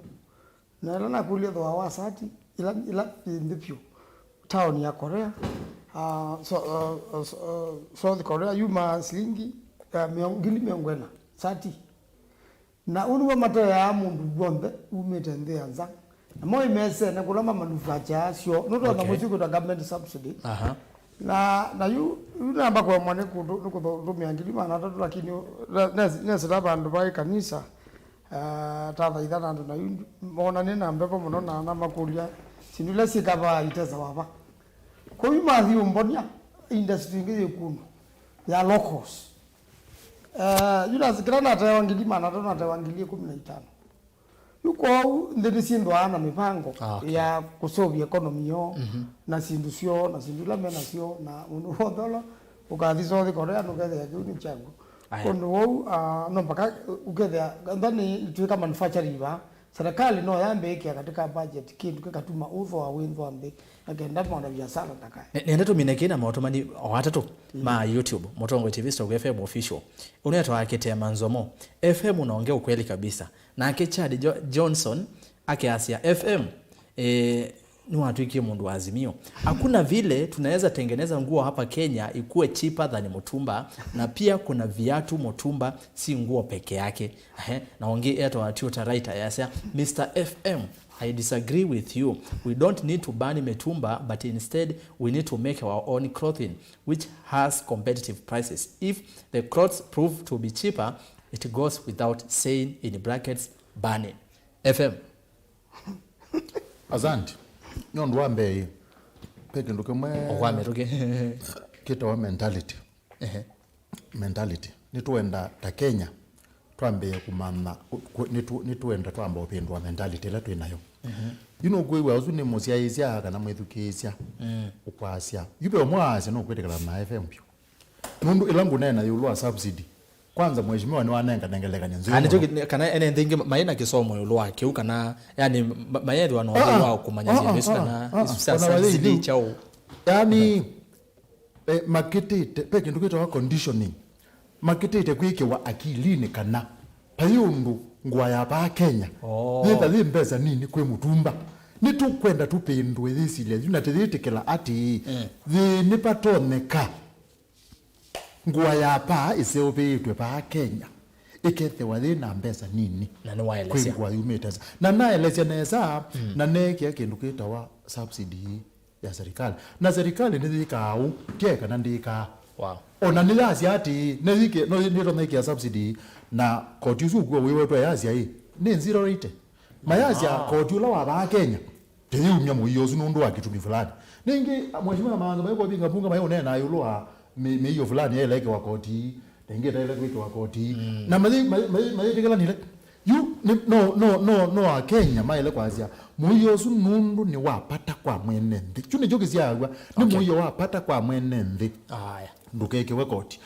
Na ĩla nakũlya thooa wa sati, ĩla, ĩla yĩ nthĩ vyũ, taoni ya Korea, ah, so-, ah, so-, ah, South Korea, yumaa silingi, ah, mĩongo, ngili mĩongo ĩna, sati. Na ũu nĩw'o mateaa mũndũ w'onthe wumĩte nthĩ ya nza. Namo ĩmesene kũla mamanufacture syo, nũtonya, okay, mũsyĩ kwĩtwa government subsidy. Aha. Na, na yu, yu namba kũemwa nĩ kũtũ-, nĩ kũtũmĩa ngili maana atatũ, lakini, ne-, ne-, nesĩla vandũ vaĩ kanisa, ah, tathaitha na andũ, na yu mona nĩ na mbevo mũno, na namakũlya syĩndũ ila syĩkavaa itesa wava. Kwoou yu mathi ũmbonia industry ĩngĩ yĩ kũndũ ya locals. Ah, yu nasi-, kĩla natewa ngili maana atatũ, natewa ngili ĩkũmi na itano. Yu kwoou nthĩ nĩsyĩndwaa na mĩvango, ah, okay, ya kũseũvya economy yoo, mhm, na syĩndũ syoo, na syĩndũ ila me nasyo, na mũndũ w'onthe ũla ũkathi South Korea nũkethĩa kĩu nĩ kyakw'o. Aya. Ũndũ wou, ah, no mpaka ũkethĩa, nthani twĩka manufacturing va, serikali no yambe ĩkĩa katika budget kĩndũ kĩkatuma ũthooa wĩthwa nthĩ, na kenda maona biashara ndakae. Ne-, nenda tũmine kĩna maũtũmani o atatũ ma YouTube, Mũtongoi T V, Stock F M Official. Ũnetwa Kitema Nzomo. F M unaongea ukweli kabisa. Nake Chad Jo-, Johnson akeasya, F M, eh, nĩwatwĩkie mũndũ wa Azimio. Hakuna vile tunaweza tengeneza nguo hapa Kenya ikuwe cheaper than mutumba, na pia kuna viatu mutumba, si nguo peke yake. Ehe, na ũngĩ etwa Tutor Writer yasya, Mister F M, I disagree with you. We don't need to ban mitumba, but instead we need to make our own clothing which has competitive prices. If the clothes prove to be cheaper, it goes without saying, in brackets, banning. F M. Asante. Nĩ ũndũ wa mbee, ve kĩndũ kĩmwe ũkwame tũkĩ kĩtawa mentality. Ehe. Mentality. Nĩtwenda ta Kenya twambĩe kũmantha, kũ-, kũ-, nĩtũ-, nĩtwenda twamba ũvĩndũa mentality ĩla twĩ nayo. Mhm. Yu nũkwĩw'a ũsu nĩ mũsyaĩĩsya kana mwĩthukĩĩsya Mm. ũkwasya. Yu ve ũmwe waasya nũkwĩtĩkĩlana na F M vyũ. Nũndũ ĩla ngũneena ĩũlũ wa subsidy, kwanza mheshimiwa nĩwanengane ngelekany'o nzeo. Kana nĩkyo mũno. Ki-, kana ene nthĩ ingĩ maĩ na kĩsomo ĩũlũ wa kĩu, kana, yani, ma-, mayethĩwa na ũthei wa kũmanya syĩndũ isu, kana isu sya subsidy kyaũ. Yani, eh, makĩtĩte, ve kĩndũ kĩtawa conditioning. Makĩtĩte kwĩkĩwa akilinĩ kana vai ũndũ ngũa ya vaa Kenya Oh. yĩtha yĩ mbesa nini kwĩ mũtumba. Nĩtũkwenda tũvĩndũe yĩsilya yu na tũyĩtĩkĩla atĩ Mm. thĩĩ nĩvatonyeka ngũa ya vaa ĩseũvĩĩtwe vaa Kenya ĩkethĩwa yĩ na mbesa nini Na kwĩ nĩwaelesya. ngũa yumĩte nza. Na naelesya nesa, Mm. na neekĩa kĩndũ kĩtawa subsidy ya serikali. Na serikali nĩyĩkaa ũu, tye kana ndĩkaa. Wow. Ona nĩyasya atĩ, nĩyĩke-, no, nĩtonyaikia subsidy, na koti ũsu ũkw'o wĩwetwe yasya ĩ, nĩ zero rate. Mayasya Ah. koti ũla wa vaa Kenya, tĩyĩumya mũio ũsu nũndũ wa kĩtumi fulani. Ningĩ, mheshimiwa Maanza maĩ kũvinga mbunge maĩ ũneena ĩũlũ wa mĩ-, mĩio fulani yaĩle ĩkĩwa koti, na ĩngĩ ĩtaĩle kwĩkĩwa koti. Mm. Na mayĩ-, mayĩ-, mayĩ-, mayĩtĩkĩlanile. Yu, nĩ, no, no, no, no Akenya maĩle kwasya, mũio ũsu nũndũ nĩ wa vata kwa mwene nthĩ. Kyu nĩkyo kĩsyaaw'a, nĩ Okay. mũio wa vata kwa mwene nthĩ. Aya. Ndũkekĩwe koti.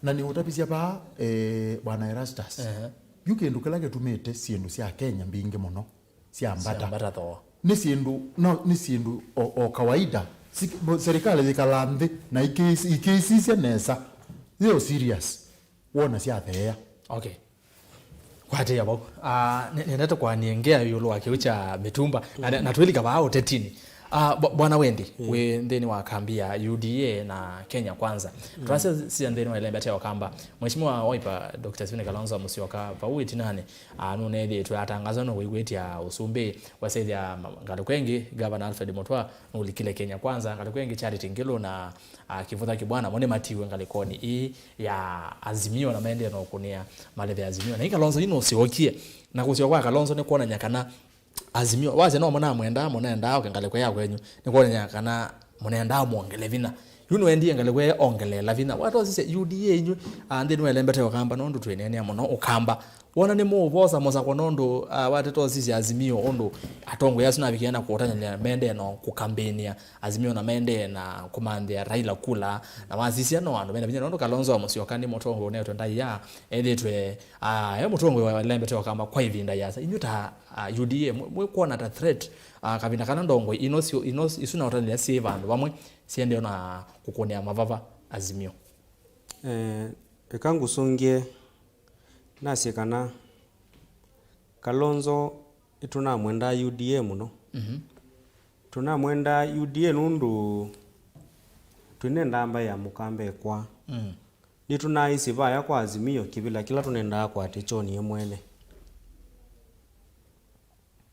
Na nĩũtavisya vaa, eh, Bwana Erastus. Ehe. Yu kĩndũ kĩla kĩtumĩte syĩndũ sya Kenya mbingĩ mũno syambata. Syambata thooa. Nĩ syĩndũ, no, nĩ syĩndũ o, o kawaida. Si-, bo-, serikali yĩkalaa nthĩ na ikĩis-, ikĩisisya nesa. Yĩ o serious. Wona syatheea. Okay. Kwatĩĩa vau. Ah, nĩ-, nĩendete kũanĩa ngea ĩũlũ wa kĩu kya mĩtumba. Na, na twĩlika vaa ũtetinĩ. Ah, bwa-, Bwana Wendi, Mm. wĩ nthĩnĩ wa kambi ya U D A na Kenya Kwanza. Mm. Tũrasya sya nthĩnĩ wa ĩlembete ya Ũkamba. Mheshimiwa wa Wiper, Doctor Stephen Kalonzo Musyoka, vau ĩtinanĩ, ah, nũneethĩĩtwe atangaza nũkwĩtya ũsumbĩ, wasethya ma-, ngalĩko ĩngĩ, Governor Alfred Mutua, nũlikile Kenya Kwanza, ngalĩko ĩngĩ Charity Ngilu na, ah, Kivutha Kibwana, mo nĩmatiwe ngalĩkonĩ ĩĩ ya Azimio na maendee na ũkũnĩa maleve ya Azimio. Na ĩ Kalonzo yu nũsyokie, na kũsyoka kwa Kalonzo nĩ kwonany'a kana Azimio, wasya no mũnamwendaa, mũnendaa oke ngalĩko ya kwenyu, nĩ kwonany'a kana mũnendaa mwongele vinya. Yu nũendie ngalĩko ya ongeleela vinya. Watosisya U D A inyu, ah, nthĩnĩ wa ĩlembete ya Ũkamba, nũndũ twĩneenea mũno Ũkamba. Wona nĩ mũũvosa mũsakwa nũndũ, ah, watetosisya Azimio ũndũ atongoi asu navikie na kũũtanĩlya mendee na kũkambĩnĩa Azimio na mendee na kũmanthĩa Raila kula, na wasisya no andũ mena vinya nũndũ Kalonzo wa Musyoka nĩ mũtongoi ũnetwe ndaĩa, ethĩtwe, ah, e mũtongoi wa ĩlembete ya Ũkamba kwa ĩvinda yasa. Inyu ta, ah, U D A, mwĩ-, mwĩkwona ta threat, ah, kavinda kana ndongoi ino syo, ino isu naũtanĩlya syĩ vandũ vamwe syendee na kũkũnĩa mavava Azimio? Eh, eka ngũsũngĩe nasye kana Kalonzo nĩtũnamwendaa U D A mũno. Mhm. Tũnamwendaa U D A nũndũ twĩnendaa mbaĩ ya Mũkamba ĩkwaa. Mm. Nĩtũnaaisye vaya kwa Azimio kĩvĩla kĩla tũnendaa kwatĩ kyonie mwene.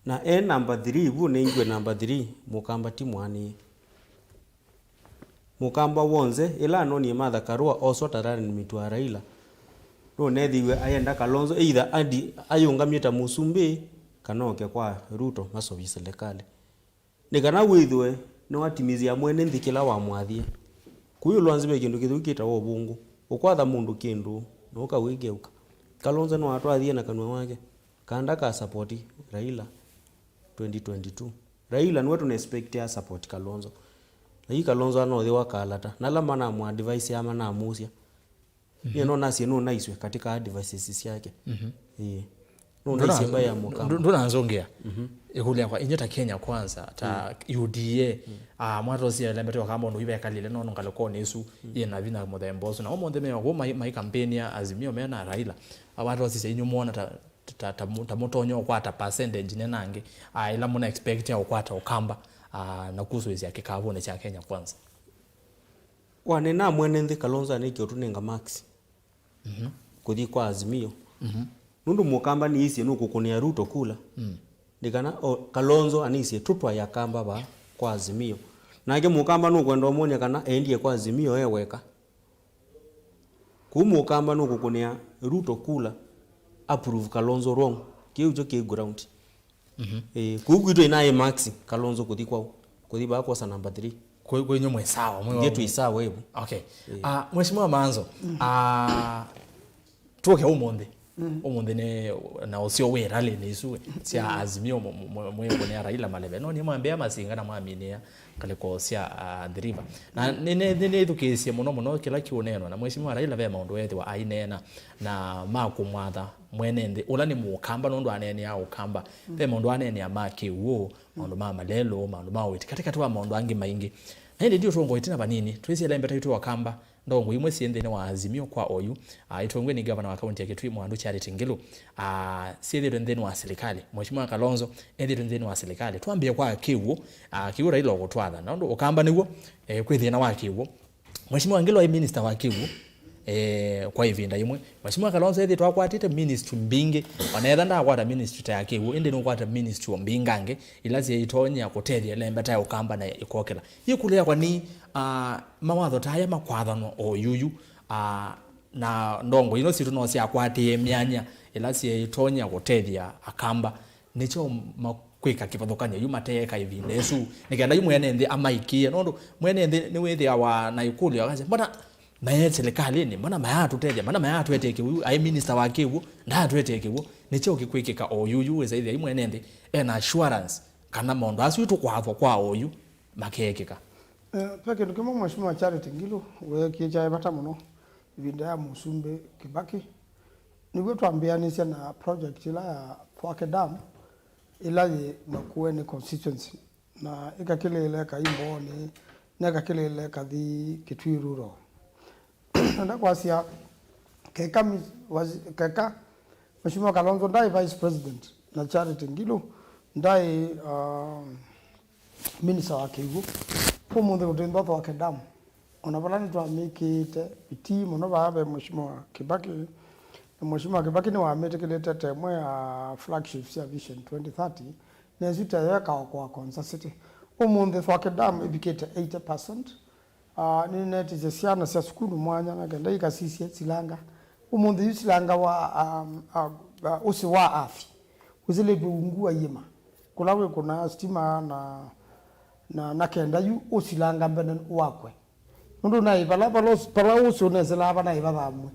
Na e namba three, vu nĩngw'e namba three, Mũkamba ti mwanĩe. Mũkamba w'onthe, ĩla anonie Martha Karua oswa ta running mate wa Raila, nũneethĩiwe ayenda Kalonzo either andi ayũngamye ta mũsumbĩ kana oke kwa Ruto maseũvye silikalĩ. Nĩ kana wĩthĩwe nĩwatimĩthya mwene nthĩ kĩla wamwathie. Kũu ĩũlũ wa nzĩ ve kĩndũ kĩtheu kĩtawa ũvũngũ. Ũkwatha mũndũ kĩndũ, na ũkawĩkeũka. Kalonzo no atwathie na kanyw'a wake. Kana ndaka support Raila twenty twenty-two. Raila nĩwe tũna expect a support Kalonzo. Lakini Kalonzo anothĩwa kalata. Na ala manamũ advise aa manamũsya. Niĩ no nasie nũnaiswe katika advices syake. Ĩĩ. Nũnaisye mbaĩ ya Mũkamba. Ndũnanzũngĩa. Ĩkũlyo yakwa, inyuĩ ta Kenya Kwanza, ta U D A, ah, mwatosisya ĩlembe ta Ũkamba ũndũ ivekalile nũndũ ngalĩkonĩ ĩsu yĩ na vinya mũthemba ũsu. Na ũmũnthĩ me o kũu mai, mai campaign ya Azimio me na Raila. Ah, mwatosisya inyuĩ mwona ta, ta, ta, ta mũtonya ũkwata percentage nenange, ah, ĩla mũna expect ya ũkwata Ũkamba, ah, na kusũĩsya kĩkavũnĩ kya Kenya Kwanza. Wanenaa mwene nthĩ, Kalonzo anĩkie ũtũnenga marks kũthi kwa Azimio. Nũndũ Mũkamba nĩisye nũkũkũnĩa Ruto kula. Nĩ kana o, Kalonzo anĩisye tũtwae Akamba vaa kwa Azimio. Nake Mũkamba nũkwenda ũmwony'a kana endie kwa Azimio e weka. Kũu Mũkamba nũkũkũnĩa Ruto kula, approve Kalonzo wrong. Kĩu kyo kĩ ground. Ĩĩ, kũu kwitũ ĩnaĩ marks Kalonzo kũthi kwau. Kũthi vaa kwosa number three. Kwĩ, kwĩ inyuĩ mwĩ sawa, mwĩ ithyĩ twĩ sawa ĩvu. Okay. Ah, Mheshimiwa Manzo, ah, tũke ũmũnthĩ. Ũmũnthĩ nĩ na ũseo wĩ rally-nĩ isu sya Azimio mwe, mwe, mwe kũnĩa Raila maleve. No nĩ mwambĩa masinga na mwaminĩa ngalĩko sya, ah, Athi River. Na nĩ, nĩ, nĩ, nĩthukĩĩsye mũno mũno kĩla kĩũneenwa na Mheshimiwa Raila ve maũndũ ethĩwa aineena na ma kũmwatha mwene nthĩ, ũla nĩ Mũkamba, nũndũ aneeneaa Ũkamba. Ve maũndũ aneenea ma kĩw'ũ, maũndũ ma malelũ, maũndũ ma ũĩti, katĩkatĩ wa maũndũ angĩ maingĩ. Na ĩndĩ ndiũtũongo ĩtina vanini, twĩsĩ ĩlembe taitũ Akamba, ndongo imwe syĩ nthĩnĩ wa Azimio kwa oyu, ah, itongwe nĩ ngavana wa kaunti ya Kitui, Mwandu Charity Ngilu, ah, syĩthĩtwe nthĩnĩ wa silikalĩ. Mheshimiwa Kalonzo ethĩtwe nthĩnĩ wa silikalĩ. Twambĩe kwa kĩw'ũ, ah, kĩw'ũ Raila ũkũtwatha. Nũndũ Ũkamba nĩw'o, eh, kwĩ thĩna wa kĩw'ũ. Mheshimiwa Ngilu aĩ minister wa kĩw'ũ, eh, kwa ĩvinda yĩmwe. Mheshimiwa Kalonzo ethĩtwe akwatĩte ministry mbingĩ, ona etha ndaakwata ministry ta ya kĩw'ũ, ĩndĩ nũkwata ministry o mbingangĩ, ila syeĩtonyea kũtethya ĩlembe ta ya Ũkamba na ĩkokĩla. Yĩkũlyo yakwa nĩ, ah, mawatho ta aya makwathanwa o yuyu, ah, na ndongo ino sitũ no syakwatĩe myanya ĩla syeĩtonyea kũtethya Akamba. Nĩkyo makwĩka kĩvathũkany'o yu mateeka ĩvinda ĩsu, nĩ kenda yu mwene nthĩ amaikĩe, nũndũ mwene nthĩ nĩwĩthĩawa na ĩkũlyo akasya, mbona mae silikalĩnĩ, mbona mayatũtethya, mbona mayatũetee kĩw'ũ, aĩ minista wa kĩw'ũ, ndaatũetee kĩw'ũ? Nĩkyo kĩkwĩkĩka o yu yu, wĩsa ĩthĩa yu mwene nthĩ ena assurance kana maũndũ asu tũkwathwa kwa o yu makeekĩka. Eh, ve kĩndũ kĩmwe Mheshimiwa Charity Ngilu weekie kyaĩ vata mũno ĩvinda ya Mũsumbĩ Kibaki. Nĩw'o twambĩanĩsye na project ĩla ya Thwake Dam, ĩla yĩ Makueni constituency, na ĩkakĩlĩĩla ĩkathi Mbooni, na ĩkakĩlĩĩla ĩkathi Kitui Rural. Nenda kwasya, keka mi-, wazi-, keka Mheshimiwa Kalonzo ndaĩ vice president na Charity Ngilu ndaĩ, uh, minister wa kĩw'ũ, ũmũnthĩ tũtĩnthwa Thwake Dam. Ona vala nĩtwamĩkĩĩte vitii mũno vaa ve Mheshimiwa Kibaki, na Mheshimiwa Kibaki nĩwamĩtĩkĩlĩte ta ĩmwe ya flagship sya Vision twenty thirty, na ĩsu ta yo ĩkaokoa Konza City. Ũmũnthĩ Thwake Dam ĩvikĩte eighty percent. Ah, nĩnetisye syana sya sukulu mwanya na kenda ikasisye silanga. Ũmũnthĩ yu silanga wa, um, uh, uh, ũsĩ wa athi wĩsĩlĩtw'e ungu wa iĩma, kũla wĩkũnaa sitima na, na, na kenda yu ũsilanga mbene wakwe. Nũndũ naĩ vala, vala ũs-, vala ũsĩ ũneselaa vanaĩ vathamw'e.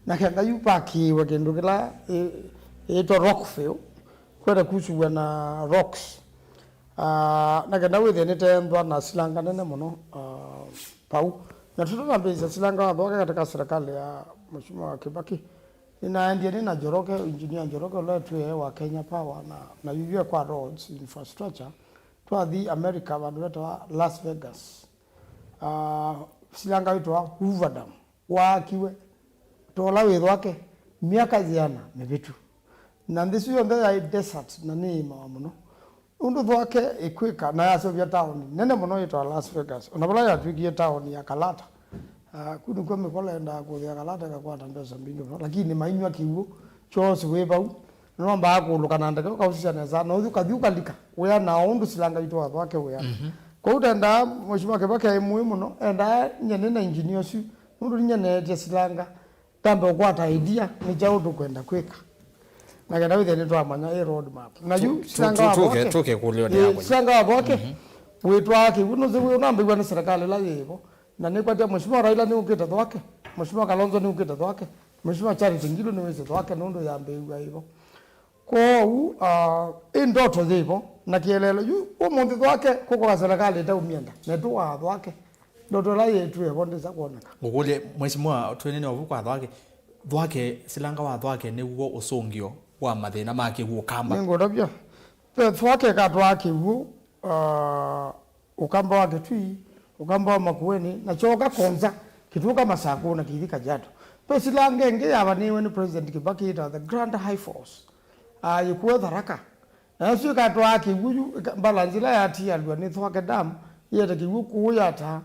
Na kenda yu vakĩĩwe kĩndũ kĩla ĩ-, ĩĩtwa Rockville, kwenda kusũw'a na rocks. Ah, na kenda wĩthĩe nĩteenthwa na silanga nene mũno, ah, vau. Na tũtanambĩĩsya silanga wa Thwake katika serikali ya Mheshimiwa Kibaki, nĩnaendie nĩ na Njoroge, engineer Njoroge, ũla twĩe wa Kenya Power, na, na yu e kwa roads infrastructure. Twathi America, vandũ vetawa Las Vegas. Ah, silanga wĩtawa Hoover Dam waakiwe ta ũla wĩ Thwake myaka yĩana mĩvĩtu. Na nthĩ ĩsu yonthe yaĩ desert na nĩĩĩmawa mũno. Ũndũ Thwake ĩkwĩka na yaseũvya taoni nene mũno yĩtawa Las Vegas, o na vala yatw'ĩkie taoni ya kalata. Ah, kũu nĩkw'o mĩkola yendaa kũthĩa kalata ĩkakwata mbesa mbingĩ mũno, lakini mainyw'a kĩw'ũ kyoo ũsĩ wĩ vau. Nĩwambaa kũũlũka na ndeke ũkausisya nesa, na ũthi ũkathi ũkalika wĩa na o ũndũ silanga witũ wa Thwake wĩa. Kwoou tendaa Mheshimiwa Kibaki aĩ mũĩ mũno, endaa nyie nĩ na engineer ũsu, nũndũ ninyie neetye silanga, tambe ũkwata idea nĩ kyaũ tũkwenda kwĩka, na kenda wĩthĩe nĩtwamanya ĩ road map. Na yu silanga wa Thwake, tũke kũlĩonea ĩ, silanga wa Thwake wĩtwaa kĩw'ũ, nũsĩ wĩ ũnambĩw'a nĩ serikali ĩla yĩ vo. Na nĩkwatya Mheshimiwa Raila nĩũkĩte Thwake, Mheshimiwa Kalonzo nĩũkĩte Thwake, Mheshimiwa Charity Ngilu nĩwĩsĩ Thwake nũndũ yambĩĩw'a ĩvo. Kwoou, ah, ĩ ndoto yĩvo na kĩeleelo. Yu ũmũnthĩ Thwake kũkoka serikali ĩtaũmyenda, na ĩtũwaa Thwake. Ndoto ĩla yĩtwĩe vo ndĩsa kwoneka. Ngũkũlye, Mheshimiwa, twĩnene ovu kwa Thwake. Thwake, silanga wa Thwake nĩw'o ũsũngĩo wa mathĩna ma kĩw'ũ Ũkamba. Nĩngũtavya. Ve Thwake katwaa kĩw'ũ, uh, Ũkamba wa Kĩtui, Ũkamba wa Makueni, na kyoka Konza, kĩtũka Masakũ na kĩthi Kajiado. Ve silanga ĩngĩ yavanĩiwe nĩ President Kibaki yĩtawa the Grand High Force. Uh, yĩkuwe Tharaka. Na ĩsu ĩkatwaa kĩw'ũ yu, ĩka- balance ĩla yatialw'a nĩ Thwake Dam, ĩete kĩw'ũ kũũ yata,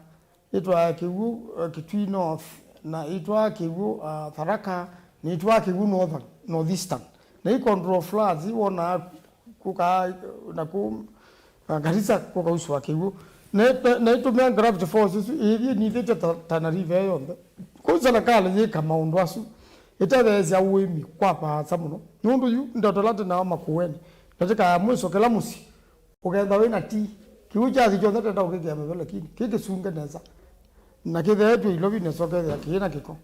ĩtwaa kĩw'ũ, uh, Kitui North, na ĩtwaa kĩw'ũ, uh, Tharaka, na ĩtwaa kĩw'ũ Northern, North Eastern. Na i control floods, wonaa kũka na kũ, uh, Garissa kũkausũa kĩw'ũ. Na, na, na ĩtũmĩa gravity force ĩsu ĩthiĩ nithĩte ta, Tana River ĩ yonthe. Kũu serikali yĩka maũndũ asu, ĩtetheesya ũĩmi kwa vaasa mũno. Nũndũ yu ndoto ĩla tũnayo Makueni, ndatĩka ya mwiso kĩla mũsyĩ ũkethwa wĩ na tii. Kĩw'ũ kyathi kyonthe tenda ũkĩkĩa mĩvelekini, kĩ kĩsunge nesa. Na kĩtheetw'e ilovi nesa ũkethĩa kĩĩ na kĩko.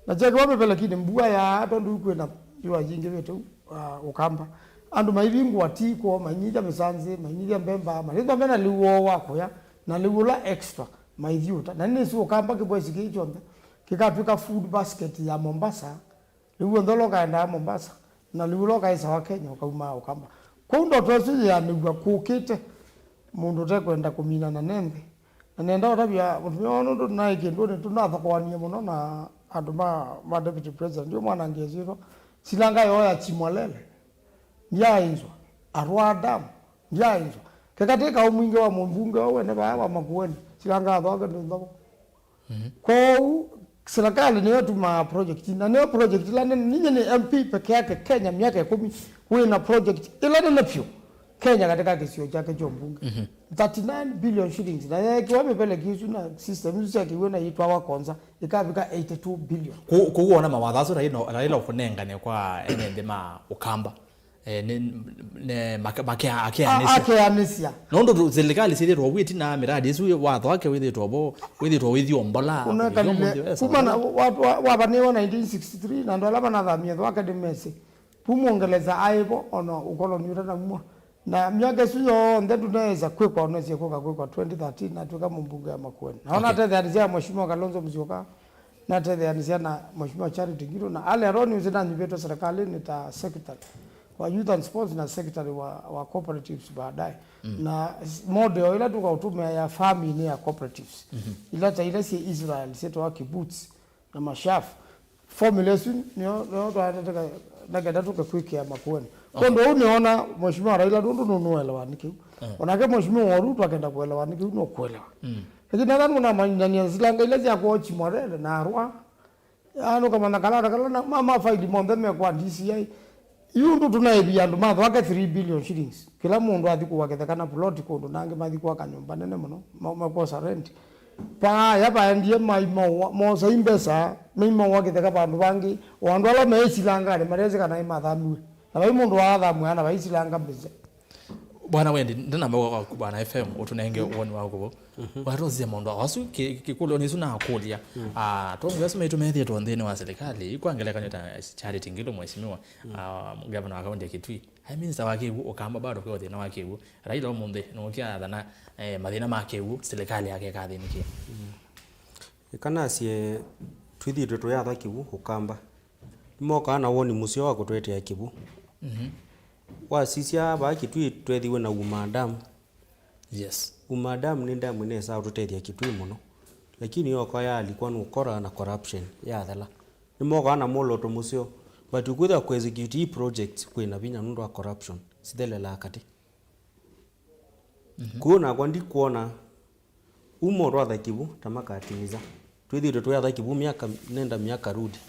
Na kyekĩwa mĩvelekini, mbua yaa tondũ yu kwĩna yũa yingĩvĩte u, ah, Ũkamba. Andũ maivingũa tii kwoo, mainyithya mĩsanzĩ, mainyithya mbemba, malĩthwa mena lĩu woo wa kũya, na lĩu ũla extra, maithiũta. Na nĩnĩsĩ Ũkamba kĩvwesi kĩĩ kyonthe kĩkatw'ĩka food basket ya Mombasa. Lĩu w'onthe ũla ũkaendaa Mombasa, na lĩu ũla ũkaĩsawa Kenya ũkaumaa Ũkamba. Kwoou ndoto ĩsu yĩanĩw'a kũkĩte mũndũ ũtekwenda kũminana ne nthĩ. Na nenda ũtavya mũtumĩa woo nũndũ naĩ kĩndũnĩ tũnathokoanie mũno na andũ ma, ma Deputy President. Yu mwanangie syĩtwa, silanga yoo ya Chimwalele, ndyaaĩnzwa, Arua Dam, ndyaaĩnzwa. Keka tĩ kaũ mwingĩ wa mũmbunge ũũ ene vaya wa Makueni, silanga ya Thwake ndĩ nthoko. Kwoou serikali nĩyo ĩtumaa project, na nĩyo project ĩla nene. Ninyie nĩ M P peke yake Kenya myaka ĩkũmi wĩna project ĩla nene vyũ Kenya katika kĩsio kyake kya ũmbunge. Thirty-nine billion shillings, na yeekiwa mĩveleki ĩsu na system isu syakiw'e na itwawa Konza, ikavika eighty-two billion. Kũ- kũu wona mawatho asu Raila Raila ũkũnengane kwa ene nthĩ ma Ũkamba. Eh, nĩ, nĩ, make- make- akeanĩsya. Akeanĩsya. Nũndũ tu- silikalĩ syĩthĩtwe ũu ĩtina, miradi ĩsu wa Thwake wĩthĩtwe vo, wĩthĩtwe wĩthiombola. Ũnekalile kuma na- wa- wa- wavanĩwa nineteen sixty-three, na andũ ala manathamie Thwake nĩmesĩ vu Mũngelesa aĩ vo, ona ũkoloni ũtanaumwa. Na myaka ĩsu yonthe tũneesa kwĩkwa, onesie kũka kwĩkwa twenty thirteen, natw'ĩka mũmbunge ya Makueni. Na ona tetheanĩsya ya Mheshimiwa Kalonzo Musyoka, natetheanĩsya na Mheshimiwa Charity Ngilu, na earlier on nĩwĩsĩ nanyuvĩtwe serikalĩnĩ ta secretary wa youth and sports na secretary wa, wa cooperatives baadaye. Na s- model ĩla tũkaũtũmĩa ya farming ya cooperatives, ila ta ila syĩ Israel syĩtawa kibbutz na mashafu. Formula ĩsu nĩyo, nĩyo twaendete na kenda tũke kwĩkĩa Makueni. Tondũ ũu nĩona Mheshimiwa Raila nũndũ nũnũelewa nĩ kĩu. Onake Mheshimiwa Ruto akenda kũelewa nĩ kĩu, nũkũelewa. Lakini ethwa nũnamanyithania silanga ila sya kwoo Chimwalele na Arua, aa, nũkamanya kalata kala na- ma- mafaili monthe me kwa D C I. Yu ũndũ tũnaĩvia andũ ma Thwake three billion shillings. Kĩla mũndũ athi kũa kĩtheka na plot kũndũ, na angĩ mathi kwaka nyũmba nene mũno, ma- makwosa rent. Vaaya vaendie maimaũa, mosa i mbesa, maimaũa kĩtheka vandũ vangĩ. O andũ ala meĩ silanganĩ matesĩ kana nĩmathamiwe. Na vai mũndũ waathamwĩa na vai silanga mbesa. Bwana Wendi, ndinamba kwa Bwana F M, ũtũnenge woni waku vo. Watũsisya maũndũ asu, kĩ- kĩkũlyo nĩsu nakũlya. Ah, atongoesya maitũ methĩĩtwe nthĩnĩ wa serikali, kwa ngelekany'o ta Charity Ngilu, mheshimiwa, ah, gavana wa kaunti ya Kitui. Ai minista wa kĩw'ũ, Ũkamba bado kwĩ thĩna wa kĩw'ũ. Raila ũmũnthĩ nũkĩa athana, eh, mathĩna ma kĩw'ũ, serikali yake ĩkathĩnĩkĩa. Ĩkanasye twĩthĩĩtwe tũyatha kĩw'ũ Ũkamba. Nĩmokaa na woni mũseo wa kũtũetea kĩw'ũ. Wasisya vaa Kitui twethiwe na Uma Dam. Yes. Uma Dam nĩ dam ĩnesaa ũtũtethya Kitui mũno. Lakini yoka yaalikwa nĩ ũkora na corruption yathela. Nĩmokaa na mwolooto mũseo, but ũkwĩthĩa kũ execute ii projects kwĩna vinya nũndũ wa corruption. Sithelelaa katĩ. Kũu nakwa ndikwona Uma ũtwatha kĩw'ũ ta makatimiza. Twĩthĩĩtwe tũyatha kĩw'ũ myaka nenda myaka rudi.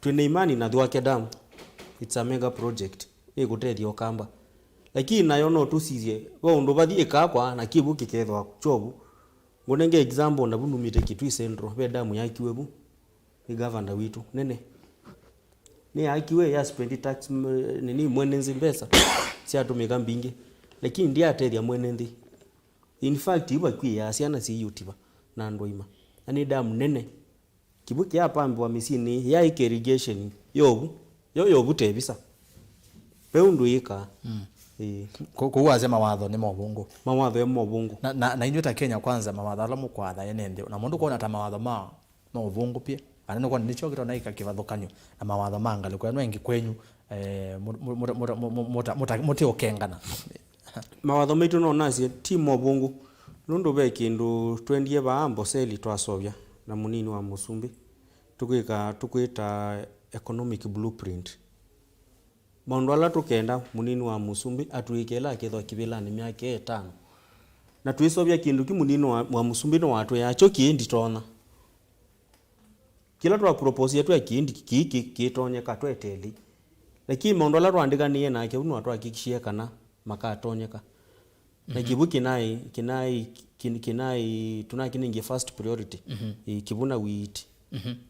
Twĩna imani na Thwake Dam, it's a mega project, ĩkũtethya Ũkamba. Lakini nayo no tũsisye, ve ũndũ vathi ĩkakwa na kĩw'ũ kĩkethwa kyovu. Ngũnenge example, navu numĩte Kitui Central, ve dam yakiwe vu nĩ gavana witũ nene. Nĩyaakiwe, ya spend tax, m- nini, mwene nthĩ mbesa syatũmĩka mbingĩ, lakini ndyaatethya mwene nthĩ. In fact, yu vakw'ĩĩaa syana syĩyũtiva na andũ aima. Na nĩ dam nene. Kĩw'ũ kĩapambĩwa mĩsyĩnĩ ĩĩ, yaĩka irrigation yovu, yo yovu tevisa. Ve ũndũ yĩkaa. Ĩĩ. Kũ- kũu wasya mawatho nĩ movũngũ. Mawatho e movũngũ. Na, na, na inywĩ ta Kenya Kwanza, mawatho ala mũkwatha ene nthĩ, na mũndũ kwona ta mawatho ma movũngũ pia, kana nĩkwona nĩkyo kĩtona ika kĩvathũkany'o na mawatho ma ngalĩko ĩno ĩngĩ kwenyu, eh, mũ- mũ- mũta- mũta- mũta- mũta- mũte ũkengana. Mawatho maitũ no nasye ti movũngũ, nũndũ ve kĩndũ twendie vaa Amboseli twaseũvya na mũnini wa mũsumbĩ, tũkwĩka, tũkwĩta economic blueprint. Maũndũ ala tũkenda mũnini wa mũsumbĩ atwĩke ĩla akethwa kĩvĩlanĩ myaka ĩtano. Na twĩseũvya kĩndũ kĩ mũnini wa, wa mũsumbĩ nĩwatwĩa, "Kyo kĩĩ nditonya." Kĩla twa propose twĩa kĩĩ ndi- kĩĩ kĩ- kĩtonyeka twetelĩ. Lakini maũndũ ala twaandĩkanĩie nake, ũu nĩwatwakikishie kana makatonyeka. Na kĩvu kĩnaĩ, kĩnaĩ, kĩ- kĩnaĩ, tũnakĩnengie first priority. Ĩĩ, kĩvu na wĩiti.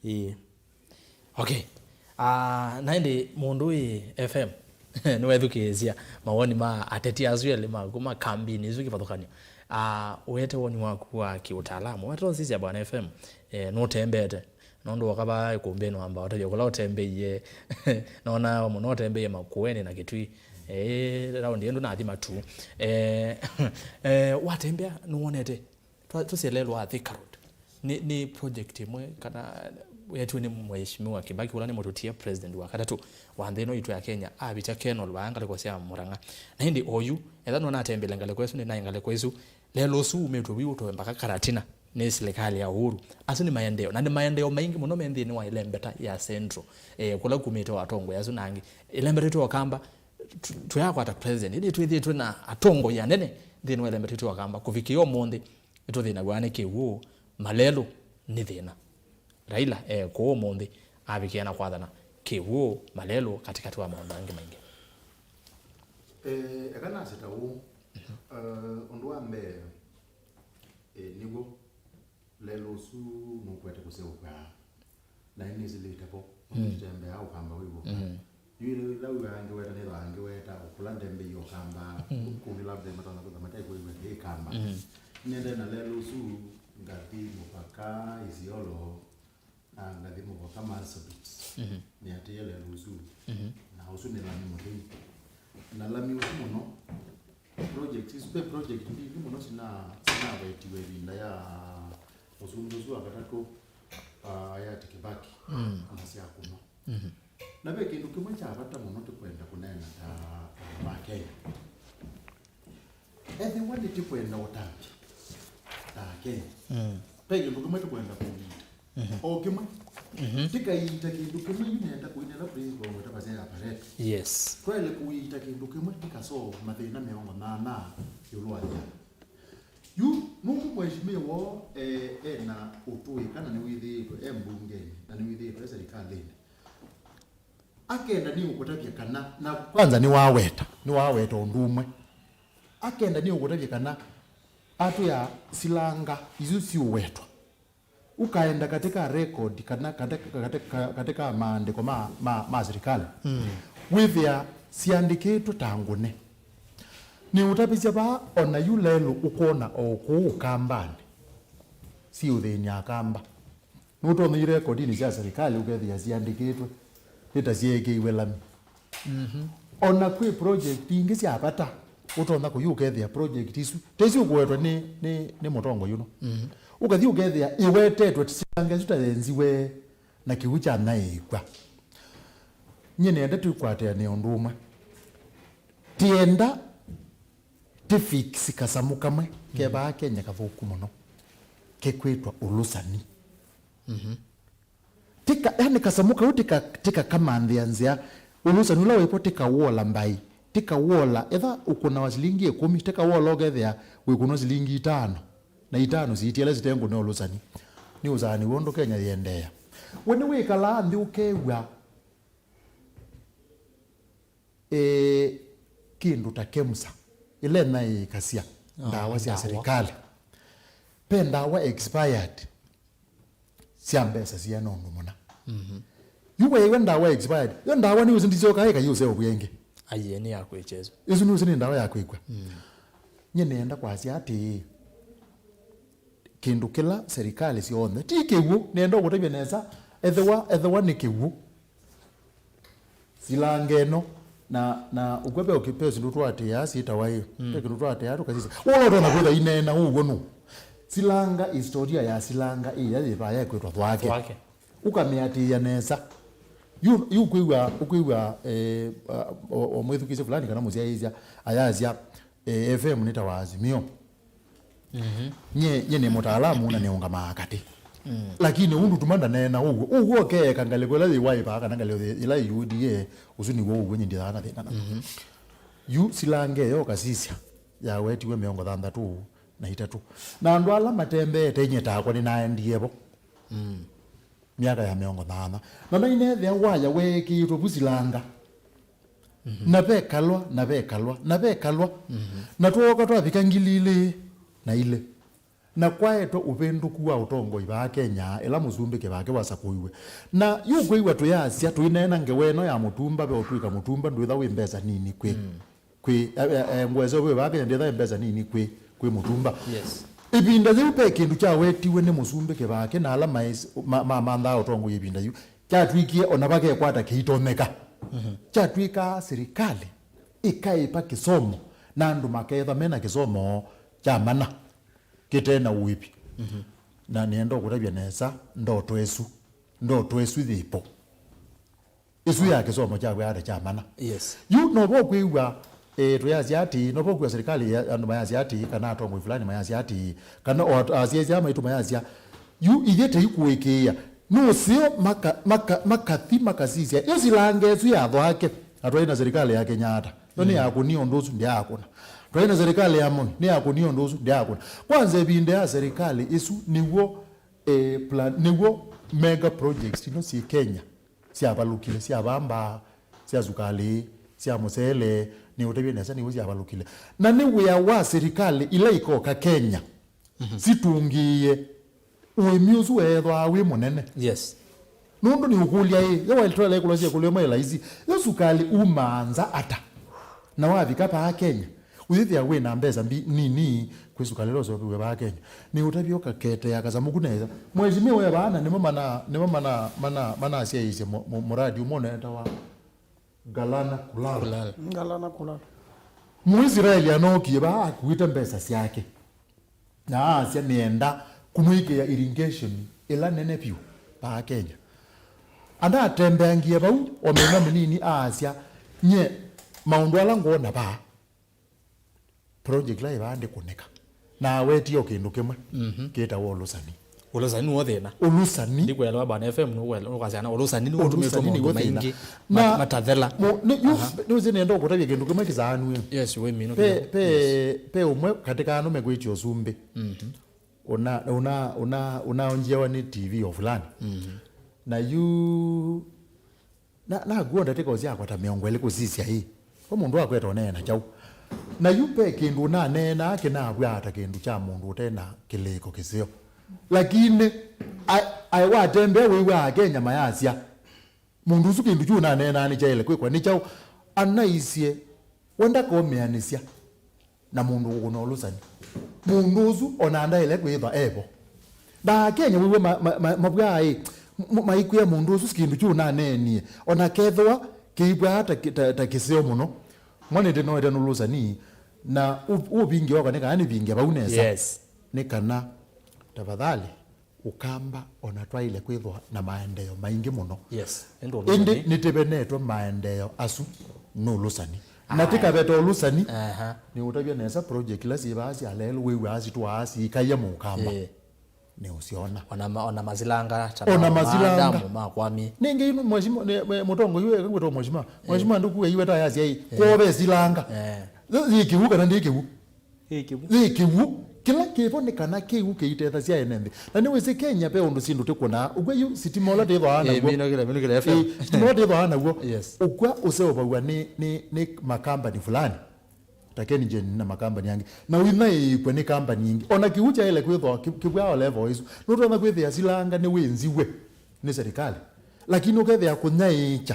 Ĩĩ. Okay. Ah, na ĩndĩ mũndũ wĩ F M nĩwethukĩĩsya mawoni ma ateti asu elĩ maku ma kambini isu kĩvathũkany'o. Ah, ũete woni waku wa kĩũtaalamu, wetosisya Bwana F M, eh, nũtembete. Nũndũ woka vaa ĩkũmbĩnĩ wamba ũtavya kũla ũtembeie. Nona mũno ũtembeie Makueni na Kitui. Eh, raundi ĩndũ nathi matu. Eh, eh, watembea nĩwonete Twa- tũsielelwa Thika Road. Nĩ, nĩ project ĩmwe kana yetiwe nĩ Mheshimiwa Kibaki, ũla nĩ mũtũtie president wa katatũ wa nthĩ ĩno itũ ya Kenya, avĩtya Kenol vaa ngalĩko sya Murang'a. Na ĩndĩ oyu, etha nona atembele ngalĩko ĩsu, nĩ naĩ ngalĩko ĩsu, lelũ ũsu umĩtwe wĩ ũtoe mpaka Karatina nĩ silikalĩ ya Uhuru. Asu nĩ maendeeo, na nĩ maendeeo maingĩ mũno me nthĩnĩ wa ĩlembeta ya Central, eh, kũla kumĩte wa atongoi asu na angĩ. Ĩlembeta itũ wa Kamba, tũ- tũyakwata president, ĩndĩ twĩthĩtwe na atongoi anene nthĩnĩ wa ĩlembeta itũ wa Kamba kũvikĩa ũmũnthĩ. Nĩtũthĩnaw'a nĩ kĩw'ũ, malelũ nĩ thĩna. Raila e kũũ ũmũnthĩ avikĩa na kwathana kĩw'ũ, malelũ, katĩkatĩ wa maũndũ angĩ maingĩ. Eh, eka nasye ta ũũ. Eh, ũndũ wa mbee, eh, nĩw'o lelũ ũsu nũkwete kũseũvw'a. Na nĩnĩsĩlĩte vo, ũndũ tũtembeaa ũkamba wĩ w'oka. Yu ĩla wĩw'aa angĩ weta, nĩthwa angĩ weta, o kũla ndembei ũkamba, kũngĩ labda matonya kwĩthwa mate kwĩw'a kĩ kamba. Nĩendee na lelũ ũsu, ngathi mũvaka Isiolo, na ngathi mũvaka Marsabit. Nĩatĩĩe lelũ ũsu. Na ũsu nĩ lami mũtheu. Na lami ũsu mũno, project isu, ve project mbingĩ mũno sina- sinavetiwe ĩvinda ya mũsumbĩ ũsu wa katatũ, ah, hayati Kibaki, na sya kũnwa. Na ve kĩndũ kĩmwe kya vata mũno tũkwenda kũneena ta, ta Akenya. Ethĩwa nĩtũkwenda ũtambya ta Akenya, ve kĩndũ kĩmwe tũkwenda kũiita. O kĩmwe. Tĩkaiita kĩndũ kĩmwe, yu nenda kũinĩla principle ngweta vasya ya Pareto. Yes. Twaĩle kũiita kĩndũ kĩmwe, tĩkasolve mathĩna mĩongo nana ĩũlũ wa yĩana. Yu nũndũ mheshimiwa woo, eh, ena ũtũĩ kana nĩwĩthĩĩtwe e mbungenĩ na nĩwĩthĩĩtwe e serikalĩnĩ. Akenda nĩũkũtavya kana, na kwanza nĩwaweta, nĩwaweta ũndũ ũmwe. Akenda nĩũkũtavya kana atwĩa silanga isu siũwetwa. Ũkaenda katika record kana katika, katika, katika maandĩko ma, ma, ma serikali, wĩthĩa siandĩkĩtwe ta ngũne. Nĩũtavĩsya vaa, ona yu lelũ ũkwona o kũu Kambanĩ, siũthĩny'a Akamba. Nũtonya irekodinĩ sya serikali ũkethĩa siandĩkĩtwe nĩ ta syeekĩiwe lami. O na kwĩ project ingĩ sya vata ũtonya kũyu ũkethĩa project isu tesiũkũetwa nĩ, nĩ, nĩ mũtongoi ũno. Ũkathi ũkethĩa ĩwetetwe silanga isu ta yenziwe na kĩw'ũ kyanyaĩĩkw'a. Nyie nĩenda tũikwatĩanĩa ũndũ ũmwe. Tienda tĩfiksi kasamũ kamwe ke vaa Kenya kathũku mũno kekwĩtwa ũlũsani. Tika, yani kasamũ kau tika, tika kamanthĩa nzĩa. Ũlũsani ũla wĩpo tika wola mbaĩ, tika wola, etha ũkũnawa silingi ĩkũmi, tika wola ũkethĩa wĩkũnwa silingi itano, na itano siitie ila sitengũne ũlũsani. Nĩ ũsaani w'o ũndũ Kenya yĩendeea. We nĩwĩkalaa nthĩ ũkew'a, e, kĩndũ ta KEMSA, ĩla ĩnaĩĩkasya ndawa sya serikali. Ve ndawa expired sya mbesa siana ũndũ mũna. Yu weew'a ndawa expired, yo ndawa nĩ ũsĩ ndisyokaa ĩka yĩ ũseũvw'a ĩngĩ. Aiee, nĩ ya kwĩkya ĩsu. Ĩsu nĩ ũsĩ nĩ ndawa ya kwĩkw'a. Nyie nĩenda kwasya atĩĩ, kĩndũ kĩla serikali syonthe, ti kĩw'ũ, nĩenda ũkũtavya nesa, ethĩwa, ethĩwa nĩ kĩw'ũ, silanga ĩno Na, na ũkw'a ve ũkĩ-, ve syĩndũ twaatĩĩaa syĩtawa ĩ, mm, ve kĩndũ twaatĩĩaa tũkasisya. Ũla ũtonya kwĩtha ineena ũw'o nũ? Silanga, historia ya Silanga ĩya yĩvaa yekwĩtwa Thwake. Thwake. Ũkamĩatĩĩa nesa. Yu, yu ũkwĩw'a, ũkwĩw'a, eh, o, o mwĩthukĩĩsya fulani kana mũsyaĩĩsya ayasya, eh, F M nĩ ta wa Azimio. Mhm. Nye, nye nĩ mũtaalamu na nĩũngamaa katĩ. Mm. Lakini ũndũ tuma ndaneena ũw'o. Ũw'o ũkeeka ngalĩko ĩla yĩ waĩvaa kana ngalĩko yĩ-, ĩla yĩ U D A, ũsu nĩw'o ũw'o nye ndithaa na thĩna na. Mhm. Yu Silanga ĩyo ũkasisya yawetiwe mĩongo thanthatũ na itatũ. Na andũ ala matembeete, inye takwa nĩnaendie vo. Mm. Myaka ya mĩongo thanthatũ. Na nainethĩa waya weekĩĩtwe vu Silanga. Mhm. Na vekalwa, na vekalwa, na vekalwa. Mhm. Na twooka twavika ngili ilĩ na ilĩ. Na kwaetwe ũvĩndũku wa ũtongoi vaa Kenya, ĩla mũsumbĩ Kĩvake wasakũiwe. Na yu kwĩw'a tũyasya, tũineena ngewa ĩno ya mũtumba, ve ũtw'ĩka mũtumba, ndwĩtha wĩ mbesa nini kwĩ. Mm. Kwĩ, eh, eh, eh, ngũa ĩseo vaa Kenya ndĩtha mbesa nini kwĩ, kwĩ mũtumba. Yes. Ĩvinda yĩu ve kĩndũ kyawetiwe nĩ mũsumbĩ Kĩvake na ala maĩs-, ma, ma, manthaa ũtongoi ĩvinda yĩu. Kyatw'ĩkie ona vakekwata kĩitonyeka. Mhm. Kyatw'ĩkaa silikalĩ ĩkaĩva kĩsomo na andũ makethwa mena kĩsomo kya mana kĩte na ũĩvi. Mhm. Na nĩenda ũkũtavya nesa ndoto ĩsu. Ndoto ĩsu yĩvo. Ĩsu ya kĩsomo kya wĩata kya mana. Yes. Yu no vo kwĩw'a, eh, tũyasya atĩ, no vo kwĩw'a serikali ya, andũ mayasya atĩ, kana atongoi fulani mayasya atĩ, kana o at-, asyaĩĩsya maitũ mayasya, yu ithyĩ tũikũĩkĩĩa. Nũseo maka-, maka-, makathi makasisya. Yu Silanga ĩsu ya Thwake, na twaĩ na serikali ya Kenyatta. Yo nĩ, mm, yakũnie ũndũ ũsu, ndyaakũna. Twaĩ na serikali ya Moi, nĩ yakũnie ũndũ ũsu, ndyaakũna. Kwanza ĩvinda ya serikali ĩsu nĩw'o, eh, plan, nĩw'o mega projects ino syĩ Kenya syavalũkile, sya vaa mbaa, sya sukalĩ, sya mũsele, nĩũtavye nesa nĩw'o syavalũkile. Na nĩ wĩa wa silikalĩ ila ikoka Kenya, mhm, sitũngĩĩe ũĩmi ũsu weethwaa wĩ mũnene. Yes. Nũndũ nĩũkũlya ĩ, yo waitwala ĩkũlwa syĩkũlyo ĩmwe ĩlaisi, yo sukalĩ umaa nza ata? Na wavika vaa Kenya, ũyĩthĩa wĩ na mbesa mbi nini kwĩ sukalĩ ũla ũseũvĩw'e vaa Kenya. Nĩ ũtavya ũkaketea kasamũku nesa. Mheshimiwa e vaa na nĩmo mana, nĩmo mana, mana, manasyaĩĩsye mu-, mu-, muradi ũmwe ũneetawa Galana Kulala. Kulala. Galana Kulala. Mũisraeli anookie vaa akuĩte mbesa syake. Na aasya nĩenda kũmwĩkĩa irrigation ĩla nene vyũ vaa Kenya. Anatembeangie vau o mĩna mĩnini aasya, nye maũndũ ala ngwona vaa, project ĩla ĩvaa ndĩkũnĩka. Na awetie o kĩndũ kĩmwe, mhm, kĩtawa ũlũsani. Ũlũsani nĩw'o thĩna. Ũlũsani. Ndikwelewa bwana F M nũkwasya na ũlũsani nĩw'o ũtũmĩtwe maũndũ maingĩ mat-, matathela. Mo-, nĩ, yu, aha, nĩwĩsĩ nĩenda ũkũtavya kĩndũ kĩmwe kĩsaanue. Yes, we mino. Pe, pe, yes, pe ũmwe katĩ ka andũ mekwĩtya ũsumbĩ. Mhm. Una, una, una, unaonjewa nĩ T V o fulani. Mhm. Na yu, na, nakuo ndatĩka ũsyakwa ta mĩongo ĩlĩ kũsisya ĩ. Kwa mũndũ akweta ũneena kyaũ. Na yu pe kĩndũ ũnaneenaa kĩnavw'aa ta kĩndũ kya mũndũ ũte na kĩlĩko kĩseo. Lakini, ai, ai watembea wĩw'aa Akenya mayasya, mũndũ ũsu kĩndũ kyu ũnaneenaa nĩkyaĩle kwĩkwa nĩ kyaũ? Anaisye, we ndakomĩanĩsya na mũndũ ũkũna ũlũsani. Mũndũ ũsu ona ndaĩle kwĩthwa evo. Na Akenya wĩw'a ma-, ma-, ma-, mavw'aa ĩ, m-, maikwĩa mũndũ ũsu kĩndũ kyu ũnaneenie, ona kethĩwa kĩivw'aa ta kĩ-, ta, ta kĩseo mũno. Mwanĩte noete nũlũsani, na ũ-, ũvinge wakwa nĩ kana nĩvinge vau nesa. Yes. Nĩ kana, tafadhali, Ũkamba ona twaĩle kwĩthwa na maendeeo maingĩ mũno. Yes. Ĩndĩ ũlũsani. Ĩndĩ nĩtĩvenetwe maendeeo asu nĩ ũlũsani. Na aye, tĩkaveta ũlũsani, aha, nĩũtavya nesa project ila syĩ vaa sya lelũ wĩw'aa sitwaa siikaia mũkamba. Ĩĩ. Nĩũsyona. Ona ma-, ona masilanga, ta ona ma-, masilanga. Madamu ma Kwami. Nĩngĩ ĩno mheshimiwa, nĩ, mwe-, mũtongoi ũyũ eka ngwĩtwa mheshimiwa. Ĩĩ. Mheshimiwa ndũkuga iwe ta yasya ĩ, ĩĩ, kwove silanga. Ĩĩ. Yĩ kĩw'ũ kana ndĩ kĩw'ũ? Ĩ kĩw'ũ. Ĩ kĩw'ũ. Kĩla kĩvo nĩ kana kĩw'ũ kĩitethasya ene nthĩ. Na nĩwĩsĩ Kenya ve ũndũ syĩndũ tũkwonaa. Ũkw'a yu sitima ũla twĩthwaa naw'o. Ĩ, minũkĩle, minũkĩle F M. Ĩ, sitima ũla twĩthwaa naw'o. Yes. Ũkw'a ũseũvaw'a nĩ, nĩ, nĩ makambani fulani. Ta KenGen na makambani angĩ. Na ũinyaĩĩkw'a nĩ kambani ĩngĩ. Ona kĩw'ũ kyaĩle kwĩthwa kĩ-, kĩvw'aa o level ĩsu. Nũtonya kwĩthĩa silanga nĩwĩnziw'e nĩ serikali. Lakini ũkethĩa kũnyaĩĩkya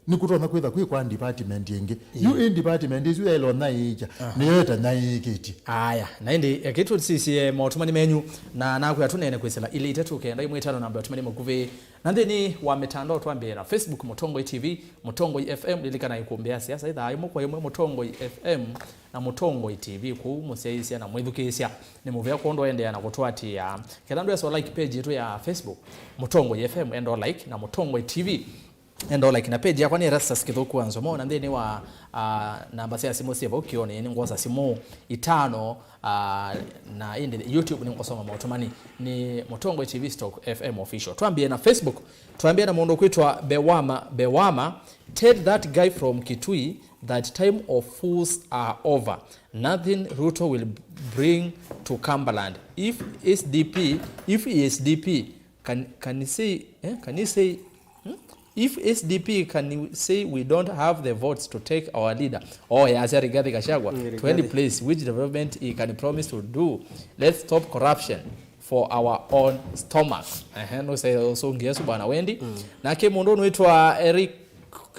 Nĩkũtonya kwĩtha kwĩ kwa department ĩngĩ. Yu ĩ department ĩsu yaĩlwa nyaĩĩkya, nĩyo ĩtanyaĩĩkĩtye. Aya, na ĩndĩ eke tũsisye maũtũmani menyu, na nakwĩa tũneene kwĩsĩla ilĩ itatũ kenda ĩmwe ĩtano namba ya ũtũmani mũkuvĩ. Na nthĩnĩ wa mĩtandao twambĩe na Facebook, Mũtongoi T V, Mũtongoi F M, lilikana ikumbĩ ya siasa ithaa ĩmwe kwa ĩmwe, Mũtongoi F M na Mũtongoi T V, kũu mũsyaĩĩsya na mwĩthukĩĩsya. Nĩ mũvea kwondũ endeea na kũtũatĩĩa. Ketha ndwesa like page yitũ ya Facebook, Mũtongoi F M, enda like, na Mũtongoi T V, enda like, na page yakwa nĩ Erastus Kĩthũku wa Nzomo, na nthĩnĩ wa, ah, namba sya simũ syĩ vau kĩonĩ, nĩ ngwosa simũ itano, ah, na ĩndĩ YouTube nĩ ngũsoma maũtũmani, nĩ Mũtongoi T V stroke F M official. Twambie na Facebook, twambie na mũndũ kwĩtwa Bewama, Bewama, tell that guy from Kitui that time of fools are over. Nothing Ruto will bring to Cumberland. If S D P, if S D P, can, can he say, eh, can he say, hmm? If S D P can say we don't have the votes to take our leader, oh, yasya Rigathi Gachagua to any place, which development he can promise to do? Let's stop corruption for our own stomach. Ehe, nũsũngĩe ũsu bwana Wendi. Nake mũndũ ũnwĩtwa Eric,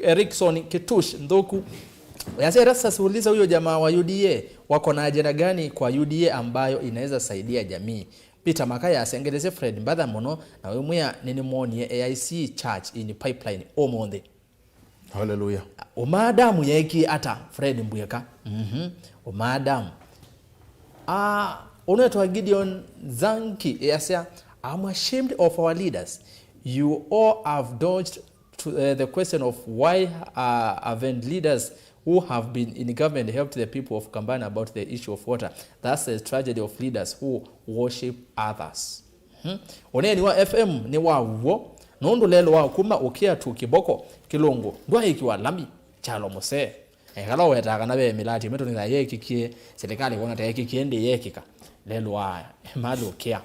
Erickson Kitush Nthuku. Yasya, Erastus, uliza huyo jamaa wa U D A wako na ajenda gani kwa U D A ambayo inaweza saidia jamii. Peter Makaya asengelesye Fred Mbatha mũno na wĩmwĩa, nĩnĩmwonie A I C church in Pipeline ũmũnthĩ. Hallelujah. Ũmaadamu yeekie ata Fred Mbueka? Mhm. Ũmaadamu. Ah, ũnetwa Gideon Zanki easya, I'm ashamed of our leaders. You all have dodged to, uh, the question of why, uh, haven't leaders who have been in government helped the people of Kambana about the issue of water. That's the tragedy of leaders who worship others. Hmm? Ũneeni wa F M nĩ wa w'o, nũndũ lelũ wa kuma ũkĩa tu kĩboko, kĩlũngũ, ndwaĩkiwa lami, kyalo mũsee. Ekala ũwetaa kana ve mĩlatĩ mĩtũnĩtha yekĩkie, silikalĩ kwona ta yekĩkie ndĩ yekĩka. Lelũ wa mali ũkĩa.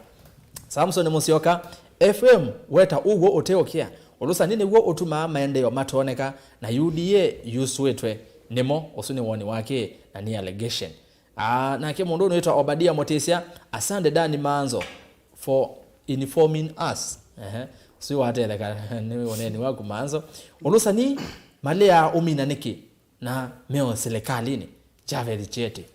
Samson Musyoka, F M weta ũw'o ũteũkĩa. Ũlũsani nĩw'o ũtumaa maendeeo matooneka, na U D A yusũĩtwe nĩmo. Ũsu nĩ woni wake, na nĩ allegation. Ah, nake mũndũ ũnwĩtwa Obadia Mũtĩsya, asante Dani Manzo for informing us. Ehe. Ũsu watetheka nĩ ũneeni waku Manzo. Ũlũsani malea ũmina nĩkĩ? Na meo silikalini, Javeth Chete.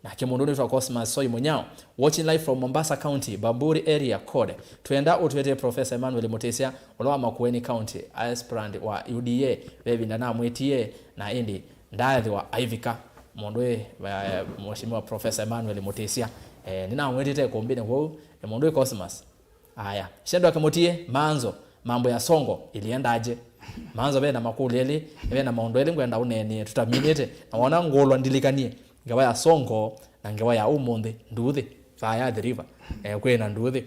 Nake mũndũ ũnĩtwa Cosmas Soi Munyao, watching live from Mombasa County, Bamburi area code. Twenda ũtwete Professor Emmanuel Mũtĩsya, ũla wa Makueni County, aspirant wa U D A, ve ĩvinda namwĩtie, na ĩndĩ ndaathĩwa aivika. Mũndũ ĩ, eh, Mheshimiwa Professor Emmanuel Mũtĩsya. Eh, nĩnamwĩtĩte ĩkũmbĩnĩ kũu, eh, mũndũ ĩ Cosmas. Aya, Shendo akĩmũtie, Manzo, mambo ya Songo iliendaje? Manzo ve na makũlyo elĩ, ve na maũndũ elĩ ngwenda ũneenĩe tũtaminĩte, na wona ngũlwa ndilikanie ngewa ya Songo na ngewa ya ũmũnthĩ, nduuthĩ, saa ya Athi River, eh, kwĩ na nduuthĩ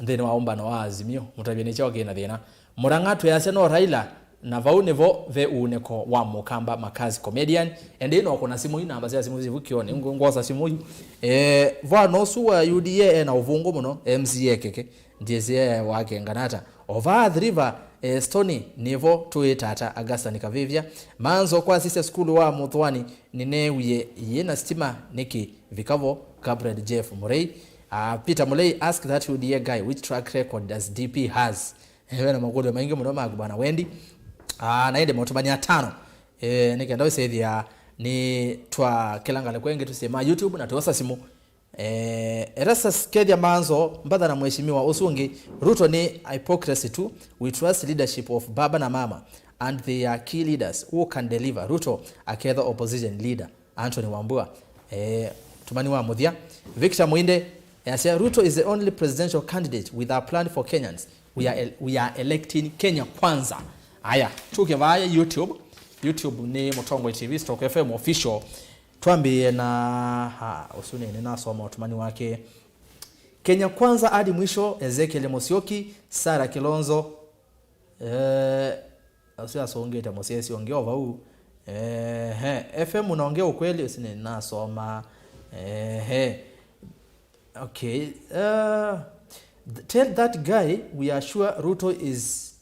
nthĩnĩ wa ũmbano wa Azimio, mũtavye nĩ kyaũ kĩ na thĩna. Mũrang'a twĩasya no Raila, na vau nĩvo ve uunĩko wa Mũkamba Makazi Comedian. Ĩndĩ no kũna simũ, ii namba sya simũ syĩ vu kĩonĩ, ngũ-, ngwosa simũ yu. Eh, vwana ũsu wa U D A e na ũvũngũ mũno, M C A keke, ndyĩsĩ e wake nganata. O vaa Athi River, eh, Stony, nĩvo tũĩ tata Augustine Kavĩvya. Manzo kwasisya sukulu wa Mũthwani, nĩneewie yĩ na sitima nĩkĩ vika vo, Gabriel Jeff Mũrei. Ah, Peter Mũlei, ask that U D A guy which track record does D P has. Eh, ve na makũlyo maingĩ mũno maku bwana Wendi. Ah, na ĩndĩ maũtũmani atano. Eh, nĩ kenda ũsethĩa nĩ twa kĩla ngalĩko ĩngĩ tũsĩ ma YouTube na twosa simũ. Eh, Erastus kethya Manzo, Mbatha na mheshimiwa ũsu ũngĩ, Ruto nĩ hypocrisy tu. We trust leadership of baba na mama and they are key leaders who can deliver. Ruto aketha opposition leader. Anthony Wambua, eh, tũmani wa mũthya. Victor Mwinde, eh, asya, Ruto is the only presidential candidate with a plan for Kenyans. We are el-, we are electing Kenya Kwanza. Aya, tuke vaya YouTube. YouTube nĩ Mũtongoi T V stroke F M official. Twambĩe na, ha, ũsu nĩ, nĩnasoma ũtũmani wake. Kenya Kwanza hadi mwisho, Ezekiel Musyoki, Sarah Kilonzo, eh, Asu asũngĩte mũsesi ũngĩ o vau. Ehe, F M unaongea ukweli, ũsu nĩnasoma. Ehe. Okay. Uh, th-, tell that guy we are sure Ruto is,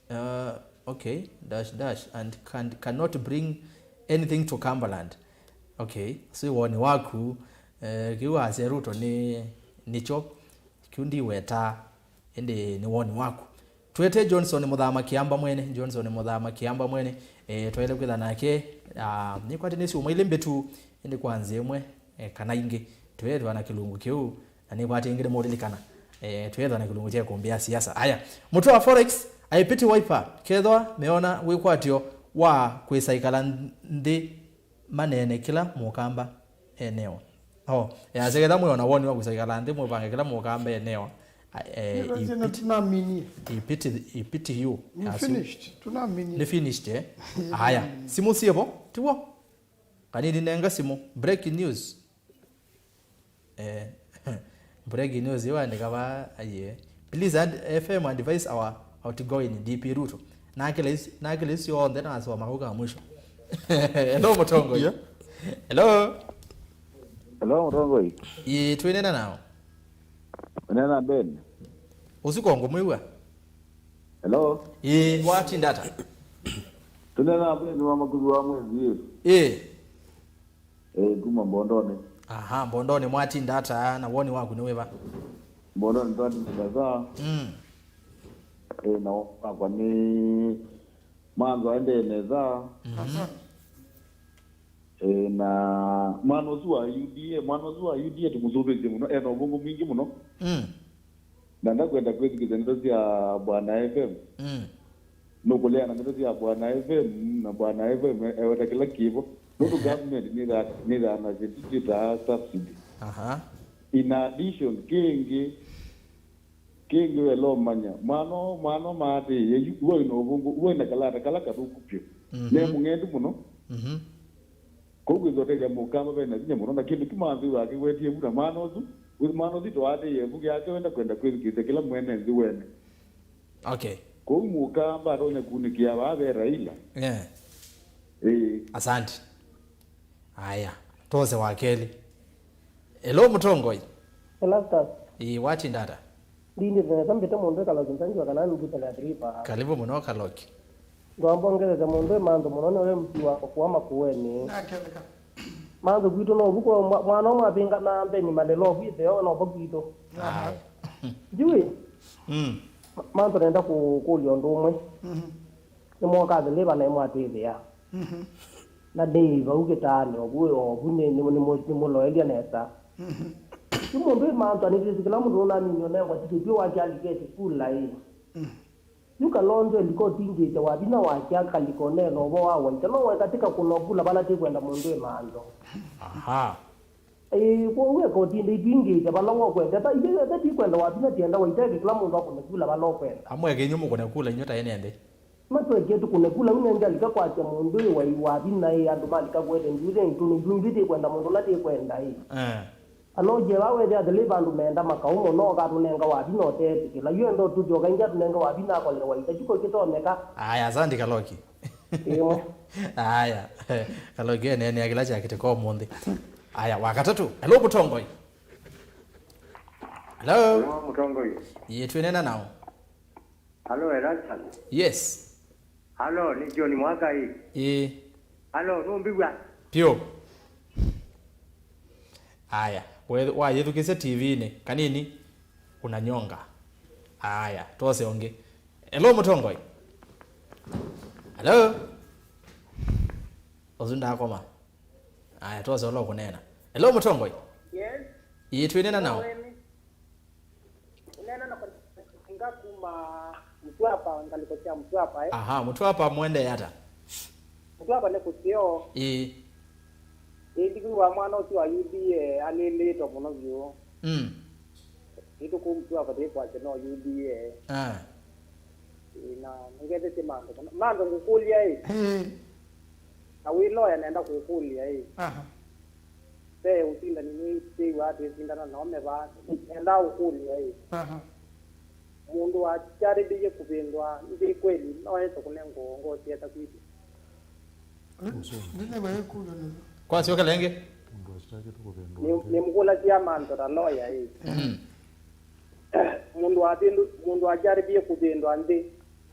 uh, okay, dash dash, and can, cannot bring anything to Cumberland. Okay, so woni waku, eh, kĩu asya Ruto nĩ, nĩkyo, kĩu ndiwetaa, ĩndĩ nĩ woni waku. Twete Johnson Mũthama Kĩamba mwene, Johnson Mũthama Kĩamba mwene, eh, twaĩle kwĩtha nake, ah, nĩkwatĩ nĩ syũma ilĩ mbĩtu, ĩndĩ kwa nzĩa ĩmwe, eh, kana ingĩ, twĩethwa na kĩlungu kĩu, na nĩkwatĩ ĩngĩ nĩmũlilikana, eh, twĩethwa na kĩlungu kya ĩkũmbĩ ya siasa. Aya, mũtwe wa Forex, aipiti Wiper, kethwa meona wĩkwatyo wa kwĩsa ĩkala nthĩ maneene kĩla mũkamba enewa. Oh, yasya ketha mwĩona woni wa kwĩsa ĩkala nthĩ mũvange kĩla mũkamba enewa. A, eh, ipiti, tunaminie. Ipiti, ipiti yu. Ni finished. Tunaminie. Ni finished, eh? Aya, simu sivo, tiwo? Kanini nenga simu. Breaking news. Eh, breaking news, yu andika va, aye. Please ad-, F M advise our outgoing D P Ruto. Nakĩla isu, nakĩla isu yonthe nasoma kau ka mwisho. Hello, Mũtongoi. Yeah. Hello. Hello, Mũtongoi. Ĩĩ, twĩnena nao. Ũnena Ben. Ũsu ko ngũmwĩw'a. Hello. Ĩĩ, watinda ata? Tũnena Ben wa Makuthi wa Mwezi. Ĩĩ. Eh, kuma Mbondoni. Aha, Mbondoni mwatinda ata na woni waku nĩ wĩva? Mbondoni twatinda saa. Mm. Eh, na wakwa nĩ manzo aendee nesa. Mhm. Eh, na mwana ũsu wa U D A, mwana ũsu wa U D A tũmũsũvĩsye mũno, ena ũvũngũ mwingĩ mũno. Mm. Na ndakwenda kwĩthukĩĩsya ndeto sya Bwana F M. Mm. Nũkũleana ndeto sya Bwana F M, na Bwana F M eweta kĩla kĩvo. Nũndũ, ehe, government nĩtha-, nĩthanasya tĩtĩtaa subsidy. Aha. In addition, kĩngĩ, kĩngĩ wela ũmanya, mwana, mwana maatĩĩe yu, wĩ na ũvũngũ, wĩ na kalata kala kathũku vyũ. Mhm. Ne mũng'endu mũno. Mhm. Kwoou kwĩthwa ũtethya mũkamba ve na vinya mũno, na kĩndũ kĩmanthĩwa akĩwetie vu na mwana ũsu, wĩ mwana ũsu twaatĩĩe vu yake wenda kwenda kwĩthukĩĩsya kĩla mwene nthĩ wene. Okay. Kwoou mũkamba atonya kunĩkĩa vaa ve Raila. Yeah. Ĩĩ. Asante. Aya, tose wa kelĩ. Hello, Mũtongoi. Elastus. Ĩĩ, watinda ata? Ndindĩte nesa, mbĩte mũndũ ĩkaloki nzanjiwa kana nĩngũtele athiriva. Karibu mũno, Kaloki. Ngwamba ongelete mũndũ ĩ mantho mũno, nĩwe M C wa kũkũa Makueni. Naketheka. Mantho kwitũ no vuko mwa-, mwana ũmwe apinga na mbeni malelo kwitheo no vo kwitũ. Aye. Jui. Mm. Ma-, mantho nenda kũkũlya ũndũ ũmwe. Mhm. Nĩmwoka athiliva na imwatĩthĩa. Mhm. Na ndĩ vau kĩtaanĩ, ovu, ovu nĩ, nĩ, nĩ, nĩmũloelya nesa. Mhm. Yu mũndũ ĩ mantho anĩtĩsĩ kĩla mũndũ ũnamini ũnengwa tikĩtw'ĩ wake aliketi kula ĩ. Mhm. Yu Kalonzo ĩlika ũtingĩĩte wavinya wake akalika ũneena ũvoo wa Waita. No wekatika kũna kula vala tĩkwenda mũndũ ĩ mantho. Aha. Ĩĩ, kwoou eka ũtinde itwingĩĩte vala wokwenda. Ĩtha ithyĩ ĩthe tikwenda wavinya tienda Waita eke kĩla mũndũ akũne kula vala ũkwenda. Amweke inyu mũkũne kula inyu ta ene nthĩ. Matweke tũkũne kula, yu nenge alika kwasya mũndũ ĩ wai wavinya ĩ, andũ malika kũete nduthĩ itũ nĩ itwingĩ tĩkwenda mũndũ ũla tĩkwenda ĩ. Eh. Anokie vaa wethe athele vandũ meenda makaũ mũno, ũkatũnenga wavinya ũteetĩkĩla. Yu enda ũtũtyoka ĩngĩ atũnenge wavinya akolele Waita. Yu ko kĩtonyeka. Aya, asante Kaloki. Ĩmwe. Aya, Kaloki eneenea kĩla kyakĩtĩka ũmũnthĩ. Aya, wa katatũ. Hello, Mũtongoi. Hello. Hello, Mũtongoi. Ĩĩ, twĩnena nao. Alo, Erastus. Yes. Alo, nĩ John Mwakai. Ĩĩ. Alo, nũmbĩw'a? Pyo. Aya, we-, wayĩthukĩsya T V-inĩ kanini, unanyonga. Aya, twose ũngĩ. Hello, Mũtongoi. Hello? Ũsu ndakoma. Aya, twose ũla ũkũneena. Hello, Mũtongoi. Yes. Ĩĩ, twĩnena nao. Weni. Ũneena na Kalinga kuma Mtwapa, ngalĩko sya Mtwapa, eh? Aha, Mtwapa mwendee ata? Mtwapa nĩ kũseo. Ĩĩ. Ĩĩ, ndikwĩw'a mwana ũsu wa U D A alĩlĩtwe mũno vyũ. Mm. Ĩĩ, tũkũu Mtwapa tũikwasya no U D A. Ah. Ĩĩ, na nĩngethesye mantho mũno. Mantho ngũkũlya ĩ. Ĩĩ. Na wĩ loya nenda kũkũlya ĩ. Aha. Ve ũsindani nĩtwĩw'aa twĩsindana nao me vaa, nenda ũkũlya ĩ. Aha. Mũndũ wakyarĩbĩie kũvĩndwa nthĩ kweli no ese kũnengwa ũongosi eka kwĩthĩa? Nĩnĩwe ĩkũlyo nĩyo. Kwasyoka lengĩ? Mũndũ wakyarĩbĩie kũvĩndwa nthĩ. Nĩmũkũlasya mantho ta loya ĩ. Mm. Mũndũ wathĩndũ-, mũndũ wakyarĩbĩie kũvĩndwa nthĩ.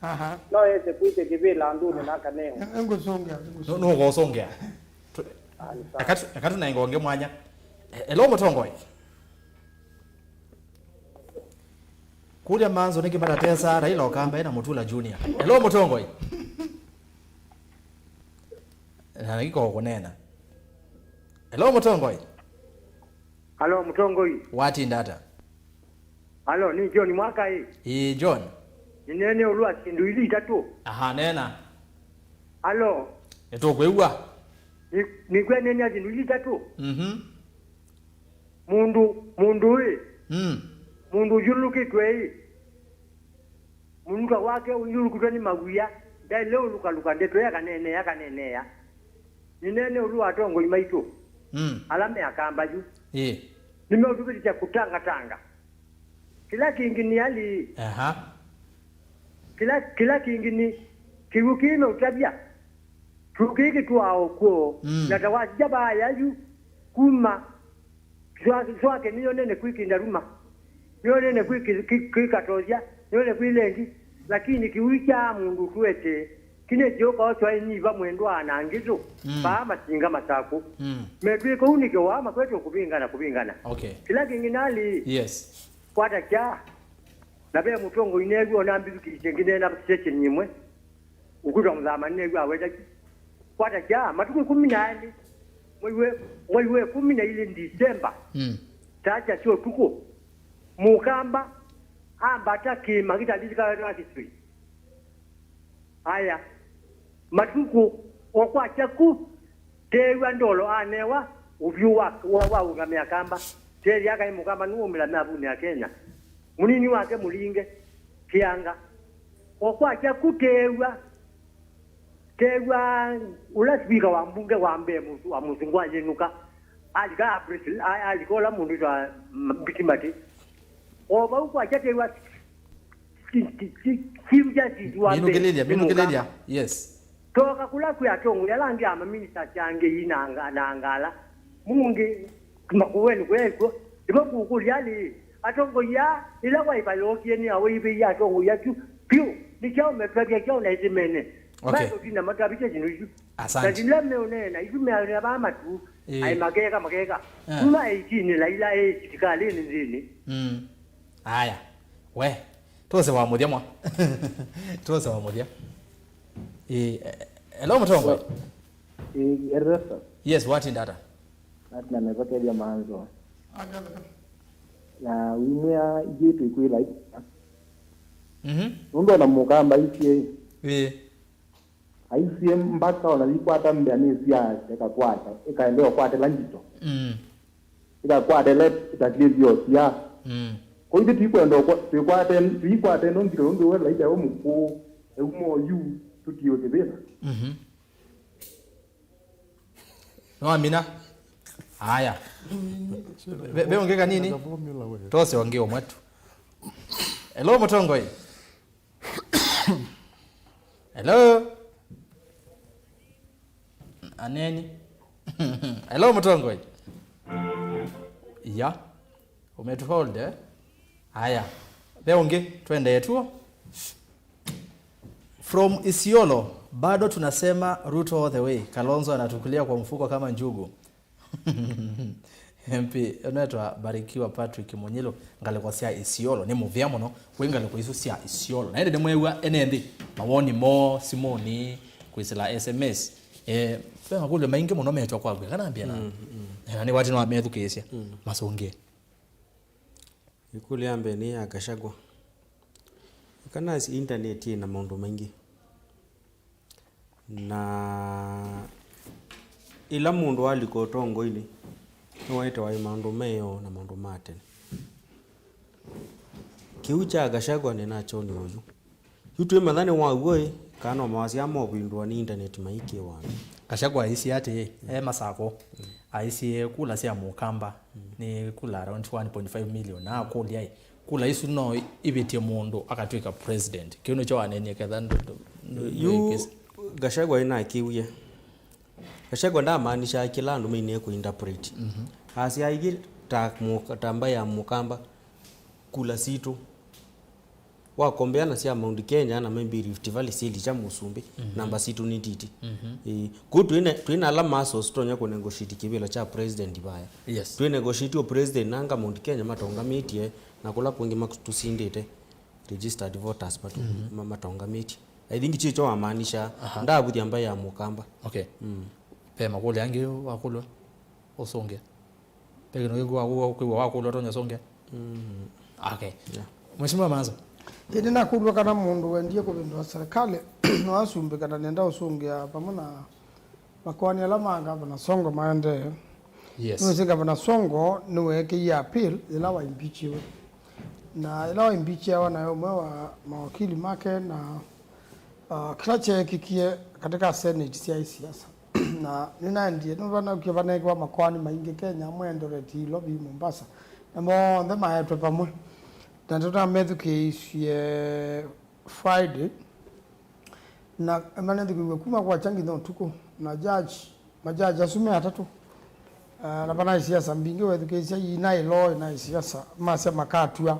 Aha. No ese kwĩtya kĩvĩla andũnĩ na akanewa. Nĩ-, nĩngũsũngĩa, nĩngũsũngĩa. Nũ-, nũkũsũngĩa. Tu-, ah, nĩ sawa. Eka tu-, eka tũnenge ũngĩ mwanya. Eh, hello, Mũtongoi. Kũlya manzo nĩkĩ matatesa Raila Okamba ena Mutula Junior. Hello, Mũtongoi. Na nĩkĩ ko kũneena. Hello, Mũtongoi. Alo, Mũtongoi. Watinda ata? Alo, nĩ John Mwaka ĩ. Ĩĩ, John. Nĩneene ũlũ wa syĩndũ ilĩ itatũ. Aha, neena. Alo. Nĩtũkwĩw'a. Nĩ-, nĩkwĩa nĩneene syĩndũ ilĩ itatũ. Mhm. Mũndũ, mũndũ ĩ. Mm. Mũndũ ũthyũlũlũkĩtwe ĩ. Mũnuka wake ũthyũlũlũkĩtwe nĩ mawia. Ndaĩle ũlũkalũka ndeto ĩ akaneenea, akaneenea. Nĩneene ũlũ wa atongoi maitũ. Mm. Ala me Akamba yu. Ĩĩ. Nĩmeũtũvĩtĩsya kũtangatanga. Kĩla kĩngĩ nĩ alĩ. Aha. Kĩla, kĩla kĩngĩ nĩ kĩw'ũ kĩĩ meũtavya. Kĩw'ũ kĩĩ kĩtũaa o kwoo. Mm. Na ta wasya vaaya yu kuma Swake, swake nĩyonene kwĩ kĩndaruma. Nĩyonene kwĩ kĩ-, kĩ-, kĩ katosya. Nĩyonene kwĩ lengi. Lakini kĩw'ũ kya mũndũ ũtũetee. Kĩnĩsye ũkaoswa ĩnyiva mwendwa na ngĩtũ. Mm. Vaa masinga masakũ. Mm. Metwĩka ũu nĩkĩ waa makwetwe kũvĩngana, kũvĩngana. Okay. Kĩla kĩngĩ nalĩ. Yes. Kwata kyaa. Na ve mũtongoi neew'a ona mbivukĩisye ngĩneena station ĩmwe. Ũkwĩtwa Mũthama nĩew'a aweta ki. Kwata kyaa, matukũ ĩkũmi na elĩ, mwei we, mwei wa ĩkũmi na ilĩ Ndisemba, mm, ta sya sya ũtukũ, Mũkamba ambata kĩĩma kĩtalĩlĩkanaw'a history. Aya, matukũ o kwakya ku, teew'a Ndolo anewa ũvyũ wa, wa, wa ũngamĩa Kamba. Teethĩa kaĩ Mũkamba nĩwaumĩla mavunĩ ya Kenya. Mũnini wake Mũlinge, Kĩanga. O kwakya ku teew'a, teew'a ũla spika wa mbunge wa mbee mũsu-, wa mũsũngũ ayĩnũka. Alika a pres-, a-, alika ũla mũndũ wĩtwa M-, Mbiti Mati. O vau kwakya teew'a Chief Justice wa mbee. Minũkĩlĩlya, nĩ minũkĩlĩlya. Mũkamba. Yes. Toka kũla kwĩ atongoi ala angĩ a maminista syangei na nga-, na ngala. Mũngĩ makũweni kũya ĩkw'o. Nĩvo kũkũlya alĩ, atongoi aa, ĩla waĩva yookie nĩ awaĩvĩie atongoi asu vyũ, nĩ kyaũ metwavya kyaũ na ĩtĩmene? Okay. Maĩtũtinda matavĩtye syĩndũ isu. Asante. Na ila meũneena, isu meanĩa vaa matu, ĩĩ, aĩ makeka, makeka. Eh. Kuma eighteen Laila e sitikalĩnĩ nthĩnĩ. Mm. Aya. We. Tose wa mũthya mwa. Tose wa mũthya. Eh, eh, hello, Mũtongoi. Eh, Erasa. Yes, watinda ata? Atina neva kethia manzo. Na wimwĩa ithyĩ twĩkwĩla. Mhm. Nũndũ ona Mũkamba isie. Eh. Aisie mbaka ona yikwata mbea nĩsya ĩkakwata, ĩkaendeea ũkwatĩla ngito. Mm. Ĩkakwatĩle ĩtatilĩthyo sya. Mm. Kwa ithyĩ twikwenda ũkwa-, twĩkwate, tũikwate ĩno ngito nũndũ we Laila e mũkũũ, euma oyu, tũtie ũkĩvĩla. Mhm. Nĩwamina? Aya. Ve, ve ũngĩ kanini? Tose ũngĩ ũmwe tu. Hello, Mũtongoi. Hello? Aneni. Hello, Mũtongoi. Ya. Umetuhold, eh? Aya. Ve ũngĩ, twendee tuo. From Isiolo, bado tunasema Ruto all the way. Kalonzo anatukulia kwa mfuko kama njugu. M P ũnetwa Barikiwa Patrick Mũnyĩlũ, ngalĩko sya Isiolo nĩ mũvea mũno kwĩ ngalĩko isu sya Isiolo. Na ĩndĩ nĩmweew'a ene nthĩ mawoni moo simũnĩ kwĩsĩla S M S. Eh, ve makũlyo maingĩ mũno metwa kwaku, kana ambĩa na. Mm, mm. Na nĩ wati no amethukĩĩsya. Mm. Masũngĩe. Ĩkũlyo ya mbee nĩ ya Gachagua. Ĩkanasya intaneti ĩna maũndũ maingĩ. Na ĩla mũndũ walika ũtongoinĩ, nĩwaĩtawa ĩ maũndũ meoo na maũndũ ma tene. Kĩu kya Gachagua nĩnakyoni oyu. Yu twĩmanya nĩ wa w'o ĩ, kana no mawasya mokũvindũa nĩ intaneti maikĩwa andũ. Gachagua aisye atĩĩ, e Masako, aisye kula sya Mũkamba nĩ kula around one point five million, na akũlya ĩ, kula isu no ivĩtye mũndũ akatw'ĩka president? Kĩu nĩkyo wanenie ketha ndũ-, ndũ-, ndũ-, Yu ndũĩkĩsa. Gachagua ĩnakĩwie. Gachagua ndamaanishaa kĩla andũ mainie kũinterpret. Mhm. Asya aingĩ ta Mũka-, ta mbaĩ ya Mũkamba, kula sitũ. Wakombea na sya Mount Kenya na maybe Rift Valley syĩlikya mũsumbĩ, mhm, namba sitũ nĩ titi. Mhm. Ĩĩ. Kũu twĩna, twĩna ala muscles tũtonya kũnegotiate kĩvĩla kya president vaya. Yes. Twĩ negotiate o president nanga Mount Kenya matongamĩtye na kũla kũngĩ matũsindĩte. registered voters matu-, ma-, matongamĩtye. I think kyo wamaanisha. Aha. Ndaavuthya mbaĩ ya Mũkamba. Okay. Mm. Ve makũlyo angĩ wakũlw'a ũsũngĩa? Ve kĩndũ kĩngĩ wakũlw'a, kwĩw'a wakũlw'a ũtonya ũsũngĩa? Mm. Okay. Yeah. Mheshimiwa Maanzo. Ĩndĩ nakũlw'a kana mũndũ wendie kũvĩndũa serikali no asumbĩka na nenda ũsũngĩa vamwe na makoani ala ma Ngavana Songo maendee. Yes. Nĩwĩsĩ Ngavana Songo nĩweekĩie appeal yĩla waimpichiwe. Na yĩla waimpichiawa na ũmwe wa mawakili make na, uh, kĩla kyeekĩkie katika Senate syaĩ siasa. Na nĩnaendie, nĩvanakie vaneekiwa makoani maingĩ Kenya, amwe Eldoret, Nairobi, Mombasa. Na monthe maetwe vamwe. Na tũnamethukĩĩisye Friday. Na manethukĩĩw'e kuma kwakya nginya ũtukũ. Na judge, majaji asu me atatũ. Ah, na vanaĩ siasa mbingĩ wethukĩĩsya, ii naĩ law, naĩ siasa, masya makatw'a.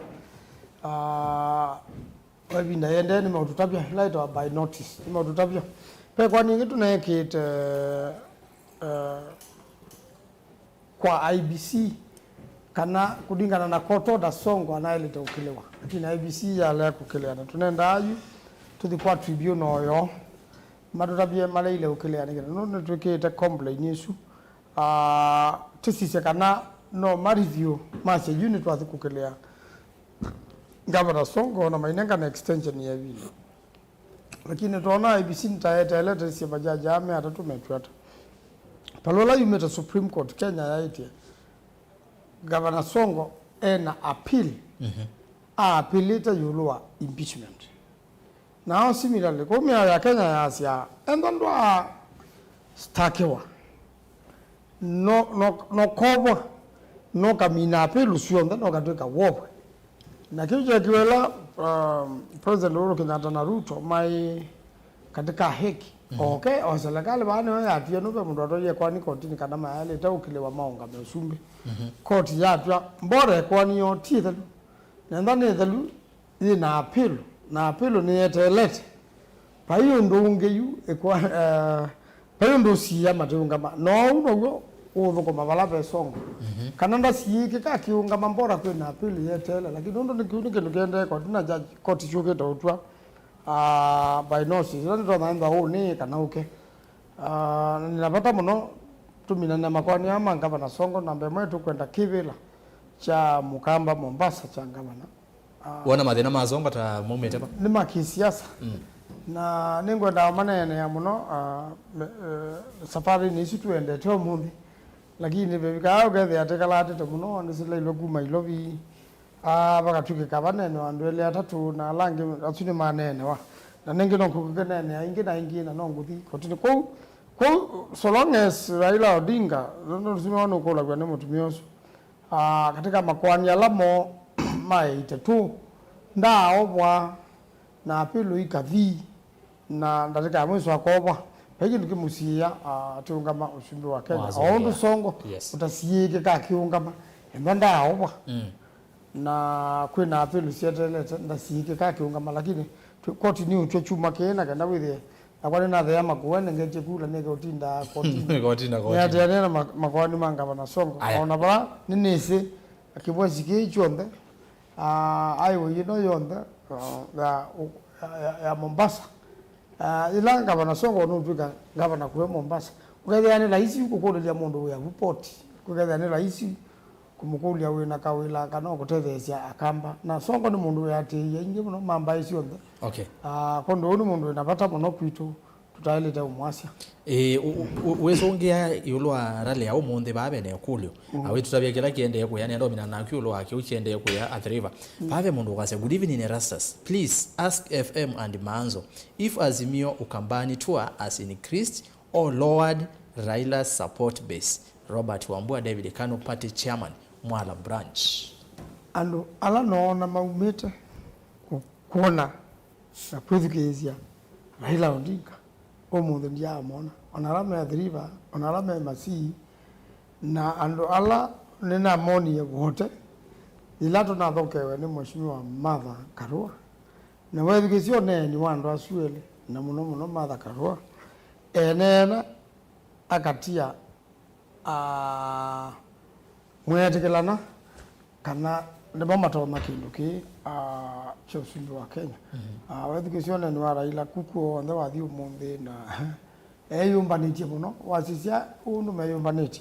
Ah, kwa ĩvinda yĩendee nĩmeũtũtavya, ĩla yĩtawa by notice, nĩmeũtũtavya. Ve koani ĩngĩ tũneekĩte, eh, kwa I E B C, kana kũlingana na court order Songo anaĩlĩte ũkĩlĩwa. Lakini I E B C yalea kũkĩlĩa, na tũnendaa yu tũthi kwa tribunal yo matũtavye maleile ũkĩlĩa nĩ kĩndũ. Nũndũ nĩtwĩkĩĩte complain ĩsu, ah, tũsisye kana no ma review masye yu nĩtwathi kũkĩlĩa Ngavana Songo na mainengana extension ya ĩvinda. Lakini twaona I E B C nĩtaeteelete sye majaji aa me atatũ metw'a ata. Valũa ĩla yumĩte Supreme Court, Kenya yaĩtye Ngavana Songo ena appeal, mhm, aapilĩte ĩũlũ wa impeachment. Nao similarly, kũu mĩao ya Kenya yasya, ethwa ndwaastakiwa, no, no, no kovwa, no kamina appeal syonthe, no katw'ĩka wovwe. Na kĩu kyekiwe ĩla, um, President Uhuru Kenyatta na Ruto maĩ katika heki. Mhm. Okay, o serikali vaa nĩyo yatwie nũve mũndũ atwaie kwani kotini kana mayaĩlĩte ũkĩlĩwa maũngame ũsumbĩ. Mhm. Koti yatw'a mbora ĩkoani yoo ti ĩthelu. Nenda nĩ ĩthelu, yĩ na appeal, na appeal nĩyeteelete. Vai ũndũ ũngĩ yu ĩkwa-, eh, vai ũndũ ũsiĩa matiũngama. Na ũu now'o ũũthũkũma vala ve Songo. Mhm. Kana ndasiĩkĩka akĩũngama mbora kwĩ na appeal yeteele, lakini ũndũ nĩ kĩu nĩ kĩndũ kĩendee koti na judge, koti syũkĩte ũtw'a, ah, by notice. Ĩla nĩtonya ĩthwa ũũ nĩ kana ũke. Ah, na nĩ na vata mũno tũminane makoani aa ma Ngavana Songo, namba ĩmwe tũkwenda kĩvĩla kya Mũkamba Mombasa kya ngavana. Ah, wona mathĩna ma Songo ta maumĩte va? Nĩ ma kĩsiasa. Mm. Na nĩngwenda maneenea mũno, ah, me-, eh, safarinĩ isu tũendete ũmũnthĩ. Lakini vevikaa ũkethĩa tĩkalatĩte mũno, nĩsilailwe kuma Ilovi, ah, vakatw'ĩkĩka vaneenewa andũ elĩ atatũ, na ala angĩ asu nĩmaneenewa. Na nĩngĩ no ngũkĩneenea ĩngĩ na ĩngĩ, na no ngũthi kotini. Kwoou, kwoou, so long as Raila Odinga, nũndũ nĩsũmĩwa nũkũlaw'a nĩ mũtumĩa ũsu, ah, katika makoani ala mo ma ĩtatũ, ndaaovwa na apĩlũ ikathi, na ndatĩka ya mwiso akovwa. Vai kĩndũ kĩmũsiĩĩa, ah, atiũngama ũsumbĩ wa Kenya. O ũndũ Songo, yes, ũtasiĩĩkĩka akĩũngama, ethwa ndaaovwa. Mm. Na kwĩ na apĩlũ syeteelete, ndasiĩĩkĩka akĩũngama, lakini twi-, koti nĩũtw'e kyumwa kĩĩ na kenda wĩthĩe Nakwa nĩnatheea makũa nengetye kula nĩke ũtinda kotini. Nĩke ũtinda kotini. Nĩatĩanĩa na ma-, makoani ma Ngavana Songo. Aya. O na vala nĩnĩsĩ kĩvwesi kĩĩ kyonthe, ah, highway ĩno yonthe, ah, ya, ya, ya, ya Mombasa. Ah, yĩla Ngavana Songo nũtw'ĩka ngavana kũya Mombasa, ũkethĩa nĩ laisi kũkũlĩlya mũndũ wĩ avu poti. Ũkethĩa nĩ laisi kũmũkũlya wĩ na kawĩla kana ũkũtetheesya Akamba. Na Songo nĩ mũndũ wĩatĩĩie aingĩ mũno ma mbaĩ syonthe. Okay. Ah, kwondũ ũũ nĩ mũndũ wĩ na vata mũno kwitũ, tũtaĩlĩte ũmwasya. Ĩĩ, ũ-, ũ-, ũ-, wĩsũngĩa ĩũlũ wa rally ya ũmũnthĩ vaa vena ĩkũlyo. Mm. Ah, wĩtũtavya kĩla kĩendee kũya, nenda ũmina naku ĩũlũ wa kĩu kĩendee kũya Athi River. Mm. Vaa ve mũndũ ũkwasya, "Good evening, Erastus. Please ask F M and Maanzo if Azimio Ukambani tour has increased or lowered Raila's support base." Robert Wambua, David Kanu, party chairman, Mwala branch. Andũ ala noona maumĩte kũ-, kwona na kwĩthukĩĩsya Raila Odinga, ũmũnthĩ ndyaamona. O na ala me Athi River, o na ala me Masii, na andũ ala nĩnamonie vote, yĩla tũnathokewe nĩ Mheshimiwa Martha Karua, na wethukĩĩsya ũneeni wa andũ asu elĩ, na mũno mũno Martha Karua, eneena akatia, ah, mwĩetĩkĩlana kana Nĩmo matonya kĩndũ kĩĩ, ah, kya ũsumbĩ wa Kenya. Ah, wethukĩsya ũneeni wa Raila, kuku onthe wathi ũmũnthĩ na eyũmbanĩtye mũno. Wasisya ũndũ meyũmbanĩtye,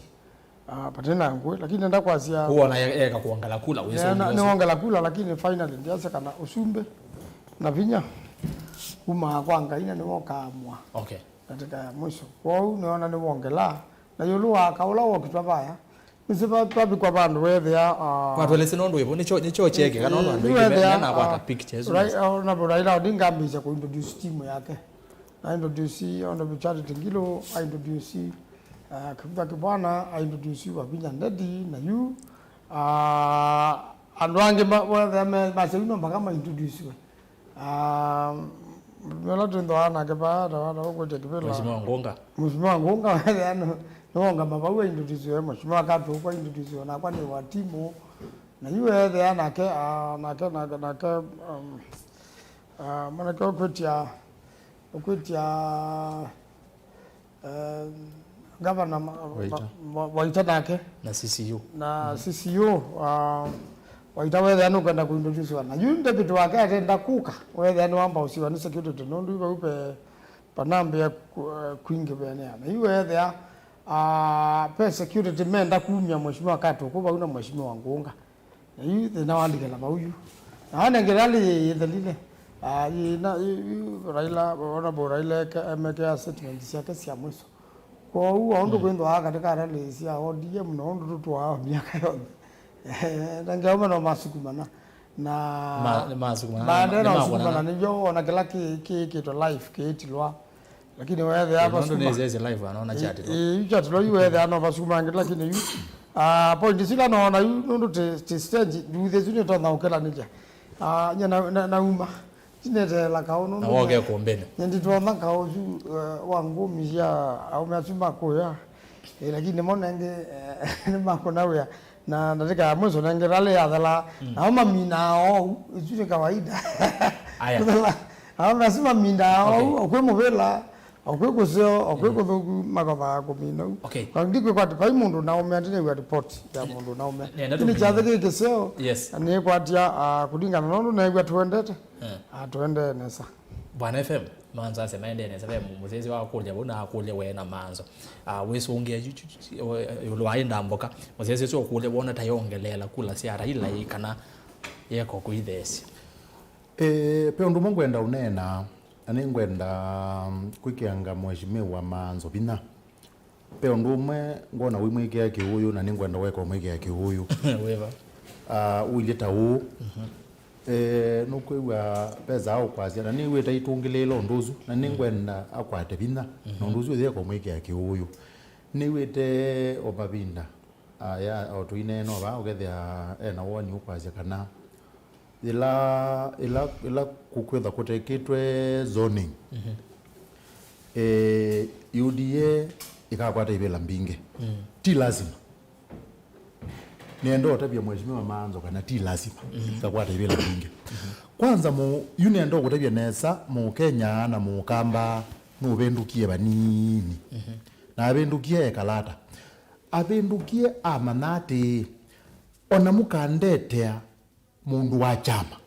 ah, patĩ na ngũĩ, lakini nenda kwasya Ũwona ye- eka kuongela kula, wĩsĩ nĩwongela kula, lakini finally ndiasya kana ũsumbĩ na vinya umaa kwa Ngai na nĩwokaa mwa Okay. Katika ya mwisho. Kwoou nĩwona nĩwongelaa. Na ĩũlũ wa kaũla wokitwa vaya, nĩsĩ va- vavikwa vandũ weethĩa, ah, Kwatwelesĩ nũndũ wĩvo, nĩkyo nĩkyo kyeke kana nũndũ andũ aingĩ weethĩa, menakwata ah, pictures. Rai- ah, Honorable Raila Odinga ambĩĩsya kũintroduce timu yake. Na introduce Honorable Charity Ngilu, a introduce, ah, Kivutha Kibwana, a introduce Wavinya Ndeti, na yu, ah, andũ angĩ ma- weethĩa me- masya yu no mpaka ma introduce we. Ah, nĩla twĩthĩawa nake vaa, ta wata ũkwĩtya kĩvĩla. Mheshimiwa Ngunga. Mheshimiwa Ngunga, weethĩa nĩ- nĩwongama vau aintroduce we, Mheshimiwa Katu kwa introduce we, nakwa nĩ wa timu. Na yu weethĩa nake, ah, nake, nake, nake, um, ah, mwanake ũkwĩtya, ũkwĩtya, Eh, Gavana ma- Waita. Ma- ma- Waita nake. Na C C U. Na C C U, ah, Waita weethĩa nũkwenda kũintroduciwa. Na yu deputy wake atenda kũka, weethĩa nĩwamba ũsiwa nĩ security, nũndũ vau ve vanambĩa ku- eh, kwingĩvĩanĩa. Na yu weethĩa, ah, ve security menda kumya Mheshimiwa Katuku vau na Mheshimiwa Ngunga. Na yu thĩna wandikĩla vau yu. Na wanengele alĩ yĩ- yĩthelile. Ah, yĩ na- yu- yu Raila, Honorable Raila eke- emekea statement syake sya mwiso. Kwoou o ũndũ kwĩthĩwa katika rally sya O D M na ũndũ tũtũaa myaka yonthe. Eh, na ngeũma no masukumana. Na Ma- nĩ masukumana, maendee nĩ na makuonana. Ũsukumana nĩvyo ona kĩla kĩ- kĩĩkĩtwe live kĩĩtilwa. Lakini weethĩa ĩĩ, nũndũ vasukuma- nĩsese live anaona chat ĩĩ, ĩĩ, yu chat lo yu weethĩa no vasukuma angĩ, lakini yu, ah, point sila noona yu nũndũ ti- ti stage, nduthi isu nĩtonya ũkĩlanĩlya. Ah, nye na- na- nauma. Ndineteela kaũ nũndũ na woke kũmbene. Nye nditonya kaũ yu, eh, wa ngũmi sya aũme asu makuya. Eh, lakini mo nengĩ, eh, nĩmakũna wĩa. Na ndatĩka ya mwisho nengĩ rally yathela. Mm. Nao maminaa oou, isu nĩ kawaida. Aya. Kũthela, nao nasi maminaa oou, okay, okwĩ mũvĩla, okwĩ kũseo, okwĩ kũthũku, makothaa kũmina u. Okay. Na ndikwĩkwata vai mũndũ naũme, ndinĩw'a report ya mũndũ naũme. Nenda kĩnĩ tũmine. Kyathĩ kĩ kĩseo, yes, na nĩkwatya, ah, kũlingana na ũndũ neew'a tũendete. Eh. Ah, tũendee nesa. Bwana F M, manza ase maendee nesa, ve mu- mũsyaĩĩsya wakũlya vau na akũlya we na manzo. Ah, wĩsũngĩa yu- yu- yu- yu- ĩũlũ wa ĩ ndambũka. Mũsyaĩĩsya ũsu ũkũlya wona ta yongeleela kula sya Raila ĩ kana yeka kũitheesya. Eh, ve ũndũ ũmwe ngwenda ũneena, na nĩngwenda, mm, kwĩkĩanga Mheshimiwa Manzo vinya. Ve ũndũ ũmwe ngwona ũimwĩkĩa kĩũũyũ, na nĩngwenda weka ũmwĩkĩa kĩũũyũ. Wĩva? Ah, ũilye ta ũũ. Mhm. Eh, nũkwĩw'a vesa aũkwasya, na nĩw'ĩte itũngĩlĩĩla ũndũ ũsu, na nĩngwenda akwate vinya, na ũndũ ũsu ũyĩeka ũmwĩkĩa kĩũũyũ. Nĩw'ĩte o mavinda aya, o tũineena o vaa, ũkethĩa ena woni ũkwasya kana Yĩla, yĩla, yĩla kũkwĩtha kũtekĩtwe zoning, mhm, eh, U D A ĩkakwata ivĩla mbingĩ. Mm. Ti lazima. Nĩenda ũtavya Mheshimiwa Manzo kana ti lazima, mhm, ĩkakwata ivĩla mbingĩ. Mhm. Kwanza, mu- yu nĩenda ũkũtavya nesa, Mũkenya na Mũkamba nũvĩndũkie vanini. Mhm. Na avĩndũkie ekalata. Avĩndũkie amanya atĩĩ, ona mũkandetea mũndũ wa kyama.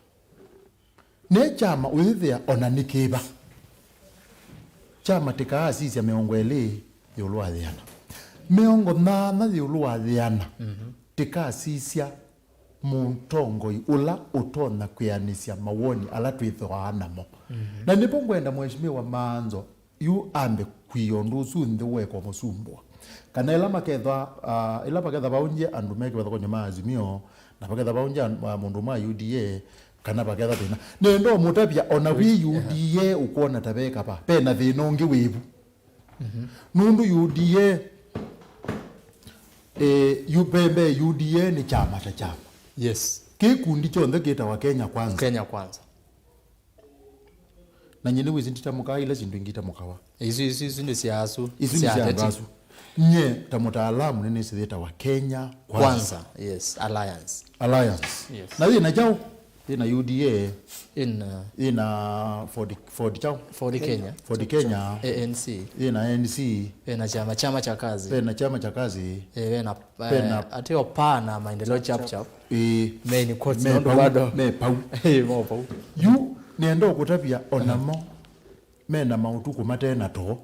Ne kyama ũyĩthĩa ona nĩ kĩva. Kyama tĩkaasisya mĩongo ĩlĩ ĩũlũ wa yĩana. Mĩongo nyanya ĩũlũ wa yĩana, mhm, tĩkaasisya mũtongoi ũla ũtonya kwĩanĩsya mawoni ala twĩthĩwaa namo. Mhm. Na nĩvo ngwenda Mheshimiwa Manzo yu ambe kwia ũndũ ũsu nthĩ weka mũsumbũa. Kana ĩla makethwa, ah, ĩla vaketha vaũngye andũ me kĩvathũkany'o ma Azimio, na vaketha vaũngye an- ah, mũndũ ũmwe wa U D A, kana vaketha thĩna. Nenda ũmũtavya, ona wĩ U D A ũkwona ta ve kava, ve na thĩna ũngĩ wĩvu. Mhm. Nũndũ U D A, eh, yu- ve mbee U D A nĩ kyama ta kyama. Yes. Kĩkundi kyonthe kĩtawa Kenya Kwanza. Kenya Kwanza. Na nyie nĩwĩsĩ nditamũkaa ila syĩndũ ingĩ itamũkawa. Isu, isu, isu nĩ sya asu. Isu nĩ sya andũ asu. Nyie ta mũtaalamu nĩnĩsĩ yĩtawa Kenya Kwanza. Kwanza, yes, Alliance. Alliance. Yes. Na yĩ na kyaũ? Ĩna U D A, ĩna, ĩna Ford, Ford chao? Ford Kenya. Ford Kenya. A N C. Ĩna A N C. Ĩna chama, chama cha kazi. Ĩna chama cha kazi. Eh, ĩna, eh, ĩna atĩ o paa na maendeleo chap chap. Ĩĩ. Main courts, me nũndũ pau, bado me pau. Eh, mo pau. Yu nĩenda ũkũtavya onamo mena maũtukũ mate na too.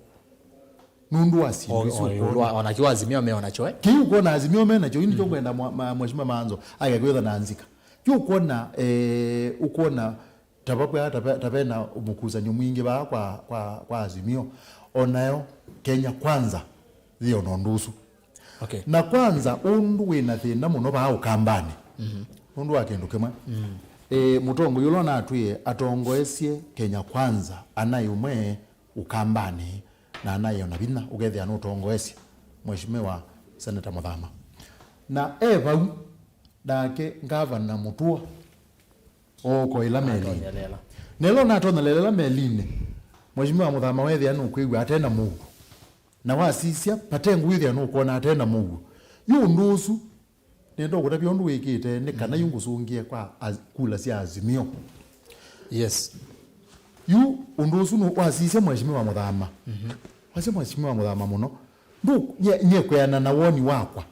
Nũndũ wa syĩndũ isu ũkwona. Ona kiwa Azimio me onacho, eh? Kĩu ũkwona Azimio me nakyo, ĩndĩ kyo kwenda mwa-, ma-, Mheshimiwa Maanzo ake kwĩtha na nzika. Kĩu ũkwona, eh, ũkwona ta vavwa, ta ve-, ta vena mũkusanyo mwingĩ vaa kwa, kwa, kwa Azimio. Onayo Kenya Kwanza yĩ ona ũndũ ũsu. Okay. Na kwanza ũndũ wĩ na thĩna mũno vaa Ũkambanĩ. Nũndũ wa kĩndũ kĩmwe. Eh, mũtongoi ũla natwĩe atongoesye Kenya Kwanza anaĩ ũmwe Ũkambanĩ, na anaĩ ona vinya ũkethĩa nũtongoesye Mheshimiwa Senator Mũthama. Na e vau, nake Ngavana Mũtua ookoela melinĩ. Atonyeleela. Na ĩla ũnatonyelelela melinĩ, Mheshimiwa Mũthama wethĩa nũkwĩw'a ate na mũuo. Na wasisya, vate ngũĩ wĩthĩa nũkwona ate na mũuo. Yu ũndũ ũsu, nenda ũkũtavya ũndũ wĩkĩte, nĩ kana yu ngũsũngĩe kwa az-, kula sya Azimio. Yes. Yu ũndũ ũsu nũ-, wasisya Mheshimiwa Mũthama. Wasisya Mheshimiwa Mũthama mũno. Ndũ-, nye, nye kwĩana na woni wakwa.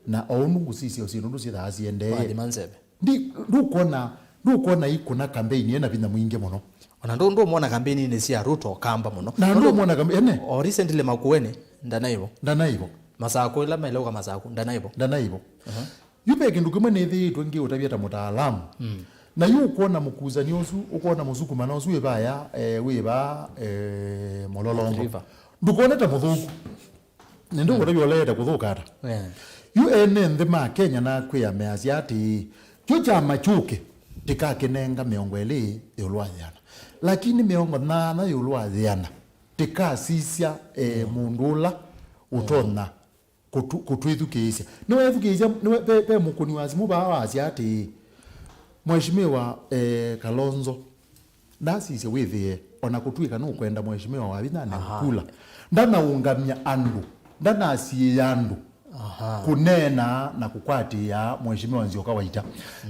Na o ũndũ ngũsisya syĩndũ ndũ syĩthaa siendee. Wathima nzeve. Ndi-, ndũkwona, ndũkwona ikũna campaign ĩna vinya mwingĩ mũno. Ona ndũ-, ndũmwona campaign-inĩ sya Ruto kamba mũno. Na ndũmwona kambi-, ene? O recently Makueni, ndanaivo. Ndanaivo. Masaku, ĩla meleuka Masaku, ndanaivo. Ndanaivo. Yu ve kĩndũ kĩmwe nĩthĩĩtwe ngĩũtavya ta mũtaalamu. Na yu ũkwona mũkusanio ũsu, ũkwona mũsukumano ũsu wĩ vaya, eh, wĩ vaa, eh, Mũlolongo. Athi River. Ndũkone ta mũthũku. Nĩndĩ ũkũtavya ũleete kũthũka ata? Yeah. Yu ene nthĩ ma Kenya nakwĩa measya atĩĩ, kyo kyama kyũke tĩkakĩnenga mĩongo ĩlĩ ĩũlũ wa yĩana. Lakini mĩongo nyanya ĩũlũ wa yĩana tĩkasisya, eh, mũndũ ũla ũtonya kũtũ-, kũtwĩthukĩĩsya. Nĩweethukĩĩsya, nĩwe, ve, ve mũkũni wa simũ vaa wasya atĩĩ, Mheshimiwa, eh, Kalonzo, ndasisye wĩthĩe, ona kũtw'ĩka nũkwenda Mheshimiwa Wavinya anengwe kula, ndanaũngamya andũ, ndanasiĩĩa andũ kũneena na kũkwatĩĩa Mheshimiwa Nzioka Waita.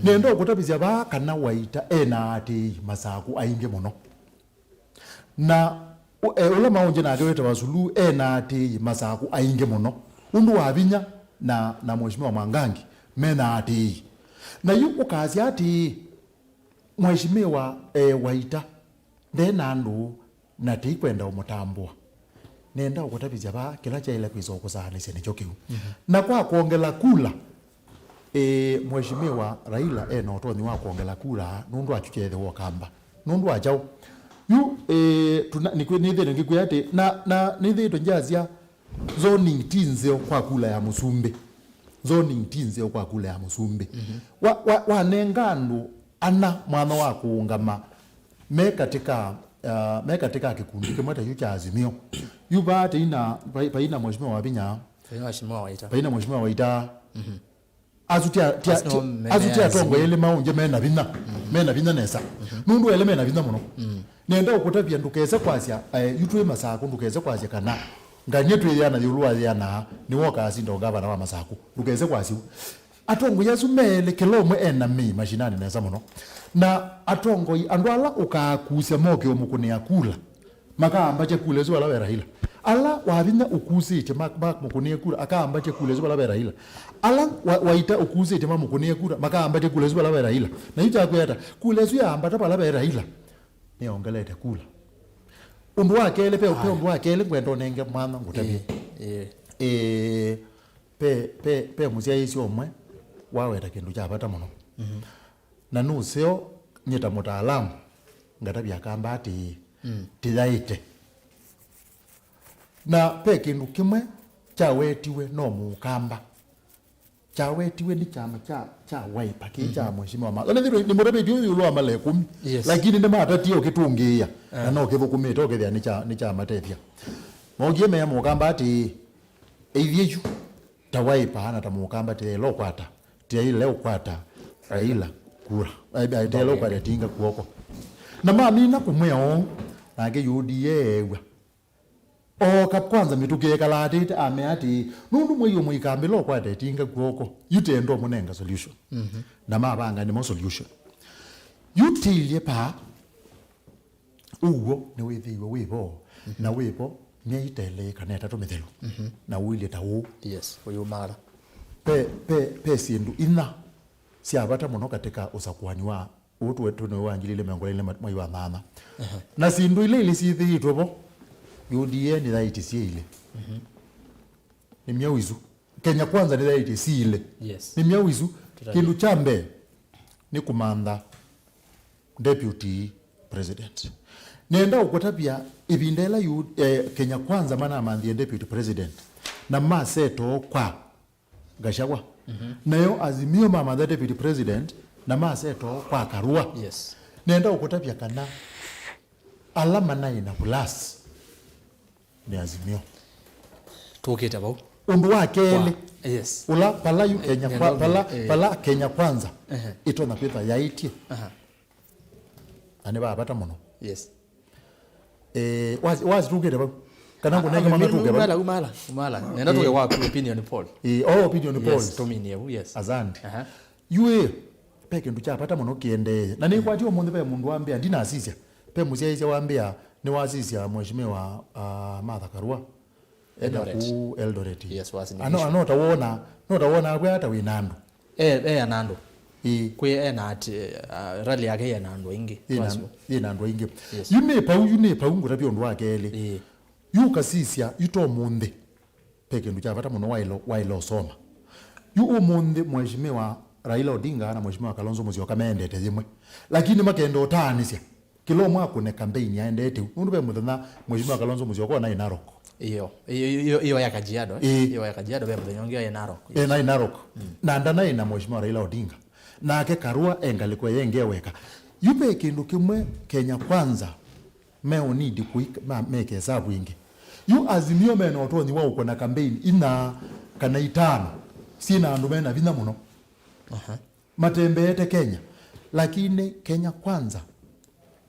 Nenda ũkũtavĩsya vaa kana Waita ena aatĩĩi Masaku aingĩ mũno. Na ũ-, e, ũla maũngye nake wĩtawa Suluhu ena aatĩĩi Masaku aingĩ mũno. Ũndũ wa vinya na, na Mheshimiwa Mwangangi mena aatĩĩi. Na yu ũkasya atĩĩ, Mheshimiwa, e, Waita nde na andũ na tĩikwenda ũmũtambũa. Nenda ũkũtavĩsya vaa kĩla kyaĩle kwĩsa ũkũsaanĩsya nĩkyo kĩu. Na kwa kwongela kula, e, Mheshimiwa Raila e na ũtonyi wa kwongela kula nũndũ wa kyu kyethĩwa Ũkamba. Nũndũ wa kyaũ? Yu, e, tuna-, nĩkwĩ-, nĩthĩĩtwe ngĩkwĩa atĩ, na, na nĩthĩĩtwe ngyasya, zoning ti nzeo kwa kula ya mũsumbĩ. Zoning ti nzeo kwa kula ya mũsumbĩ. Wa, wa, wanenga andũ ana mwanya wa kũũngama me katĩ ka, uh, me katĩ ka kĩkundi kĩmwe ta kyu kya Azimio. Yu vaa tĩina, vai-, vaina Mheshimiwa Wavinya. Vaina Mheshimiwa Waita. Vaina Mheshimiwa Waita. Asu ti a-, ti a-, asu ti atongoi elĩ maũngye mena vinya, mena vinya nesa. Nũndũ elĩ mena vinya mũno. Nenda ũkũtavya ndũkese kwasya, eh, yu twĩ Masaku, ndũkese kwasya kana nganie twĩyĩana ĩũlũ wa yĩana, nĩwe ũkasinda ũngavana wa Masaku. Ndũkese kwasya ũu. Atongoi asu me elĩ, kĩla ũmwe ena mĩĩ mashinani nesa mũno. Na atongoi, andũ ala ũkaakusya moke ũmũkũnĩa kula, makaambatya kula ĩsu vala ve Raila. Ala Wavinya ũkusĩtye ma-, mamũkũnĩe kura, akaambatya kula ĩsu vala ve Raila. Ala wa-, Waita ũkusĩtye mamũkũnĩe kura, makaambatya kula ĩsu vala ve Raila. Na yu kyakwĩa ata? Kula ĩsu yaambata vala ve Raila, nĩyongelete kula. Ũndũ wa kelĩ, pe, pe ũndũ wa kelĩ ngwenda ũnenge mwanya ngũtavye. Ĩĩ, ĩĩ. Ĩĩ, pe, pe, pe mũsyaĩĩsya ũmwe waweta kĩndũ kya vata mũno. Na nũseo nyie ta mũtaalamu ngatavya Akamba atĩĩ, tĩyaĩte. Na ve kĩndũ kĩmwe kyawetiwe no Mũkamba. Kyawetiwe nĩ kyama kya, kya Wiper, kĩĩ kya Mheshimiwa Ma-, ona nĩthĩrwe nĩmũtavĩtye ũyũ ĩũlũ wa mala ĩkũmi. Yes. Lakini nĩmatatie ũkĩtũngĩĩa. Na no kĩthũkũmĩte ũkethĩa nĩ kya, nĩ kyamatethya. Mokie mea Mũkamba atĩĩ, eithyĩ yu ta Wiper na ta Mũkamba tĩyaĩle ũkwata, tĩyaĩle ũkwata Raila kura. Ai, ai, tĩyaĩle ũkwata Tinga kw'oko. Na mamina kũmwĩa ũu, nake U D A eew'a. Ooka kwanza mĩtũkĩ ekalaatĩte, amea atĩĩ, nũndũ mwĩ ũmwe ikambĩla ũkwata Tinga kw'oko, yu tendo mũnenga solution. Na mavanga nĩmo solution. Yu tilye paa, ũw'o nĩwĩthĩiwe wĩ vo, na wĩ vo myei ta ĩlĩ kana ĩtatũ mĩthelu, na ũilye ta ũũ. Yes, ũyumala. Pe, pe, pe syĩndũ inya sya vata mũno katika ũsakuani wa ũũ tũwe tũnĩ wa ngili ilĩ mĩongo ĩlĩ mwai wa nyanya. Na syĩndũ ila ilĩ syĩthĩĩtwe vo, U D A nĩyaĩtye syĩ ilĩ. Nĩ myaũ isu? Kenya Kwanza nĩyaĩtye syĩ ilĩ. Yes. Nĩ myaũ isu? Tũtavye. Kĩndũ kya mbee nĩ kũmantha deputy president. Nenda ũkũtavya ĩvinda ĩla yu, eh, Kenya Kwanza manamanthie deputy president na maseto kwa Gachagua. Nayo Azimio mamantha deputy president na maseto kwa Karua. Yes. Nenda ũkũtavya kana ala manaĩ na vulasi nĩ Azimio. Tũkĩte vau. Ũndũ wa kelĩ, kwa, yes, ũla pala yu Kenya, nenda kwa, pala, eh, pala Kenya Kwanza, ehe, ĩtonya kwĩtha yaĩtye. Aha. Na nĩ va vata mũno. Yes. Eh, wasi, wasi tũkĩte vau. Kana ngũnenge mama tũke vau. Umala, umala, umala. Nenda tũke kwa opinion poll. Eh, oh, opinion poll. Yes, tũminie vau, yes. Asante. Aha. Yu ĩ, pe kĩndũ kya vata mũno kĩendee. Na nĩkwatya ũmũnthĩ ve mũndũ wambĩa, ndinasisya. Pe mũsyaĩĩsya wambĩa, nĩwasisya Mheshimiwa, ah, Martha Karua. Ena Eldoret. Ku Eldoret. Yes, was in Ano, issue. Ano tawona, no tawona abwe hata wĩ na andũ. Eh, eh, ana andũ. Ĩ. Kwĩ ena ati, uh, rally yake yena andũ aingĩ. Ĩ na, twasyo. Ĩ na andũ aingĩ. Yes. Yu nĩ pau, yu nĩ pau ngũtavya ũndũ wa kelĩ. Ĩ. Yu kasisya, yu to mũnthĩ. Pe kĩndũ kya vata mũno waĩlo, waĩlo ũsoma. Yu ũmũnthĩ Mheshimiwa Raila Odinga na Mheshimiwa Kalonzo Musyoka mendete yĩmwe. Lakini makenda ũtaanĩsya. Kĩla ũmwe akũne campaign yaendete u. Nũndũ ve mũthenya Mheshimiwa Kalonzo Musyoka ona ĩ Narok. Iyo, iyo, iyo, iyo ya Kajiado, eh? Ĩĩ. Iyo ya Kajiado ve mũthenya ũngĩ ya Narok. Yes. E, naĩ Narok. Mm. Na ndanaĩ na Mheshimiwa Raila Odinga. Nake Karua e ngalĩko yenge weka. Yu ve kĩndũ kĩmwe Kenya Kwanza me ũnidi kũika, ma, meke hesabu ĩngĩ. Yu Azimio mena ũtonyi wa ũkũna campaign inya kana itano syĩ na andũ mena vinya mũno. Aha. Matembeete Kenya. Lakini Kenya Kwanza,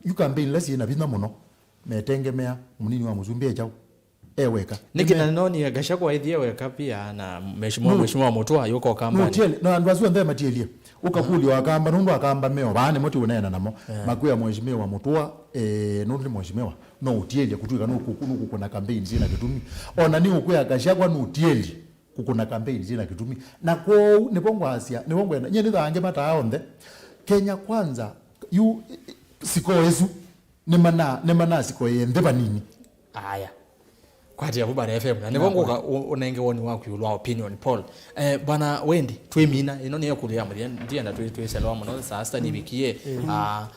yu campaign ila syĩ na vinya mũno, metengemea mũnini wa mũsumbĩ e kyaũ, e weka. Nĩkĩ na noni Gachagua ethie weka pia na Mheshimiwa, no, Mheshimiwa Mutua yuko kambani. No, tieli, no, andũ asu onthe matielye. Ũkakũlya Akamba, nũndũ Akamba meo, vaa nĩmo tiũneena namo. Eh. Makwĩa Mheshimiwa Mutua, eh, nũndũ nĩ Mheshimiwa, no ũtielye kũtwĩka nũkũ-, nũkũkũna campaign syĩna kĩtumi. Ona nĩ ũkwĩa Gachagua nũtielye kũkũna campaign syĩna kĩtumi. Na kwoou, nĩvo ngwasya, nĩvo ngwenda. Nyie nĩthaa angĩ mataa onthe. Kenya Kwanza, yu, siko ĩsu, nĩmana-, nĩmanasikoie nthĩ vanini. Aya. Kwatĩa vu Bwana F M. Na nĩvo ngũka ũ-, ũnenge woni waku ĩũlũ wa opinion poll. Eh, Bwana Wendi, twĩmina, ĩno nĩyo ĩkũlyo ya mũthya, ndienda twĩ-, twĩselewa mũno, saa sita nĩvikie. Mm. Ah,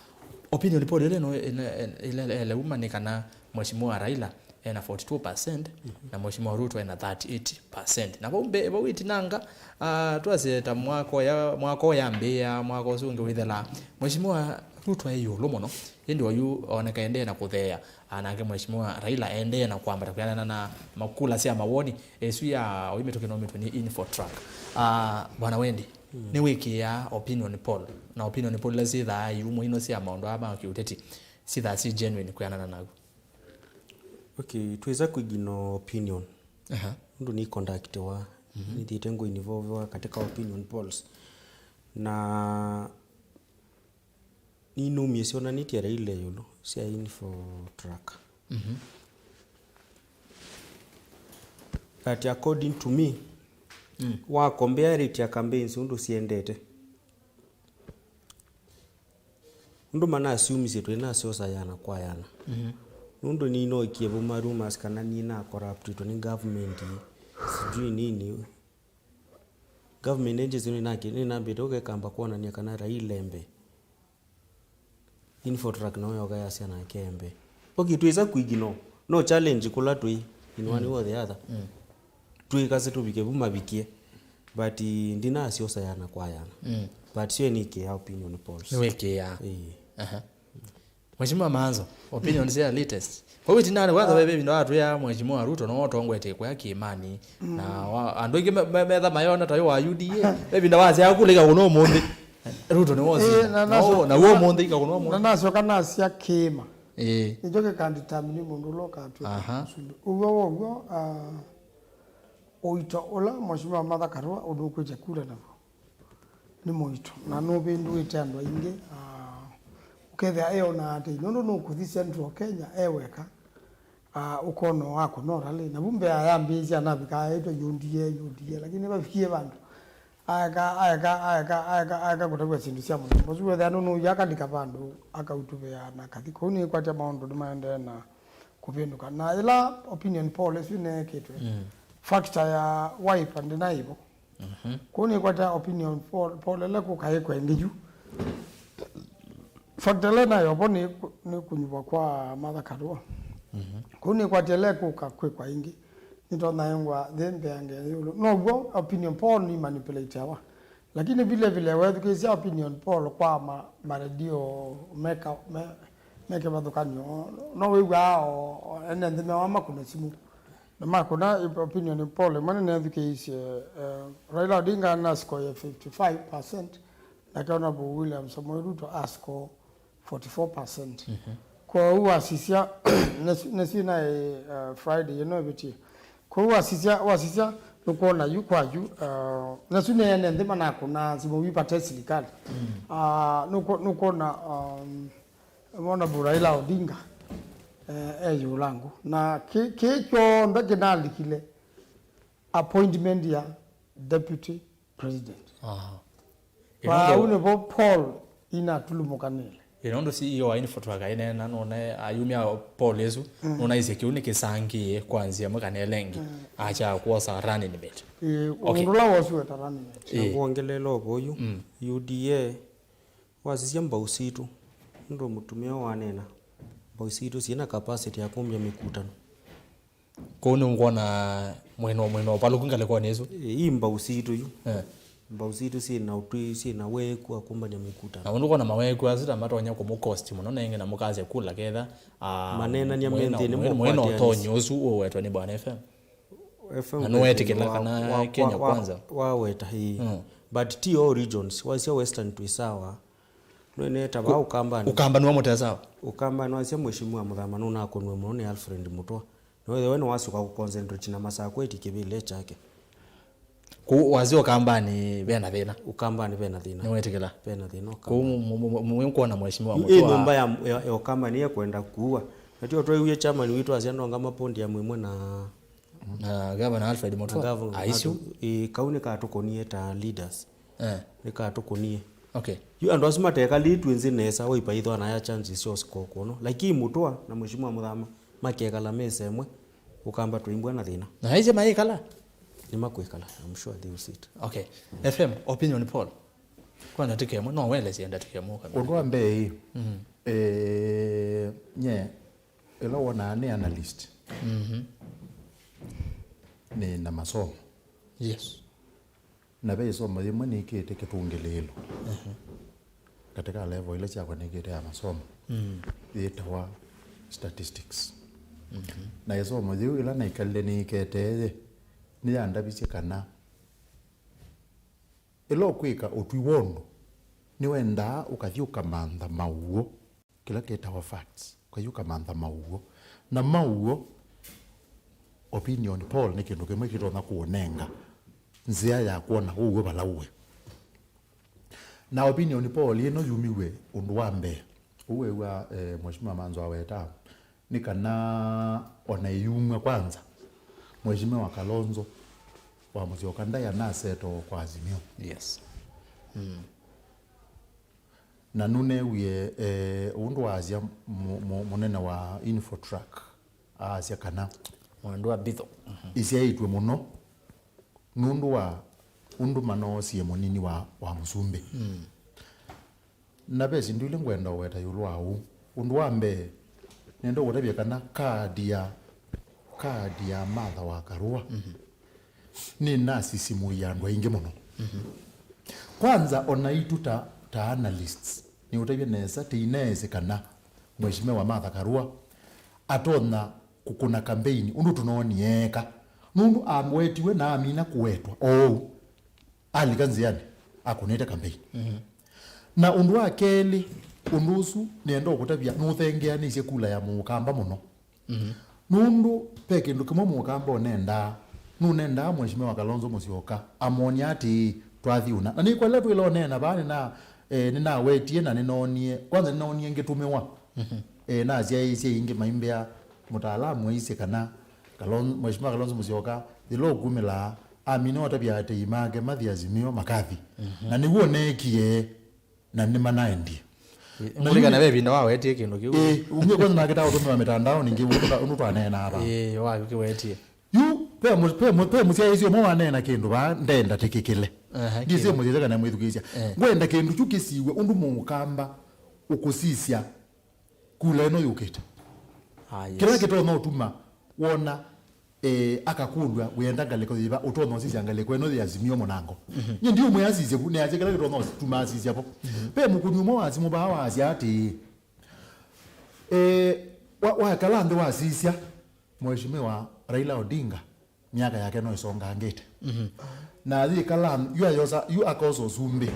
opinion poll ĩla ĩno ĩna-, ĩla ĩla ĩla uma nĩ kana Mheshimiwa Raila ena forty two percent, na Mheshimiwa Ruto ena thirty eight percent. Na vau mbe-, vau ĩtinanga, ah, twasye ta mwaka ũya, mwaka ũyambĩĩa, mwaka ũsu ũngĩ wĩthela, Mheshimiwa Ruto e ĩũlũ mũno, ĩndĩ oyu oneka endee na kũtheea, ah, nake Mheshimiwa Raila endee na kwambata kwĩanana na makula sya mawoni, ĩsu ya oyu mĩtũkĩ no mĩtwe nĩ Infotrack. Ah, Bwana Wendi, nĩwĩkĩaa opinion poll, na opinion poll ila syĩthaa iumo ino sya maũndũ aa ma kĩũteti, syĩthaa syĩ genuine kwĩanana naw'o? Okay, twĩsa kũignore opinion. Aha. Nũndũ nĩ conductiwa, nĩthiĩte ngũ involvewa katika opinion polls. Na ninumie syonanĩtye Raila ĩũlũ sya Infotrack. Mhm. That according to me, mm, wa compare rate ya campaigns ũndũ siendete. Nũndũ manasumisye twĩ nasyosa yana kwa yana. Mhm. Nũndũ nĩnookie vu ma rumors kana nĩna corruptĩtwe nĩ government, sijui nini. Government agency nĩnake-, nĩnambĩte ũkekamba kwonany'a kana Raila embe. Infotrack no yoka yasya nake embe. Okay, twĩsa kũignore. No challenge kũla twĩ in one way or the other. Mm. Twĩkase tũvike vu mavikie. But, eh, ndinasyosa yana kwa yana. Mm. But syo nĩkĩaa opinion polls. Nĩwĩkĩaa. Ĩĩ. Aha. Mheshimiwa Maanzo, opinion sya latest. Kwa hiyo tinani kwanza, ah, veve vindo atwĩa Mheshimiwa Ruto no tongoete kwa kĩmani. Mm. Na wa-, andũ aingĩ me-, me-, metha mayona ta yo wa U D A. Veve vindo wasya kule ka kuno mũndĩ. Ruto nĩ wosi. Eh, na, na naso-, na wo mũndĩ ka kuno mũndĩ. Na nacoka nasya kĩma. Eh. Nĩkyo kĩkanditamini mũndũ ũla ũkatw'ĩka, aha, mũsumbĩ. Ũw'o wow'o, ah, ũito ũla Mheshimiwa Martha Karua ũthũkĩtye kura naw'o nĩ mũito, na nũvĩndũĩte andũ aingĩ, ah, Kethĩa eona atĩ nũndũ nũkũthi Central Kenya e weka, ah, ũkona wakũna ũtalĩ. Na vu mbee ayambĩĩsya anavika aĩtwe U D A, U D A, lakini vavikie vandũ aeka, aeka, aeka, aeka, aeka kũtavw'a syĩndũ sya mũthemba ũsu. Wethĩa nũnũya akalika vandũ akautuvĩa na kathi. Kũu nĩkwatya maũndũ nĩmaendee na kũvĩndũka. Na yĩla opinion poll ĩsu ĩneekĩtwe, mm, factor ya Wiper ndĩnaĩvo. Mhm. Kũu nĩkwata opinion poll, poll ĩla kũkaĩkwa ĩngĩ yu. Factor ĩla nayo vo nĩ kũ-, nĩ kũnyuvwa kwa Martha Karua. Mhm. Kũu nĩkwatya ĩla kũka kwĩkwa ĩngĩ. Nĩtonya ĩngwa thĩ mbeange ĩũlũ. Now'o opinion poll nĩ manipulateawa. Lakini vile vile wethukĩĩsya opinion poll kwa ma, maredio meka, me, me kĩvathũkany'o, no wĩw'aa o, o ene nthĩ mewa makũna simũ. Na makũna opinion poll ĩmwe nĩnethukĩĩisye, eh, Raila Odinga anasikoie fifty-five percent, nake Honorable William Samoei Ruto asiko forty-four percent. Mhm. Kwoou wasisya, nĩsu, nĩsu naĩ, uh, Friday ĩno ĩvĩtie. Kwoou wasisya, wasisya, nũkwona yu kwa yu, uh, nĩsu nĩ ene nthĩ manakũna simũ vate silikalĩ. Mm. Uh, nũkwo-, nũkwona, um, Honorable Raila Odinga, eh, e yũlangu. Na kĩ, kĩ kyonthe kĩnalikile appointment ya deputy president. Aha. Vau nĩvo poll inatulumũkanĩle. Ĩno ũndũ C E O wa Infotrak aineena, nũne ayumya poll ĩsu, mm, nũnaisye kĩu nĩkĩsangĩe kwa nzĩa ĩmwe kana ĩla ĩngĩ, mm, akya kwosa running mate. Ĩĩ, okay, ũndũ ũla wosu weta running mate. Na ĩĩ, ngwongelela ũvoo ũyu, mm, U D A wasisya mbau sitũ, nũndũ mũtumĩa waneena, mbau sitũ syĩna capacity ya kũmbya mĩkutano. Kũu nĩũkwona mwena, mwena ũvalũku ngalĩkonĩ ĩsu. Ĩ, ii mbau sitũ yu. Eh. Mbau sitũ syĩ na ũtwi, syĩ na weeku wa kũmbany'a mĩkutano. Na ũndũ ũkwona maweeku asu ta matonya kũmũkosti mũno, na ĩngĩ na mũkasya kula ketha, ah, maneenany'a me nthĩnĩ mwĩ na, mwĩ na, mwĩ na ũtonyi ũsu ũwetwa nĩ Bwana F M. F M na nũwetĩkĩla wa, kana wa, Kenya wa, Kwanza waweta, ĩĩ. Mm. But ti all regions, wasya Western twĩ sawa. Nweneta vaa Ũkambanĩ. Ũkambanĩ wa mũtee sawa. Ũkambanĩ wasya Mheshimiwa Mũthama nũnakũniwe mũno nĩ Alfred Mutua. Na wĩthĩwe nĩwasyoka kũconcentrate na Masakweti kĩvĩlĩ kyake. Kũu wasya Ũkambanĩ vena thĩna. Ũkambanĩ vena thĩna. Nĩwetĩkĩla? Vena thĩna Ũkambanĩ. Kũu mu-, mu-, mu-, mu-, nĩkwona Mheshimiwa ĩ Mutua nyũmba ya, ya, ya Ũkambanĩ yekwenda kuua. Na tio twaiwie chairman witũ asya ndonga mapondi ya mwĩmwe na na Gavana Alfred Mutua. Na Gavana aisyu. Ĩ, kau nĩkatũkonie ta leaders. Eh. Nĩkatũkonie. Okay. Yu andũ asu matekalĩtw'e nzĩ nesa, Wiper ithwa naya chances syoo sikokwonwa. Lakini Mutua na Mheshimiwa Mũthama makekala mesa ĩmwe, Ũkamba twĩimbwa na thĩna. Na aisye mayĩkala? Nĩmakwĩkala, I'm sure they will sit. Okay. F M, opinion poll. Kwa ndatĩka ĩmwe, no welesye ndatĩka ĩmwe kana. Ũndũ wa mbee ĩ, mm, eh, nye, ĩla wonaa nĩ analyst, mhm, nĩ na masomo. Yes. Na ve ĩsomo yĩmwe nĩkĩte kĩtũngĩlĩĩlo, mhm, katika level ila syakwa nĩkĩte ya masomo, mm, yĩtawa statistics. Mhm. Na ĩsomo yĩu ĩla naikalile nĩketee, nĩyandavisye kana ĩla ũkwĩka ũtwi wa ũndũ, nĩwendaa ũkathi ũkamantha maũw'o, kĩla kĩtawa facts, ũkathi ũkamantha maũw'o. Na maũw'o, opinion poll nĩ kĩndũ kĩmwe kĩtonya kũũnenga nzĩa ya kwona ũw'o vala ũĩ. Na opinion poll ĩno yumiw'e ũndũ wa mbee, ũu wĩw'a, eh, Mheshimiwa Manzo aweta, nĩ kana ona ĩyumw'a kwanza, Mheshimiwa Kalonzo wa Musyoka ndaĩ anasettle kwa Azimio. Yes. Mm. Na nũneewie, eh, ũndũ waasya mu-, mu-, mũnene wa Infotrak aasya kana Mwandu wa Mbitho. Mhm. Ĩsyaĩtw'e mũno nũndũ wa ũndũ manoosie mũnini wa, wa mũsumbĩ. Mm. Na ve syĩndũ ilĩ ngwenda ũweta ĩũlũ wa ũu. Ũndũ wa mbee, nenda ũkũtavya kana kaadi ya, kaadi ya Martha wa Karua, mhm, nĩnasisimũie andũ aingĩ mũno. Mhm. Kwanza, o naitũ ta, ta analysts, nĩũtavye nesa, tĩineesĩ kana Mheshimiwa Martha Karua atonya kũkũna kambeini ũndũ tũnoonie eeka, nũndũ amwetiwe na amina kũwetwa oou. Alika nzĩanĩ, akũnĩte kambeini. Mhm. Na ũndũ wa kelĩ, ũndũ ũsu nĩenda ũkũtavya nũthengeanĩsye kula ya Mũkamba mũno. Mhm. Nũndũ ve kĩndũ kĩmwe Mũkamba ũnendaa, nũnendaa Mheshimiwa Kalonzo Musyoka amwony'a atĩĩ, twathi ũna. Na nĩkwelea twĩla ũneena vaa nĩna, Eh, nĩnawetie na nĩnoonie, kwanza nĩnoonie ngĩtũmĩwa. Eh, nasyaĩĩsye ingĩ maimbĩa mũtaalamu aisye kana Kalon-, Mheshimiwa Kalonzo Musyoka, yĩla ũkumĩlaa, amina ũtavya atei make mathi Azimio makathi. Na nĩw'o neekie, na nĩmanaendie. Na ngũlikana yu ve ĩvinda wawetie kĩndũ kĩu. Ĩ, umie kwanza nakĩtaa ũtũmĩwa mĩtandaonĩ ngĩ ũndũ twa-, ũndũ twaneenaa vaa. Ĩ, wakĩwetie. Yu, ve mũ-, ve mũ-, ve mũsyaĩĩsya ũmwe waneena kĩndũ vaa, ndenda tĩkĩkĩle. Aha, ndisĩ kĩu. Mũsyaĩĩsya kana mwĩthukĩĩsya. Eh. Ngwenda kĩndũ kyu kĩsiw'e ũndũ mũkamba ũkũsisya kula ĩno yũkĩte. Ah, yes. Kĩla kĩtonya ũtuma wona, eh, akakũlw'a wĩenda ngalĩko yĩva, ũtonya ũsisya ngalĩko ĩno yĩ Azimio mũnango. Nyie ndiũmwĩa asisye vu, nĩasya kĩla kĩtonya ũtuma asisya vo. Ve mũkũni ũmwe wa simũ vaa waasya atĩĩ, eh, wa-, wakala nthĩ wasisya Mheshimiwa Raila Odinga, myaka yake no ĩsongangĩte. Na yĩkala yu ayosa, yu akosa ũsumbĩ,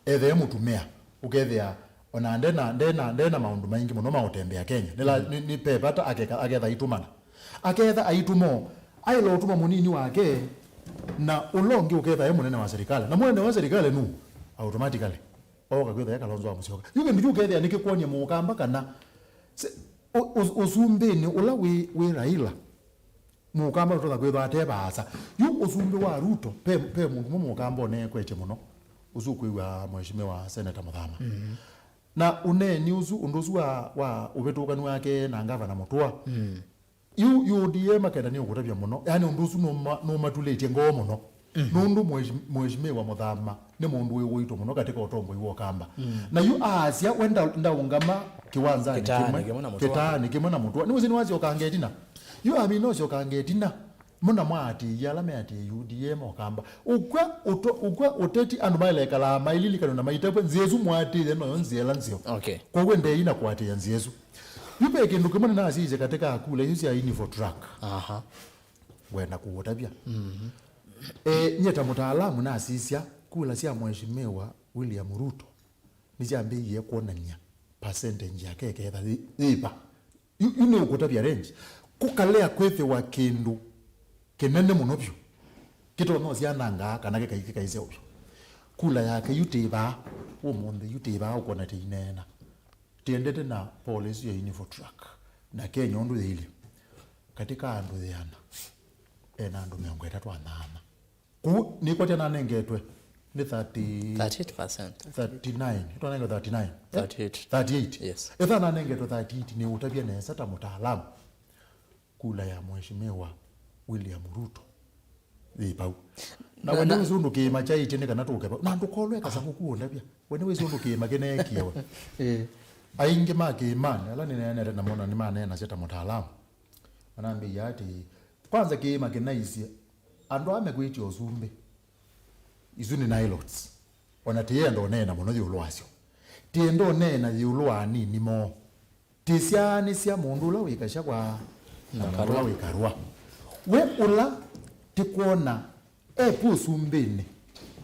ethe mũtumĩa, ũkethĩa ona ndena, ndena, ndena maũndũ maingĩ mũno ma ũtembea Kenya. Nĩla, nĩ, nĩ pe vata akeka, aketha aitũmana. Aketha aitũmo, aĩla ũtũma mũnini wake, na ũla ũngĩ ũketha e mũnene wa serikali. Na mũnene wa serikali nu, automatically, oka kwĩtha e Kalonzo wa Musyoka. Yu kĩndũ kyu ũkethĩa nĩkĩkwonie mũkamba kana se-, ũ-, ũ-, ũsumbĩnĩ ũla wĩ, wĩ Raila, mũkamba ũtonya kwĩthwa ate vaasa. Yu ũsumbĩ wa Ruto, pe, pe mũndũ ũmwe mũkamba ũneekwetye mũno. Ũsu ũkwĩw'a Mheshimiwa Senator Mũthama. Na ũneeni ũsu, ũndũ ũsu wa, wa ũvĩtũkanu wake na Ngavana Mũtũa, yu, yu U D A makenda nĩ ũkũtavya mũno. Yaani ũndũ ũsu nũma-, nũmatulĩtye ngoo mũno. Nũndũ Mheshim-, Mheshimiwa Mũthama nĩ mũndũ wĩ ũito mũno katika ũtongoi wa Ũkamba. Na yu aasya we nda-, ndaũngama kĩwanzanĩ kĩmwe, kĩtaanĩ kĩmwe na Mũtũa. Kĩtaanĩ kĩmwe na Mũtũa. Nĩwĩsĩ nĩwasyoka ngetina. Yu amina ũsyoka ngetina. Mũna mwaatĩĩi ala meatĩĩi U D A ma Ũkamba. Ũkw'a ũto-, ũkw'a ũteti andũ maelekalaa maililikana na maitavw'a nzĩa ĩsu mwaatĩĩe noyo nzĩa ĩla nzeo. Okay. Kwoou endeei na kũatĩĩa nzĩa ĩsu. Yu ve kĩndũ kĩmwe nĩnasisye katika kula isu sya Infotrak. Aha. Ngwenda kũũtavya. Eh, nyie ta mũtaalamu nasisya kula sya Mheshimiwa William Ruto nĩsyambĩĩie kwonany'a percentage yake ĩketha yĩ, yĩva. Yu, yu nĩ ũkũtavya range. Kũkalea kwĩthĩwa kĩndũ kĩnene mũno vyũ kĩtonya ũsyanangaa kana kĩkai-, kĩkaisya ũvyũ. Kula yake yu tĩ vaa, ũmũnthĩ yu tĩ vaa ũkwona tĩineena. Tĩendete na poll ĩsu ya Infotrak na Kenya ũndũ yĩilye. Katika andũ yĩana, ena andũ mĩongo ĩtatũ na ana. Kũu nĩkwatya nanengetwe nĩ thirty, thirty-eight percent. Thirty-nine. Nĩtwanengetwe thirty-nine. Eh? Thirty-eight. Thirty-eight. Yes. Etha nanengetwe thirty-eight, nĩ ũtavya nesa ta mũtaalamu. Kula ya Mheshimiwa William Ruto yĩ vau. Na, na we nĩwĩsĩ ũndũ kĩĩma kyaĩtye nĩ kana tũke vau. Na ndũkolwe kasaku kuũndavya. We nĩwĩsĩ ũndũ kĩĩma kĩneekie we. Eh. Aingĩ ma kĩĩmanĩ, ala nĩneenete namo na nĩmaneenasya ta mũtaalamu, manambĩie atĩĩ, kwanza kĩĩma kĩnaisye, andũ aa mekwĩtya ũsumbĩ, isu nĩ nilots. Ona tĩenda ũneena mũno ĩũlũ wasyo. Tĩenda ũneena ĩũlũ wa anini moo. Tĩsyaanĩsya mũndũ ũla wĩ Gachagua na mũndũ ũla wĩ Karua. We ũla tĩkwona e kũ ũsumbĩnĩ,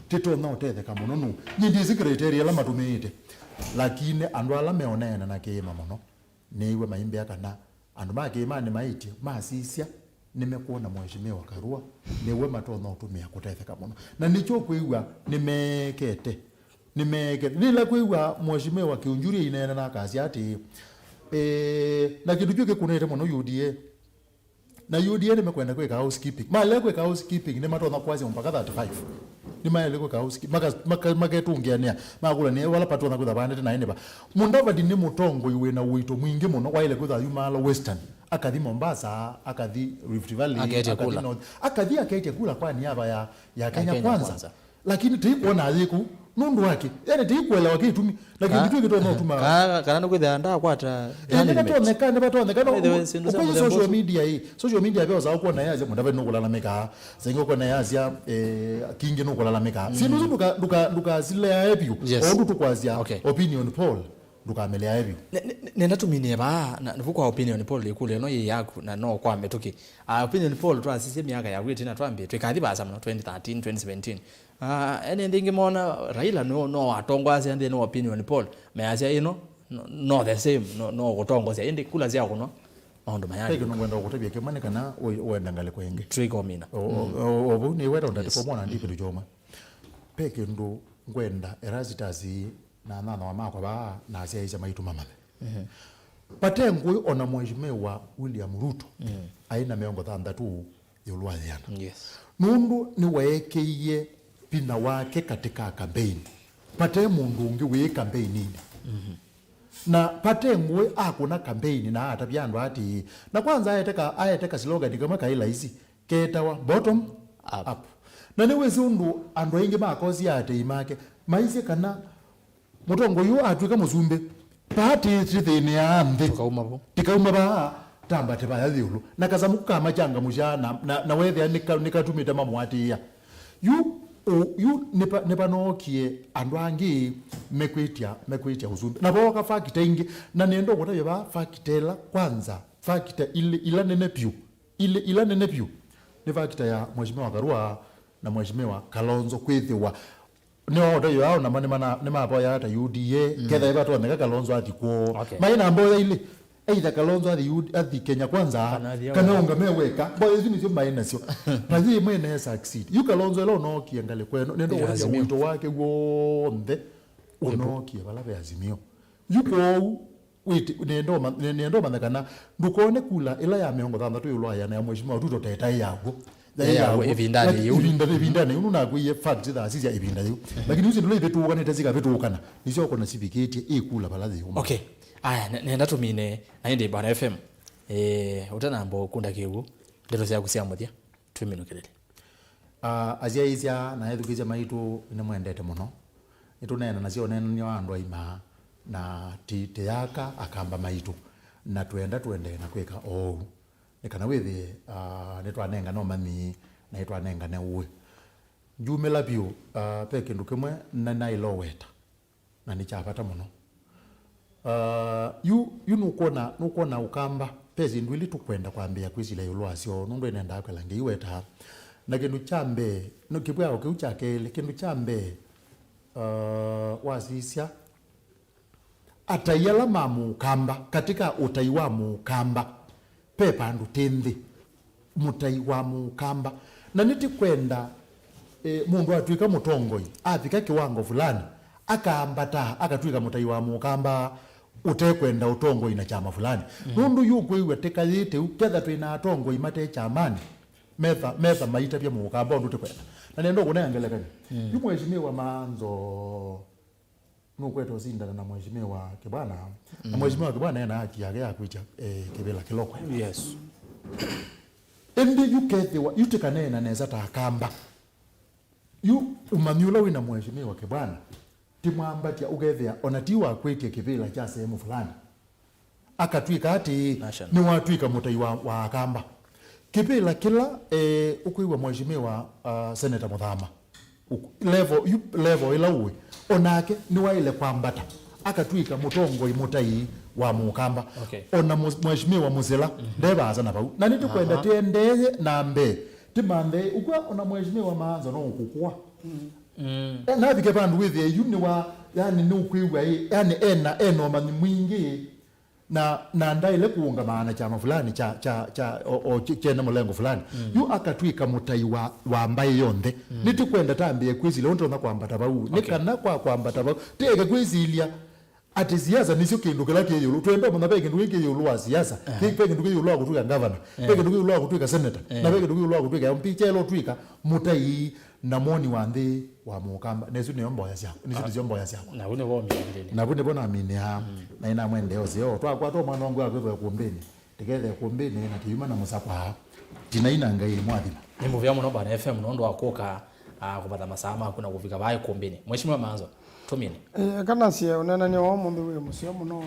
tĩtonya ũtetheka mũno nũũ? Nyie ndyĩsĩ criteria ĩla matũmĩĩte, lakini andũ ala meũneena na kĩĩma mũno, nĩĩw'a maimbĩa kana andũ ma kĩĩmanĩ maĩtye masisya nĩmekwona Mheshimiwa Karua nĩwe matonya ũtũmĩa kũtetheka mũno. Na nĩkyo kwĩw'a nĩmeekete. Nĩmeekete. Nĩla kwĩw'a Mheshimiwa Kiunjuri aineena na akasya atĩĩ, eh, na kĩndũ kyu kĩkũnĩte mũno U D A. Na U D A nĩmekwenda kwĩka housekeeping. Maĩle kwĩka housekeeping, nĩmatonya kwasya mpaka thirty-five. Nĩmaĩle kwĩka housekeeping. Maka-, maka-, maketũngĩanĩa. Makũlany'a vala patonya kwĩtha vaandĩte na ĩnĩva. Mudavadi nĩ mũtongoi wĩna ũito mwingĩ mũno, waĩle kwĩtha yumaala Western. Akathi Mombasa, akathi Rift Valley, akathi North. Akathi aketye kula kwa niaba ya, ya Kenya Kwanza. Lakini tĩikwona ayĩ kũu. Nũndũ wake. Yani tĩikuelewa kĩtumi. Na kĩndũ kĩu kĩtonya ũtuma. Kana, kana nĩkwĩthĩa ndakwata. Eh, nĩvatonyeka, nĩvatonyeka. No, ũkwĩsĩ social media ĩ. Social media ve osa ũkwona yasya Mudavadi nũkũlalamĩka. Sengĩ ũkwona yasya, eh, Kingi nũkũlalamĩka. Syĩndũ isu ndũka-, ndũka-, ndũkasileae vyũ. Yes. O ũndũ tũkwasya opinion poll, ndũkamĩleae vyũ. Nenda tũminĩe vaa, na nĩvu kwa opinion poll ĩkũlyo ĩno yĩ yaku, na no kwa mĩtũkĩ. Ah, opinion poll twasisye myaka ya wĩtĩ na twambĩe, twĩkathi vaasa mũno twenty thirteen, twenty seventeen. Ah, ene nthĩ ingĩ moona Raila no, no watongoasya nthĩnĩ wa opinion poll, measya ĩno, no, no the same, no, no kũtongosya, ĩndĩ kula sya kũnwa, maũndũ mayaathĩ. Ve kĩndũ ngwenda kũtavya kĩmwe nĩ kana ũ-, ũenda ngalĩko ĩngĩ. Twĩkomina. O, o, o, o, vau nĩweta ũndatĩko mwana ndi kĩndũ kyoma. Ve kĩndũ ngwenda Erastus na anyanyawa makwa vaa na asyaĩĩsya maitũ mamanye. Mhm. Vate ngũĩ o na Mheshimiwa William Ruto Mm. aĩ na mĩongo thanthatũ ĩũlũ wa yĩana. Yes. Nũndũ nĩweekĩie vinya wake katika campaign. Vate mũndũ ũngĩ wĩ campaign-inĩ. Mhm. Na vate ngũĩ akũna campaign na atavya andũ atĩĩ, na kwanza aete ka, aete ka slogan kamwe kaĩ laisi, ketawa bottom Up. Up. Na nĩwĩsĩ ũndũ andũ aingĩ makosie aatĩĩi make, maisye kana mũtongoi ũyũ atw'ĩka mũsumbĩ, vaa tĩ, tĩthĩnĩaa nthĩ. Tũkauma vo. Tĩkauma vaa, tambate vaya ĩũlũ. Na kasamũ kamachangamũsya na, na, na wethĩa nĩka-, nĩkatumĩte mamũatĩĩa. Yu, ũ, yu nĩpa-, nĩpanookie andũ angĩ mekwĩtya, mekwĩtya ũsumbĩ. Na vooka fakita ingĩ, na nĩenda ũkũtavya vaa fakita ĩla kwanza, fakita ilĩ, ila nene vyũ. Ilĩ, ila nene vyũ. Nĩ fakita ya Mheshimiwa Karua na Mheshimiwa Kalonzo kwĩthĩwa nĩo ũtavyo ao namo nĩmana-, nĩmavoyaa ta U D A, Mm. ketha ĩvatonyeka Kalonzo athi kwoo. Okay. Maĩ na mboya ilĩ, either Kalonzo athi U-, athi Kenya Kwanza, Kana athi kana ao. Ũngame weka. Mboya isu nĩsyo maĩ nasyo. Na yĩ mwene succeed. Yu Kalonzo ĩla ũnookie ngalĩko ĩno, nĩndũ Ĩ ũtavya Azimio. Ũito wake w'onthe Ĩvo. Ũnookie vala ve Azimio. Yu kwoou, wĩtĩ, nĩenda ũma-, nĩ-, nĩenda ũmanya kana ndũkone kula ĩla ya mĩongo thanthatũ ĩũlũ wa ĩana ya Mheshimiwa Ruto tetaĩ yaw'o. Yaĩ yaw'o ĩvindanĩ yĩu. Ĩvinda, ĩvindanĩ yĩu, nũnakwĩie facts thaa sisya ĩvinda yĩu. Lakini isu ndũla ivĩtũũkanĩte sikavĩtũũkana, nĩsyo ũkona sivikĩtye ĩkula vala yĩũma. Okay. Aya, ne-, nenda tũmine, na ĩndĩ Bwana F M, eh, ũtanamba ũkunda kĩw'ũ, ndeto syaku sya mũthya, twĩminũkĩlĩlye. Ah, asyaĩĩsya na ethukĩĩsya maitũ nĩmwendete mũno. Nĩtũneena nasyo ũneenany'a wa andũ aima na ti-, tĩyaka akamba maitũ. Na twenda tũendee na kwĩka oou. Nĩ kana wĩthĩe, ah, nĩtwanengane ũmanyi na nĩtwanengane ũĩ. Njumĩla vyũ, ah, ve kĩndũ kĩmwe na naĩloweta. Na nĩ kya vata mũno. Ah, yu, yu nũkwona, nũkwona ũkamba, ve syĩndũ ilĩ tũkwenda kwambĩĩa kwĩsilya ĩũlũ wasyo, nũndũ ĩnendaa kwela ngĩiwetaa. Na kĩndũ kya mbee, no, kĩvw'ao kĩu kya kelĩ, kĩndũ kya mbee, ah, wasisya, atai ala ma mũkamba, katika ũtai wa mũkamba, ve vandũ tĩ nthĩ. Mũtai wa mũkamba. Na nĩtĩkwenda, eh, mũndũ atw'ĩka mũtongoi, avika kĩwango fulani, akaambata, akatw'ĩka mũtai wa mũkamba, ũtekwenda ũtongoi na kyama fulani. Mm. Nũndũ yu ũkwĩw'a tĩkayĩte u, ketha twĩ na atongoi mate kyamanĩ, metha, metha maitavya mũkamba ũndũ tĩkwenda. Na nenda ũkũnea ngelekany'o. Mm. Yu Mheshimiwa Maanzo, nũkwete ũsindana na Mheshimiwa Kibwana. Na Mm. Mheshimiwa Kibwana ena haki yake ya kwĩtya, eh, kĩvĩla kĩla ũkwenda. Yes. Ĩndĩ yu kethĩwa, yu tĩkaneena nesa ta akamba. Yu ũmanyi ũla wĩ na Mheshimiwa Kibwana, ti mwambatya ũkethĩa ona ti wa kwĩtya kĩvĩla kya sehemu fulani. Akatw'ĩka atĩĩ, National. Nĩwatw'ĩka mũtai wa, wa akamba. Kĩvĩla kĩla, eh, ũkwĩw'a Mheshimiwa, ah, Senator Muthama, uk-, level, yu, level ĩla ũĩ, onake nĩwaĩle kwambata, akatw'ĩka mũtongoi mũtai wa mũkamba. Okay. Ona mu-, Mheshimiwa Musila, mhm, nde vaasa na vau. Na nĩtũkwenda, aha, tĩendee na mbee. Tĩmanthe, ũkw'a ona Mheshimiwa Maanzo no ũkũkũa. Mm. Mm. E, navike vandũ wĩthĩe yu nĩwa, yani nĩũkwĩw'a ĩ, yani ena, ena ũmanyi mwingĩ. Na, na ndaĩle kũũngamaa na kyama fulani kya, kya, kya, o, o, kye-, kyene mũlengo fulani. Mm. Yu akatw'ĩka mũtai wa, wa mbaĩ yonthe. Mm. Nĩtĩkwenda tambĩe kwĩsilya ũndũ tũtonya kwambata vau. Nĩ, okay, kana kwa kwambata vau, tĩeke kwĩsilya atĩ siasa nĩsyo kĩndũ kĩla kĩ ĩũlũ. Twenda ũmanya ve kĩndũ kĩngĩ kĩ ĩũlũ wa siasa. Aha. Kĩ-, ve kĩndũ kĩ ĩũlũ wa kũtw'ĩka ngavana. Eh. Ve kĩndũ kĩ ĩũlũ wa kũtw'ĩka seneta. Eh. Na ve kĩndũ kĩ ĩũlũ wa kũtw'ĩka M P. Kyaĩle ũtw'ĩka mũtai na mwoni wa nthĩ wa mũkamba. Na isu nĩyo mboya syakwa. Nĩsu, ah, nĩsyo mboya syakwa. Na vau nĩvo ũminĩlĩlye. Na vau nĩvo naminĩaa. Mm. Na inamwendea ũseo. Twakwata mwana wangu akwĩthwa ĩkũmbĩnĩ. Ndikethe ĩkũmbĩnĩ na kĩyuma na mũsakwa. Tinai na Ngai mwathima. Nĩ mũvea mũno Bwana F M nũndũ wa kũka, ah, kũvatha masaa maku na kũvika vaa ĩkũmbĩnĩ. Mheshimiwa Maanzo, tũmine. Eh, kana sie ũneenany'a wa ũmũnthĩ wĩ mũseo mũno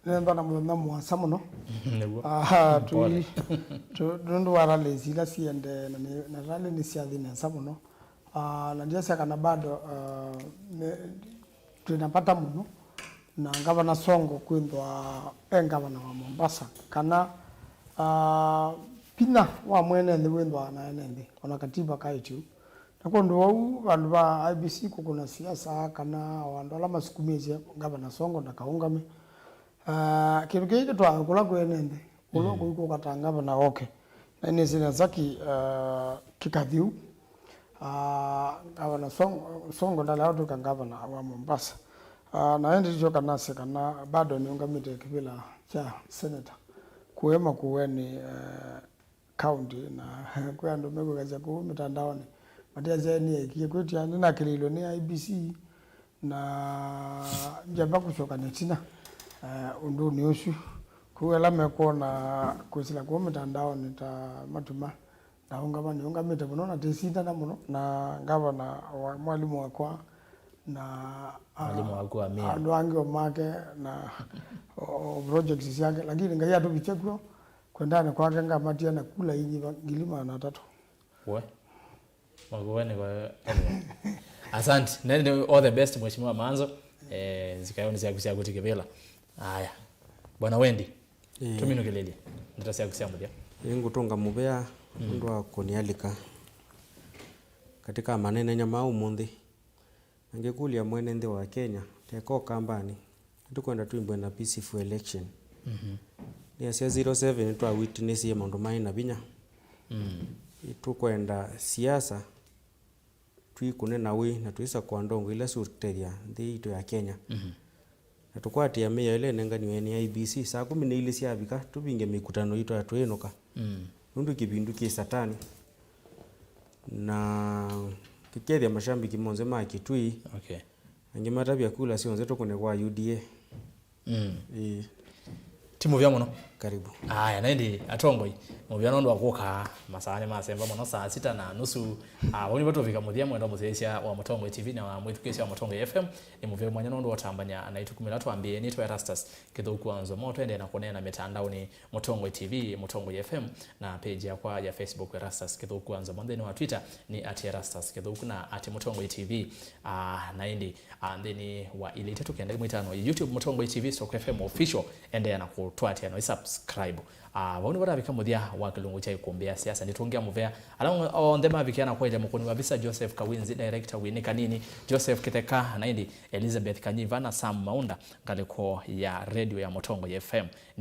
na nenda na mũthenya mũasa mũno. Nĩguo. Aha, pole. Tũi-, tũ-, nũndũ wa rallies ila siendee na nĩ, na rally nĩ syathi nesa mũno. Ah, na ndyasya kana bado, ah, nĩ, twĩ na vata mũno na Ngavana Sonko kwĩthwa e ngavana wa Mombasa, kana, ah, vinya wa mwene nthĩ wĩthwa na ene nthĩ, ona katiba kaĩtye ũu. Na kwondũ wau, vandũ va I E B C kũkũna siasa kana o andũ ala masukumĩtye Ngavana Sonko ndakaũngame, ah, kĩndũ kĩĩ kĩtwaa kũla kwĩ ene nthĩ. Ũla, mm, ũkũikũka ta ngavana oke. Na nĩsĩ nesa ki, ah, kĩkathi ũu. Ah, Ngavana Song-, Sonko ndalea ũtw'ĩka ngavana wa Mombasa. Ah, na ĩndĩ tũsyoka nasya kana bado nĩũngamĩte kĩvĩla kya seneta kũema Makueni, eh, county, na kwĩ andũ mekwĩkasya kũu mĩtandaonĩ matiasya nĩekie kwĩtya. Nĩnakĩlĩilwe nĩ I E B C na ndyamba kũsyoka nĩtina, eh, ũndũnĩ ũsu. Kũu ala mekwona kwĩsĩla kũu mĩtandaonĩ ta matuma, na ũngama nĩũngamĩte mũno na tĩsindana mũno na ngavana wa mwalimũ wakwa na, ah, mwalimũ waku wa mĩao, andũ angĩ o make na o, o projects syake, lakini Ngai atũvikye kw'o kwendanĩ kwake ngamatia na kula inyiva ngili maana atatũ. We. Makueni kwa. Asante. Na ni all the best, Mheshimiwa Manzo. Eh, nzikayo ni syaku syaku tikivila. Aya. Bwana Wendi. Ĩĩ. Tũminũkĩlĩlye ndeto syaku sya mũthya. Ĩĩ, ngũtũnga mũvea, mm, ũndũ wa kũnialika katika manenenya ma ũmũnthĩ. Na ngĩkũlya mwene nthĩ wa Kenya, teka Ũkambanĩ, nĩtũkwenda tũimbwe na peaceful election. Mhm. Nĩasya zero seven nĩtwa witness maũndũ maĩ na vinya. Mm. Nĩtũkwenda siasa, twĩkũne na wĩ, na twĩsakũa ndongo ila siũtethya nthĩ itũ ya Kenya. Mhm. Na tũkwatĩa mĩao ĩla ĩnenganiwe nĩ I E B C. Saa kũmi na ilĩ syavika, tũvinge mĩkutano itũ ya twĩnũka. Mm. Nũndũ kĩvindu kĩ Satani. Na tũkethĩa mashambiki monthe ma Kitui. Okay. Angĩ matavya kula syonthe tũkũne kwa U D A. Mm. Ĩĩ. Ti mũvea mũno. Karibu. Aya, na ĩndĩ atongoi, mũvea nũndũ wa kũka masaa nĩ masemba mũno, saa sita na nusu. Ah, vau nĩvo tũvika mũthya, mwendwa mũsyaĩĩsya wa Mũtongoi T V na wa mwĩthukĩĩsya wa Mũtongoi F M. Nĩ mũvea mwanya nũndũ wa ũtambany'a na ĩtukũ mĩla twambĩĩe. Nĩtwe Erastus Kĩthũku wa Nzomo, twendee na kũneena mĩtandaonĩ, Mũtongoi T V, Mũtongoi F M, na page yakwa ya Facebook, Erastus Kĩthũku wa Nzomo. Nthĩnĩ wa Twitter nĩ at Erastus Kĩthũku na at Mũtongoi T V. Ah, na ĩndĩ, ah, nthĩnĩ wa ilĩ itatũ kenda ĩmwe itano, YouTube, Mũtongoi T V stroke F M Official, endeea na kũtũatĩĩa na ũisubscribe. Ah, vau nĩvo tavika mũthya wa kĩlungu kya ikumbĩ ya siasa. Nĩtũngĩa mũvea ala onthe mavikĩa na kwaĩlya mũkũni wa visa, Joseph Kawinzi, director Winnie Kanini, Joseph Kĩtheka, na ĩndĩ Elizabeth Kanyiva na Sam Maunda, ngalĩko ya radio ya Mũtongoi F M. Nĩ